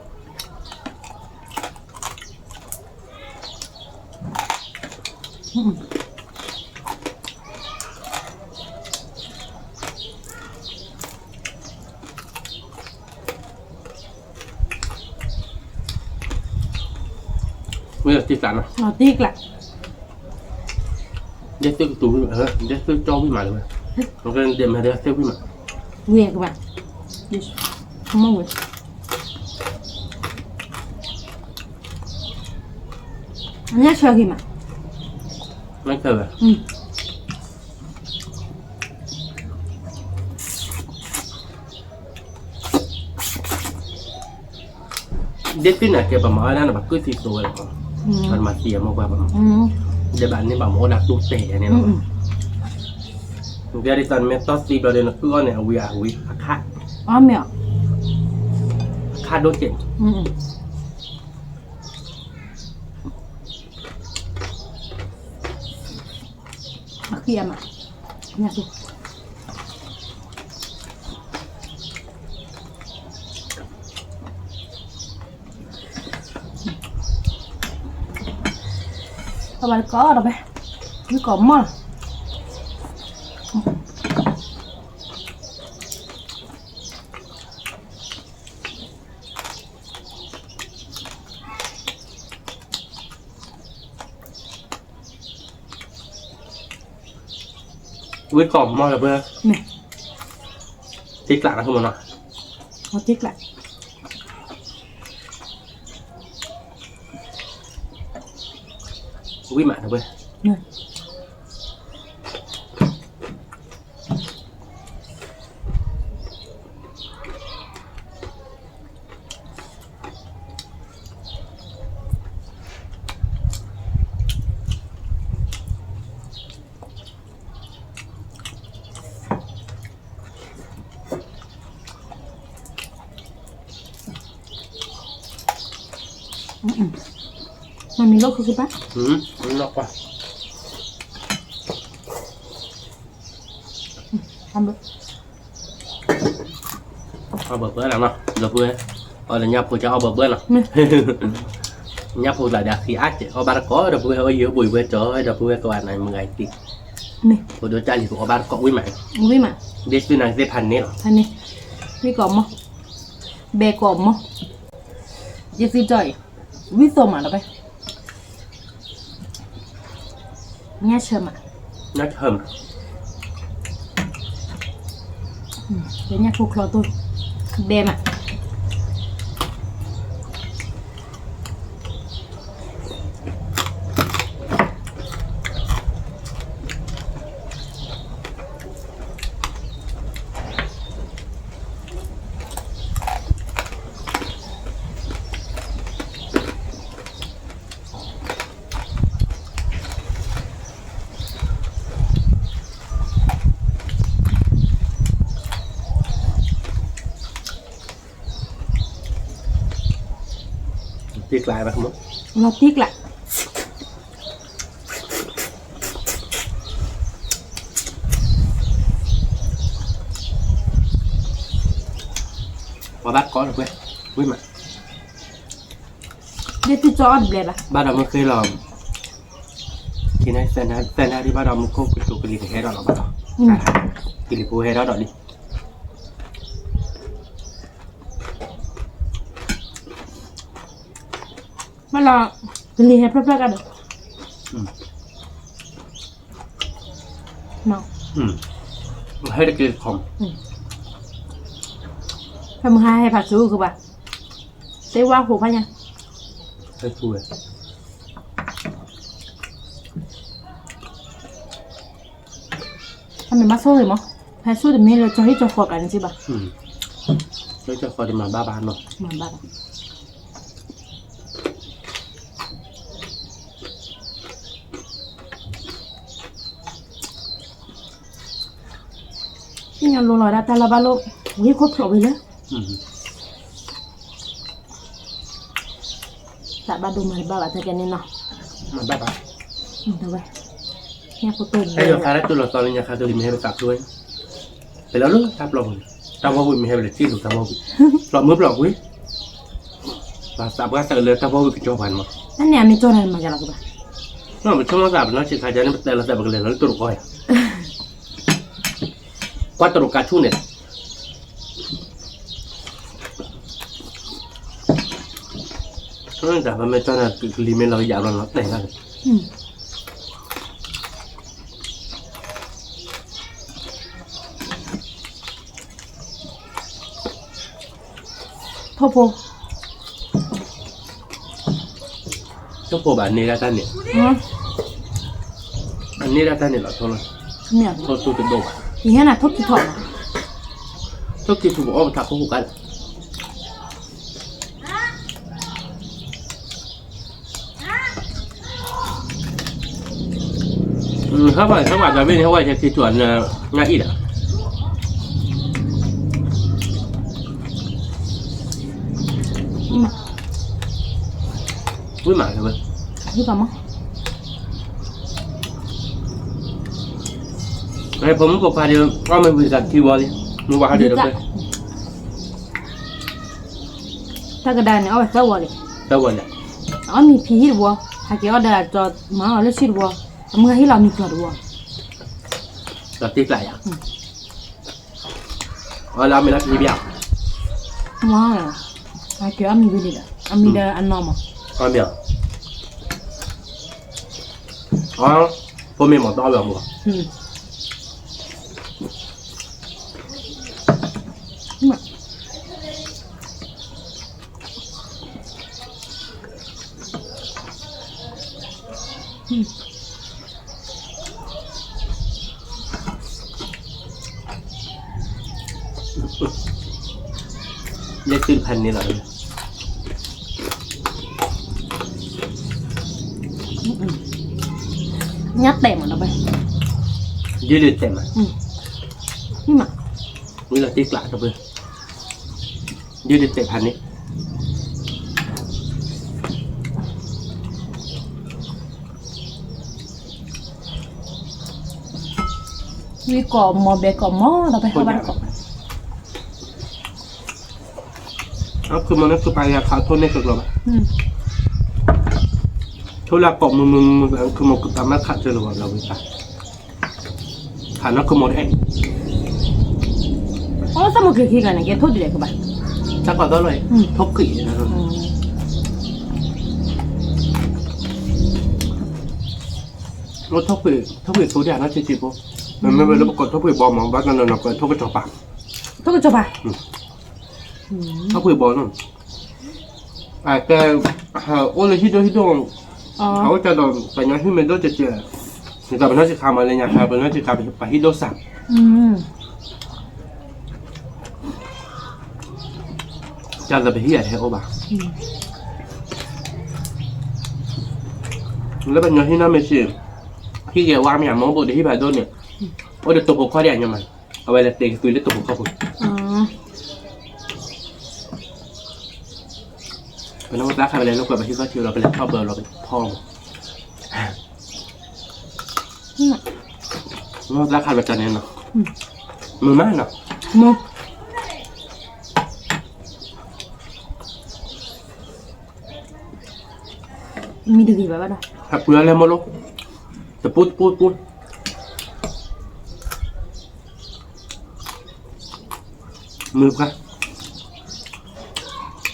ဝံၤတံၢ်ကျးနီၤ, တံၢ်ကျး, ဒဲသုကတူၤဝံၤမး, ဒဲသုကၠီဝံၤမးလၢဝဲ, ဒဲမၤဒဲသုဝံၤမး, ဝံၤကဘၣ်, မ့ၢ်ဝဲ, အညၣ်ဆၢက့ၤမး, မ့ၢ်ဆၢဝဲ. ဒ်သိးန့ၣ်ကဲ ပမၤဝဲဒၣ်န့ၣ် ပှၤကုၢ်သံသိဝဲလီၤ, ပှၤမၤသံအမိၢ်ပှၢ်ပမၤ, ဒ်ဘၣ်န့ၣ်ဘၣ်မၤအိၣ်ဒၣ်တိၢ်တဲာ်န့ၣ်လီၤ. နကဲဒ်သိးနမ့ၢ်တီၢ်သံဘျီဒီး နကုၢ်အီၣ်န့ၣ် အဝံၤအဝံၤအခါ, အီၣ်မ့ၢ်အီၤ, အခါဒိၣ်ကဲး. အဃံအမး, ညၣ်ဖိ, အီၣ်ဘၣ်တကိးဒီးဖဲ, ဝံကိးမီၢ်လီၤ. ဝံကိးမီၢ်လၢပှဲၤ, မ့ၢ်, တံၢ်ကျးနီၤ, တံၢ်ကျး, ဝံၤမးလၢပှဲၤ. မ့မ့ၢ်လိၣ်ခိၣ်က့ၤဘၣ်, အီၣ်ဘၢဘၢလီၤနီၤ, ဒီပုၢ်ဝဲၢ်, အီၣ်လၢညၣ်ဖိကအီၣ်ဘၢဘၢနီၤ, ညၣ်ဖိကျါဒီးအဃံအါကဲး, အီၣ်ဘၣ်တကိးဒီပုၢ်ဝဲၢ်, အီၣ်ယံၤဘိယံၤဝဲကၠီ, ဒီပုၢ်ဝဲၢ်ကဝဲနၤမုၢ်ဂၤတံၢ်, ဖိဒိၣ်ကၢ်လံၤဖိအီၣ်ဘၣ်တကိးဝံၤမး, ဝံၤမး, ဒ်သိးနၤသ့ၣ်ဖးန့ၣ်လီၤ, ဖးန့ၣ်, ဝံကိးမီၢ်, ဘဲကိးမီၢ်, ဒ်သိးကၠီအံၤ, ဝံသိးမးဒီးဖဲ ညၣ်ဆၢမး, ညၣ်ဆၢမး, ညၣ်ဖိချီတိၢ်, ဘဲမး, တံၢ်ကျးဘၣ်, လီၤတံၢ်ကျး, ပှၤဘၣ်ကိးလၢပှဲၤ, ဝံၤမး, ဒ်သိးကၠီအီၣ်တဘျဲးဘၣ်, ဘၣ်ဒီးမုၢ်ဃ့လီၤ, ဖဲနၤဒ်ဘၣ်ဒီးမူခိၣ်ကတိၤကလံၤကဟဲဒီးလီၤဘၣ်ဒီး, ကလံၤဖိဟဲဒီးဒီးလံ, ဘၣ်လီၤ, ကလံၤဟဲဖျၢၣ်ဖျၢၣ်ကဒီး, ဟဲတက့ၢ်တခီ, ဖဲမုၢ်ဟါဟဲဖးဆူကဘၣ်, သ့ဝါဟိးဖးညါ, ဟဲဆူဝဲ, အမ့ၢ်မၤဆိၣ်ဂ့ၤမး, ဟဲဆူတမ့ၢ်လၢကၠီဟံၣ်ကၠီဃီကျါန့ၣ်က့ဘၣ်, ကၠီဟံၣ်ကၠီဃီတမၤဘၣ်ဘၣ်နီၤ, မၤဘၣ်ဘၣ်. သ့ၣ်ညါလိၤလီၤဒၣ်တၢ်လီၢ်ဘၣ်လိၣ်, ဝံခိၣ်ဖျိးဝံၤလၢ, တၢ်ဘၣ်ဒိမၤတဘၣ်ဘၣ်တကဲန့ၣ်နီၤ, မၤဘၣ်ဘၣ်, တၢ်ယီၤခါတၢ်တုၤလီၤသီလၢညါခါကလံၤမ့ၢ်ဟဲပသးဖျိဝဲ, ပလဲၤလၢတၢ်ပျီပူၤန့ၣ်, တၢ်ဝီဝံၤမ့ၢ်ဟဲပလဲၤတ့ၢ်လိာ်တၢ်ဝီဝံၤ, ပျီမုၢ်ပျီကွံာ်, ပှၤသးပှၢ်သးလၢတၢ်ဝီဝံၤကကၠီပှၤန့ၣ်မး, တၢ်န့ၣ်အမ့ၢ်ကၠီတၢ်န့ၣ်မၤယၤလီၤကဘၣ်, ပဆိကမိၣ်သးပနီၢ်ဆံးခါယၤန့ၣ် ပတဲလီၤသးပကလဲၤလီၤလၢတိၢ်တကီၢ်ယၤ ကွၢ်တရူးကါဆူၣ်န့ၣ်, တၢ်ပမ့ၢ်ကၠီန့ၣ် ကလံၤမ့ၢ်လီၤကယၤဘျီလီၤတဲာ်လၢ ထိၣ်ဖိ, ထိၣ်ဖိဘၣ်န့ၢ်ဒၣ်တၢ်န့ၣ်, အန့ၢ်ဒၣ်တၢ်န့ၣ်လီၤထိၣ်လီၤ, ထိၣ်ဆိတဒိၣ်ဘၣ်, ယဟဲနၤထိၣ်ခံထီၣ်, ထိၣ်ခံထီၣ်ပအီၣ်ပထးခိၣ်ဟူးကါလီၤ ဟဲဝဲ ဟဲဝဲ ဒၣ်ဝဲန့ၣ် ဟဲဝဲ ဟဲက့ၤထူၣ်အနၢ်အံၤဒၣ်, ဝံၤမး, ဝံၤမး, ဖိမုၣ်ဖိခွါဒီး အီၣ်မ့ၢ်ဝံၤသးခံဝီလံ, မ့ၢ်ဝဲဟးဒၣ်ဒီး တၢ်ကဒါန့ၣ် အီၣ်ဝဲသၢဝီလံ, သၢဝီလံ, အီၣ်မ့ၤဖံဟံၣ်တဝီ, ဟးက့ၤအီၣ်ဒီးကၠီမၤအီၣ်လၢဆံတဝီ, အမုၢ်ဟံၣ်လီၤမံၤကၠီတဝီ, ဒီးတ့ကျးယၤ, အီၣ်လၢအမ့ၤလၢဖံဘၣ်, ဟးက့ၤအီၣ်မ့ၤဝံၤဒီး အမံၤဒီးအနီၢ်မး, အီၣ်မ့ၤ, အီၣ်, ဖိမ့ၢ်မၤတအီၣ်ဝဲအမူး လၢသုတဖၣ်န့ၣ်လီၤ, ညၣ်တဲာ်မးဒီးဘၣ်, ဒ်လၢတဲာ်မး, မး, ဝံၤလီၤတ့ကျးတပၢၢ်, ဒ်လၢတဲာ်ဖၣ်န့ၣ် ဝံကိးမီၤဘဲကိးမီၤ ဒီးပဟးဘၣ်တကိး, အီၣ်ခုမီၤန့ၣ် ခုပာ်ယၤခးထိၣ်န့ၢ်ကကျီၤဘၣ်, ထိၣ်လၢကိးမုာ်မုာ်မုာ် ခုမီၤခုပာ်မၤခးစၢၤလၢၤဘၣ်လီၤဝံသး, ခးနီၢ်ခုမီၤတအဲၣ်, အိၣ်သးမုၢ်က့ၤခံဂၤန့ၣ် ကဲထိၣ်ဒ်လဲၣ်ကဘၣ်, တၢ်ကီသီလီၤအံၤ ထိၣ်ဃံး, ထိၣ်ဃံး ထိၣ်ဃံးသိဒ်နီၢ်ဆံးဆံးဖိ, မ့မ့ၢ်ဝဲလၢပကိးထိၣ်ဃံးဘီမး ဘၣ်တနီၤနီၤကိးထိၣ်ကစီၤပၤ, ထိၣ်ကစီၤပၤ, ထိၣ်ဃံးဘီနီၤ, အကဲ, အိၣ်လၢဟံၣ်ဒိၣ်ဟံၣ်ဒိၣ်, အအိၣ်ကဒီး ပှၤညီဟံၣ်မ့ၢ်ဒိၣ်ကဲကဲ, နသးပနီၢ်ဆံးခါမးလၢညါခါ ပနီၢ်ဆံးခါ ပဟံၣ်ဒိၣ်စၢ် တၢ်လၢပဟံၣ်အဟဲအိၣ်ဘၣ်, လၢပညီဟံၣ်နီၢ်မ့ၢ်ဆံး, ဟံၣ်ဂ့ၤဝါမ့ၢ်အမိၢ်ဘိးဒီးဟံၣ်ဖးဒိၣ်န့ၣ်, အိၣ်ဒီးတိာ်ဖိခွါဒ်အညီမး, အဝဲလဲၤတဲာ်ကသွံလၢတိာ်ဖိခွါပူၤ, ပနၢ်သးခါပလဲၤလိာ်ကွဲပဟံၣ်ခီၣ်ထံးလီၤ ပလဲၤထီၣ်ဘၢလီၤပထီၣ်မး, နၢ်သးခါပတၢ်န့ၣ်နီၤ, မုာ်မးနီၤ, မုာ် မံတဂ့ၤဘၣ်ဘၣ်ဒီး ဟးပှ့ၤအီၤလဲၤမိၢ်လိ, တပူၤတပူၤတပူၤ, မုာ်ပှၢ်,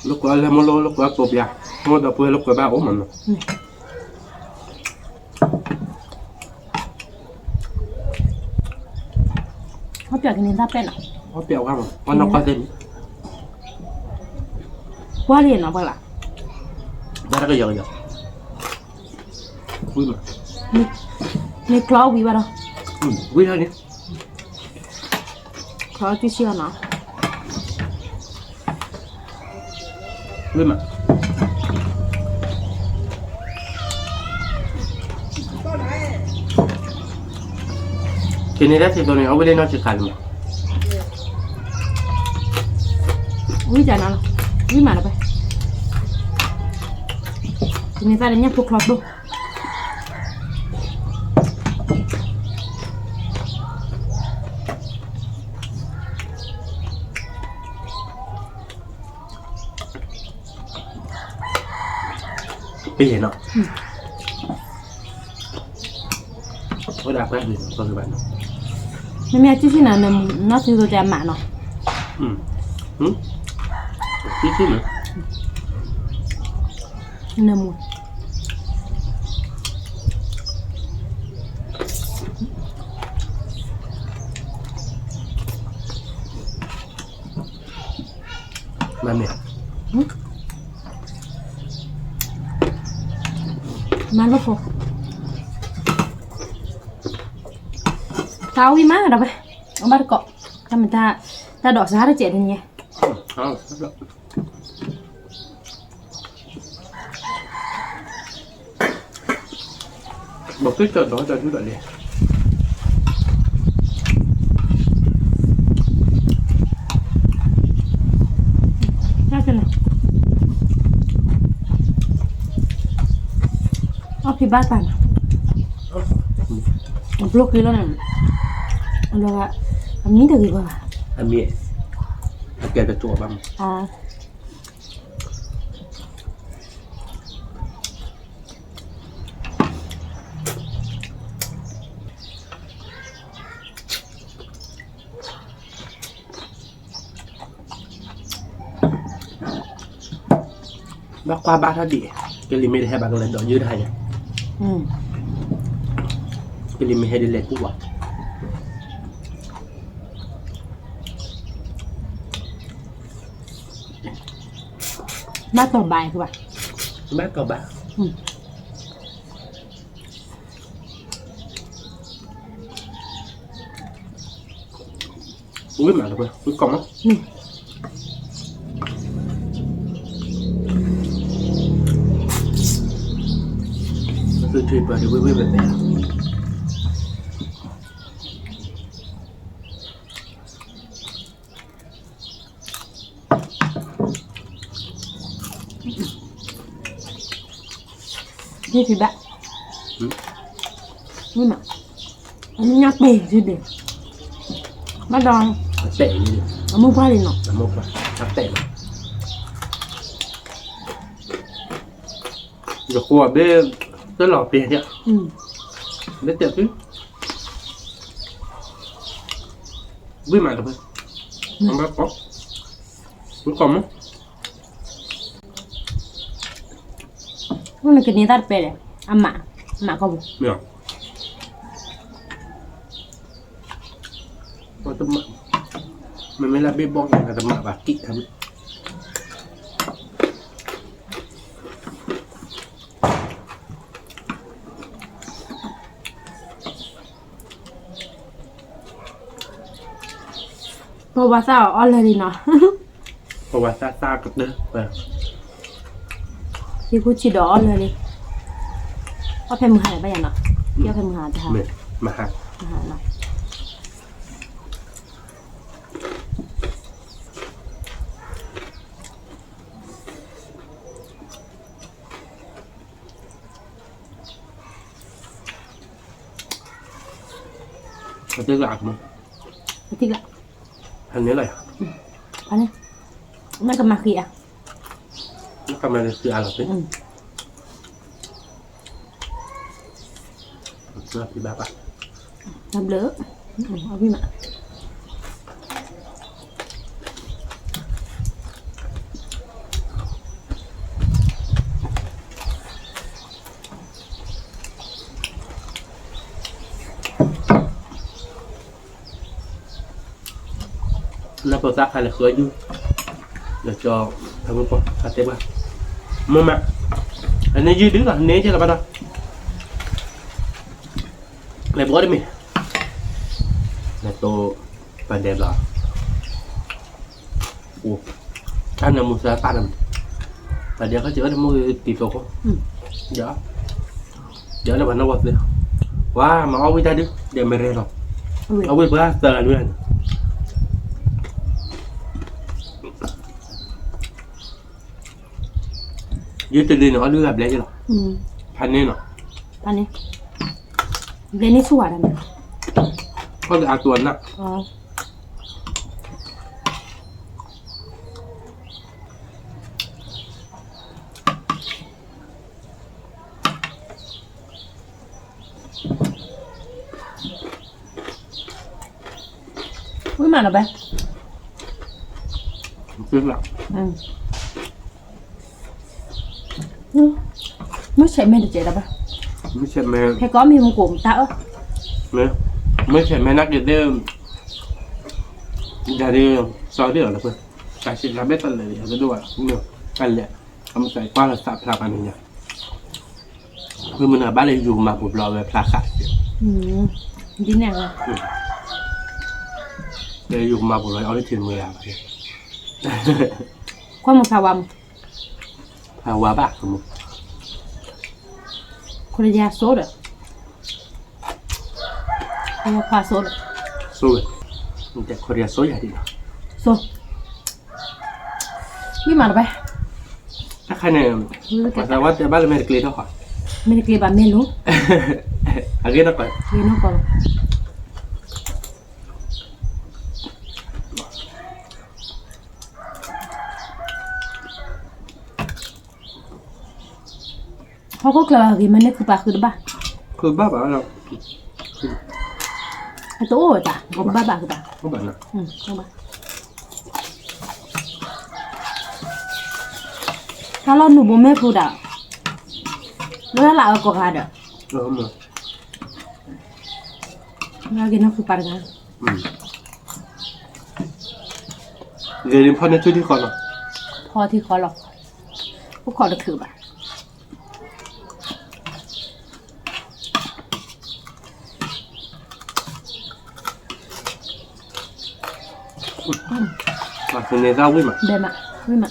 လိာ်ကွဲအီၤလဲၤမိၢ်လိ လိာ်ကွဲအီၤကိးပျၢ်, မိၢ်ဒီပုၢ်ဝဲၢ်လိာ်ကွဲဘၣ်အိၣ်မးနီၤ. ဟီၣ်ပၠီကန့ၢ်တၢ်ပဲၣ်နီၤ, ဟီၣ်ပၠီဝဲမး ပှၤနီၢ်ကီၢ်သ့ၣ်န့ၣ်, ပှၤလံနီၤပှၤလၢ်, ဘၣ်တကယီကယီ, ဝံၤမး, မ့ၢ်ကျီဝံၤဘၣ်ဒီး, ဝံၤလီၤန့ၣ်, ကျီတဆံလီၤနီၤ. ဝံၤမး, ကန့ၢ်တၢ်စံးသိးန့ၣ် အဝဲလၢနီၢ်ဆံးခါန့ၣ်မး, ဝံၤကနၤလီၤ, ဝံၤမးလီၤပဲ, ကန့ၢ်တၢ်လၢညၣ်ဖိချီဒိၣ်, ပ့ၤနီၤ, ဝဲဒၣ်ပှၤဂ့ၤနီၤ, ပှၤဂ့ၤဘၣ်နီၤ, မ့မ့ၢ်အစုဆံနီၤ, နီၢ်စုသိးတဲအမးနီၤ, စုဆံနီၤ, နမူ မၤန့ၢ်, မၤလီၤဖိ, တၢ်ဝံၤမးဒီးဝဲ, အဘၣ်တကိး, တၢ်မ့ၢ်တၢ်, တၢ်ဒိးစါတစဲးတနံၤ, ဘၣ်က့ၤကၠီဒီးတၢ်ဒုးဒၣ်လဲၣ်, အီၣ်ဖံဘၣ်တၢ်နီၤ, အဘျိက့ၤလီၤန့ၣ်, အလီၤ, အမံတဂ့ၤဘၣ်, အမံ, အကဲတတိၢ်ဘၣ်မး ဘၣ်ကွၢ်ဘၣ်ထီၣ်ဒံး, ကလံၤမ့ၢ်တဟဲဘၣ်ကလဲၤဒီးယုၢ်တဟါညါ, ကလံၤမ့ၢ်ဟဲဒ်လဲၣ်ကူၣ်ဘၣ်, ဘၣ်တီၢ်ဘၣ်, ဘၣ်တီၢ်ဘၣ် ဝံၤမးလၢၤ, ဝံၤကီၢ်မး, သုထံၣ်ပှၤဒ်ဝံၤဝံၤဝဲသ့ၣ်ဧါ. ဟ့ၣ်ဖံဘၣ်, မ့ၢ်မး, အညၣ်ပ့ၤစုဒ့ၣ်, ဘၣ်ဒီး, အမုၢ်ပှၢ်လံနီၤ, အမုၢ်ပှၢ်, အတဲာ်လီၤ, ယဃိဘ့ၣ်, တလီၤပ့ၤဒၣ်, ဘ့ၣ်တဲာ်သု, ဝံၤမးတဖဲ, ဘၣ်ကီၢ်, ဝံၤကီၢ်မး နကန့ၢ်တၢ်တပဲလဲၣ်, အမး, မးကီၢ်ပူၤ, မ့ၢ်လၢဘ့ၣ်ဘီၣ်က့ၤ တမးဘၣ်ကံၣ်, ပဝဲသးအီၣ်လၢာ်လံနီၤ, ပဝဲသးသးကတၢၢ်, ယကူစံးဒီးအီၣ်လၢာ်လံ, အီၣ်ဖဲမုၢ်ဟါလၢၤဘၣ်ယၤနီၤ, ယအီၣ်ဖဲမုၢ်ဟါတဟါ, မဟါ, မဟါနီၤ. ပသံၣ်လၢ, ပသံၣ်လၢ, ဖဲန့ၣ်လီၤ, ဖဲန့ၣ်, နကမၤဃံအါ, နကမၤဃံအါလီၤ, ဖံဘၣ်ဘၣ်, တၢ်ဘျုး, အဝံၤမး လၢပသးခါလဲၤဃုအီၣ်ယုၢ်, ဒီးကၠီ, ဖဲမုၢ်ပှၢ် ဖါတဲပှၢ်, မ့ၢ်မး, အန့ၣ်ယုၢ်ဒုလီၤ န့ၢ်က့လီၤဘၣ်ဒီး, လဲၤဘှီတမံၤ, လဲၤတိၢ်, ပဒဲးဘျီ အိၣ်, တၢ်နၢမူစၢ်ပၢ်နၢမူ, ပဒဲးခီၣ်စ့ၢ်အီၣ်တမူတံၤသိးခိၣ်, ဒီး, ဒီးလၢပှၤနီၢ်ဝီသ့, ပှၤမၤအီၣ်ဝံၣ်တၢ်ဒု, ဒီးမ့ၢ်ရဲလီၤ, အဝံၣ်ပှၤသၢဂၤလွံၢ်ဂၤန့ၣ်, ယုၢ်တဒုန့ၣ် အီၣ်လွံၢ်ဂၤဘျဲၣ်က့လီၤ, ဖးန့ၢ်နီၤ, ဖးန့ၢ်, ဘျဲၣ်န့ၢ်ဆူၣ်ဝဲဒၣ်န့ၣ်, အီၣ်လၢအတိၢ်အနၢ် အီၣ် အီၣ် ဝံၣ်မးနီၤဘဲ, မုၢ်ဆဲးမဲတကဲးဒီးဘၣ်, ဟဲကီမ့ၢ်မကိးမတၢ်အၢ, မုၢ်ဆဲးမဲနာ်က့ၤသ့ၣ်, ဒ်စီၤဒ့ၣ်အီၤလၢပှဲၤ, တၢ်စံးတၢ်ဘၣ်တလၢာ် ယကဒိၣ်ဘၣ်, တၢ်လဲၤ, အမုၢ်သးကွၢ်လၢသးဖျါပှၤန့ၣ်ညါ, မုၢ်မနုၤဘၣ်လၢယိၤကမၤပူၤဘျီဝဲဖျါဃာ်, ဒ်န့ၣ်, ယိၤကမၤပူၤဘျီအီၣ်လၢထံမုၢ်ယါဘၣ်, ကွၢ်မုၢ်ဖးဝါမုၢ်, ဖးဝါဘၣ်, ခိရယၤစိဒီး, ခွါစိဒီး, စိဝဲ, ခိရယၤစိယၤဒ်လီၤ, စိ, ဝံၣ်မးနီၤဘဲ, တခါန့ၣ်, ပှၤသးဝါတဲဘၣ်လၢမဲာ်တကျ့ထီၣ်ဃီ, မဲာ်တကျ့ဘၣ်မဲာ်လိၤ, အဂ့ၢ်နီၢ်ကီၢ်, ဂ့ၢ်နီၢ်ကီၢ်လီၤ. ဟီၣ်ခိၣ်ချၢဂ့ၤမးန့ၣ် ဃုပာ်ဃုတဘၣ်, ဃုဘၣ်ဘၣ်, အတအိၣ်ဝဲတၢ် ဃုဘၣ်ဘၣ်ဃုဘၣ်, တၢ်လီၢ်နူာ်ဘိမဲာ်ဖိဒၣ်, လၢလၢအကီၢ်ဂၤဒီး, ဂ့ၤနီၢ်ဃုပာ်တဂၤ, ဂ့ၤန့ၣ်ဖီန့ၢ်ထံထံဃီလီၤ, ဖီထံဃီလီၤ, အိၣ်ခိးတချုးဘၣ်. မၤသန့ၤသၣ်ဝံၣ်မး, ဘဲမး, ဝံၣ်မး.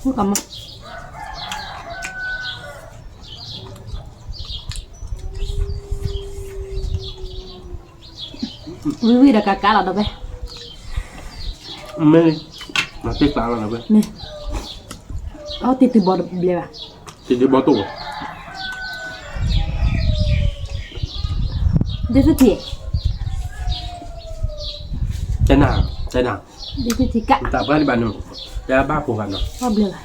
ဝံၣ်ဝံၣ်ဒီးကးကးလီၤဒီးဝဲ, မ့ၢ်, မၤတ့ၢ်ကျးလီၤဒီးဝဲ, မ့ၢ်, အီၣ်တ့ၢ်တုၤဘီတဘျဲဘၣ်, တ့ၢ်တုၤဘီတိၢ်, ဒ်သိးထံ, တဲနၤ, တဲနၤ, ဒ်သိးထံကး, တၢ်ပှၤဒံးဘၣ်နုၤ, တဲဘၣ်ဖိဂၤနီၤ, အီၣ်ဘျဲဘၣ်,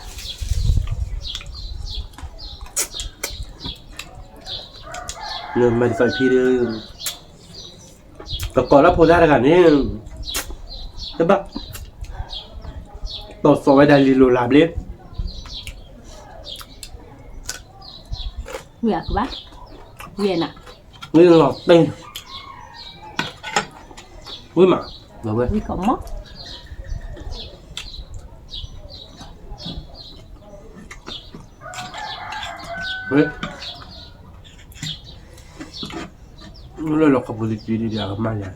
နမၤတသီဖံဒီး ကကိးလၢဖိသၣ်တဂၤန့ၣ်, တဘၣ်, တီၢ်စီၤဝဲဒၣ်လံာ်လိၤလးဘျ့, ဝံၣ်အကဘၣ်, ဝံၣ်နၤ, ဝံၣ်လီၤတဲ, ဝံၣ်မး, ဝံၣ်ကီးမး. လၢလီၢ်ခီပူၤတက့ၢ်ဒ်အကမၤယၤ,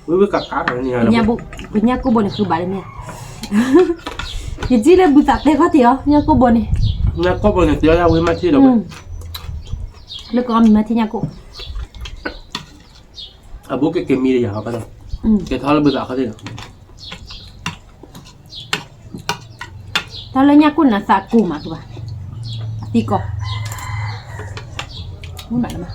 ဝံၣ်ဝံၣ်ကးကး, ပညၣ်ကိၢ်ဘိန့ၣ်ဃုဘၣ်လၢမ့ၢ်ဧါ, ယထံၣ်လၢဘုသးတဲခီၣ်ထံးအီၤ ညၣ်ကိၢ်ဘိန့ၣ်, ညၣ်ကိၢ်ဘိန့ၣ် တဲဒၣ်ဝံၣ်မၤထံၣ်ဒီးဝဲ, လၢကီၢ်မံၤမၤထံၣ်ညၣ်ကိၢ် အဘူးက့ၤက့ၤမံဒီးယၤဘၣ်ဒီး, ကဲထီၣ်လၢဘုသးခီၣ်ထံးဒီး, တၢ်လၢညၣ်ကိၢ်န့ၣ်သးကိၢ်မးကဘၣ်, အသံကီၢ်, မ့ၢ်မးလၢမး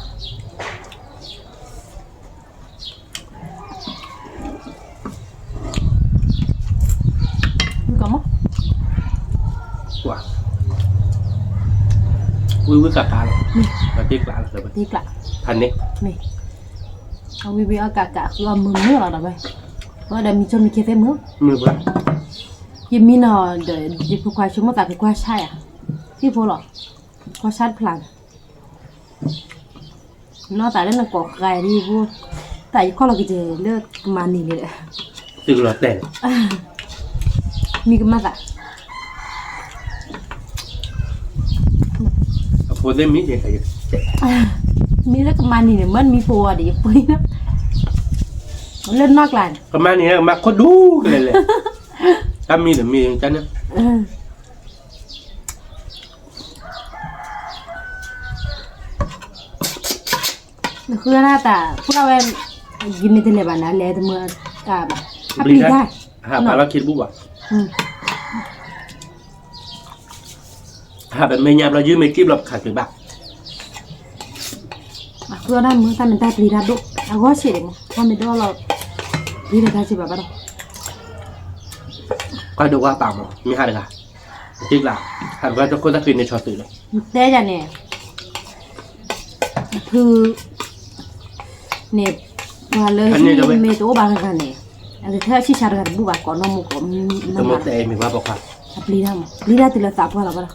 ဝံၣ်ဝံၣ်ကးကးလီၤ, တ့ကျးလီၤ, တ့ကျး, ဖးန့ၣ်, မ့ၢ်, အဝံၣ်ဝံၣ်အီၣ်ကးကး ဃုအီၣ်မုာ်မုာ်လီၤဒီးဝဲ, ဝဲဒီးမံၤစိမံၤခ့သ့ၣ်မုာ်, မ့ၢ်ဘၣ်, ယမံနီၤဒီး ယဖိခွါဆိကမိၣ်သးကကွၢ်ဆါယၤ, သံၣ်ဖိလီၤ, ကွၢ်ဆါတဖျါန့ၣ် နီၢ်သးလၢနကိးဃာ်ဒ်ဖိ, တၢ်ယခီၣ်လီၤက့ၤလၢကမၤနံၤန့ၣ်ဒီး, သုကလီၤတဲာ်န့ၣ်, မံကမၣ်သး, အဖိသ့ၣ်မံ, မံလၢကမၤနံၤန့ၣ် မ့ၢ်မံဖိဝဲဒီးယပှ့ၤနီၤ, လၢနီၢ်ကျါန့ၣ် ကမၤနံၤ ကမၤခိၣ်ဒူကလဲာ်လဲာ်, တၢ်မံဒီးမံန့ၣ် နဃုဒၣ်တၢ် ပှၢ်ဝဲ, ယမ့ၢ်တလဲၤဘၣ်န့ၣ် လဲၤတမုာ်ဘၣ်, အပျံၤတၢ်, ဟးပာ်လီၢ်ခံတဘူၣ်ဘၣ်, ဟးပမ့ၢ်ညါဘျီ ယုၢ်မ့ၢ်ကံၣ်ဘျီပခးက့ၤဘၣ်, အဃုဒၣ်မုာ်တၢ်မ့ၢ်တၢ်ပျံၤတၢ်ဒိၣ်, အဂီၢ်ဆံးဒံးမး တၢ်မ့ၢ်ဒိၣ်လီၤ, ယတၢ်စံးဘၣ်ဘၣ်ဒီး, ကွၢ်ဒိၣ်ကွၢ်ပာ်မး မ့ၢ်ဟးတဂၤ, တံကျး, ဟးတဂၤတခိၣ်သၣ်ဃံန့ၣ်ဆီသုးလီၤ. တဲယၤန့ၣ်, ဖု, န့ၣ်, ပှၤလၢမ့ၢ်တအိၣ်ဘၣ်တဂၤန့ၣ်, အကထဲအဆံၣ်ဆါတဂၤတဘူၣ်ဘၣ် ကိးနီၢ်မူကိး, တမ့ၢ်တဲမ့ၢ်ဘၣ်ပိာ်ခွါ, အပျံၤတၢ်မး ပျံၤတၢ်တုၤလၢသးပှၢ်လီၤဘၣ်ဒီ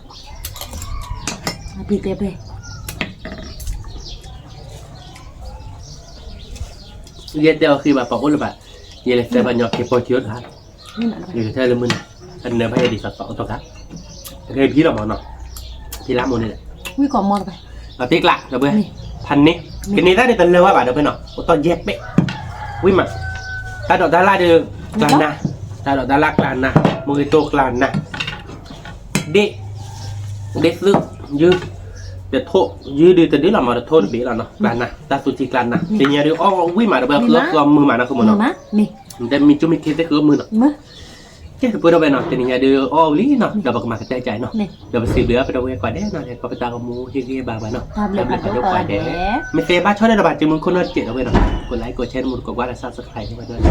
း, အပျံၤတဲပဲ ယဲတဲအီၤဃံဘၣ် ပှၤအိၣ်လၢၤဘၣ်, ယလဲၤတဲဘၣ်ညီက့ၤပိာ်က့ၤအိၣ်တခါ, ယကထဲလၢမုၢ်နၤ, အနၢဘၣ်ယဲဒ်သိးသိးအိၣ်တခါ, အကဲဖံလီၤမးနီၤ, ဖံလၢမိၢ်န့ၣ်လဲၣ်, တံကျးဒီးဖဲ, ဖးန့ၢ်, ကန့ၢ်တၢ်ဒ်တလၢဝဲဘၣ်ဒီးဖဲနီၤ အိၣ်တီၢ်ယဲၢ်ပဲၣ်, ဝံၤမး, တၢ်ဒိးတၢ်လၢ်ဒီး, ကျါနၤ, တၢ်ဒိးတၢ်လၢ်ကျါနၤ, မိၢ်ဂ့ၤတိၢ်ကျါနၤ ဒ့ၣ်, ဒ့ၣ်သု, ယုၢ်, တထိၣ်, ယုၢ်ဒုးတဒုလီၤမး တထိၣ်တဘ့ၣ်လီၤနီၤ ကျါနၤ, တၢ်သူထံကျါနၤ တနံၤညါဒုးအီၣ်ဝံၣ်မးဒီး ပသီမုာ်မးနီၤ ကမိၣ်နီၤ, တဲမ့ၢ်ကၠိမ့ၢ်ခ့သ့ၣ်ဃုအီၣ်မုာ်နီၤ, ကဲ ပှဲၤဒီးဝဲနီၤ တနံၤညါဒုးအီၣ်ဝံၣ်လံနီၤ ဒီးပကမၤကတၢၢ်ကၠဲးနီၤ, ဒီးပစံးဘျုးအါဖဲဒီးဝဲကွၢ်ဒဲးနီၤ လဲၤခီပတာကမူဟ့ၣ်ဂံၢ်ဘါဘၣ်နီၤ, မ့ၢ်သ့ဘၣ်ဆီၣ်န့ၣ်ဒီးဘၣ် ကၠိမုၢ်ခိၣ်နီၢ်တစဲးဒီးဝဲနီၤ, ကိးlikeကိးshare တမူတကိးကွၢ်ဒီး subscribe န့ၣ်ဝဲဒၣ်,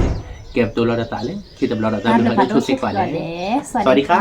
ကဲပတိၤလီၤဒီးသးလၢ ခံတဘျီဒီးတၢ်ဘျုးဖးဒိၣ်ဆိၣ်ဂ့ၤကွၢ်ဒဲး, စဝၤဒံခါ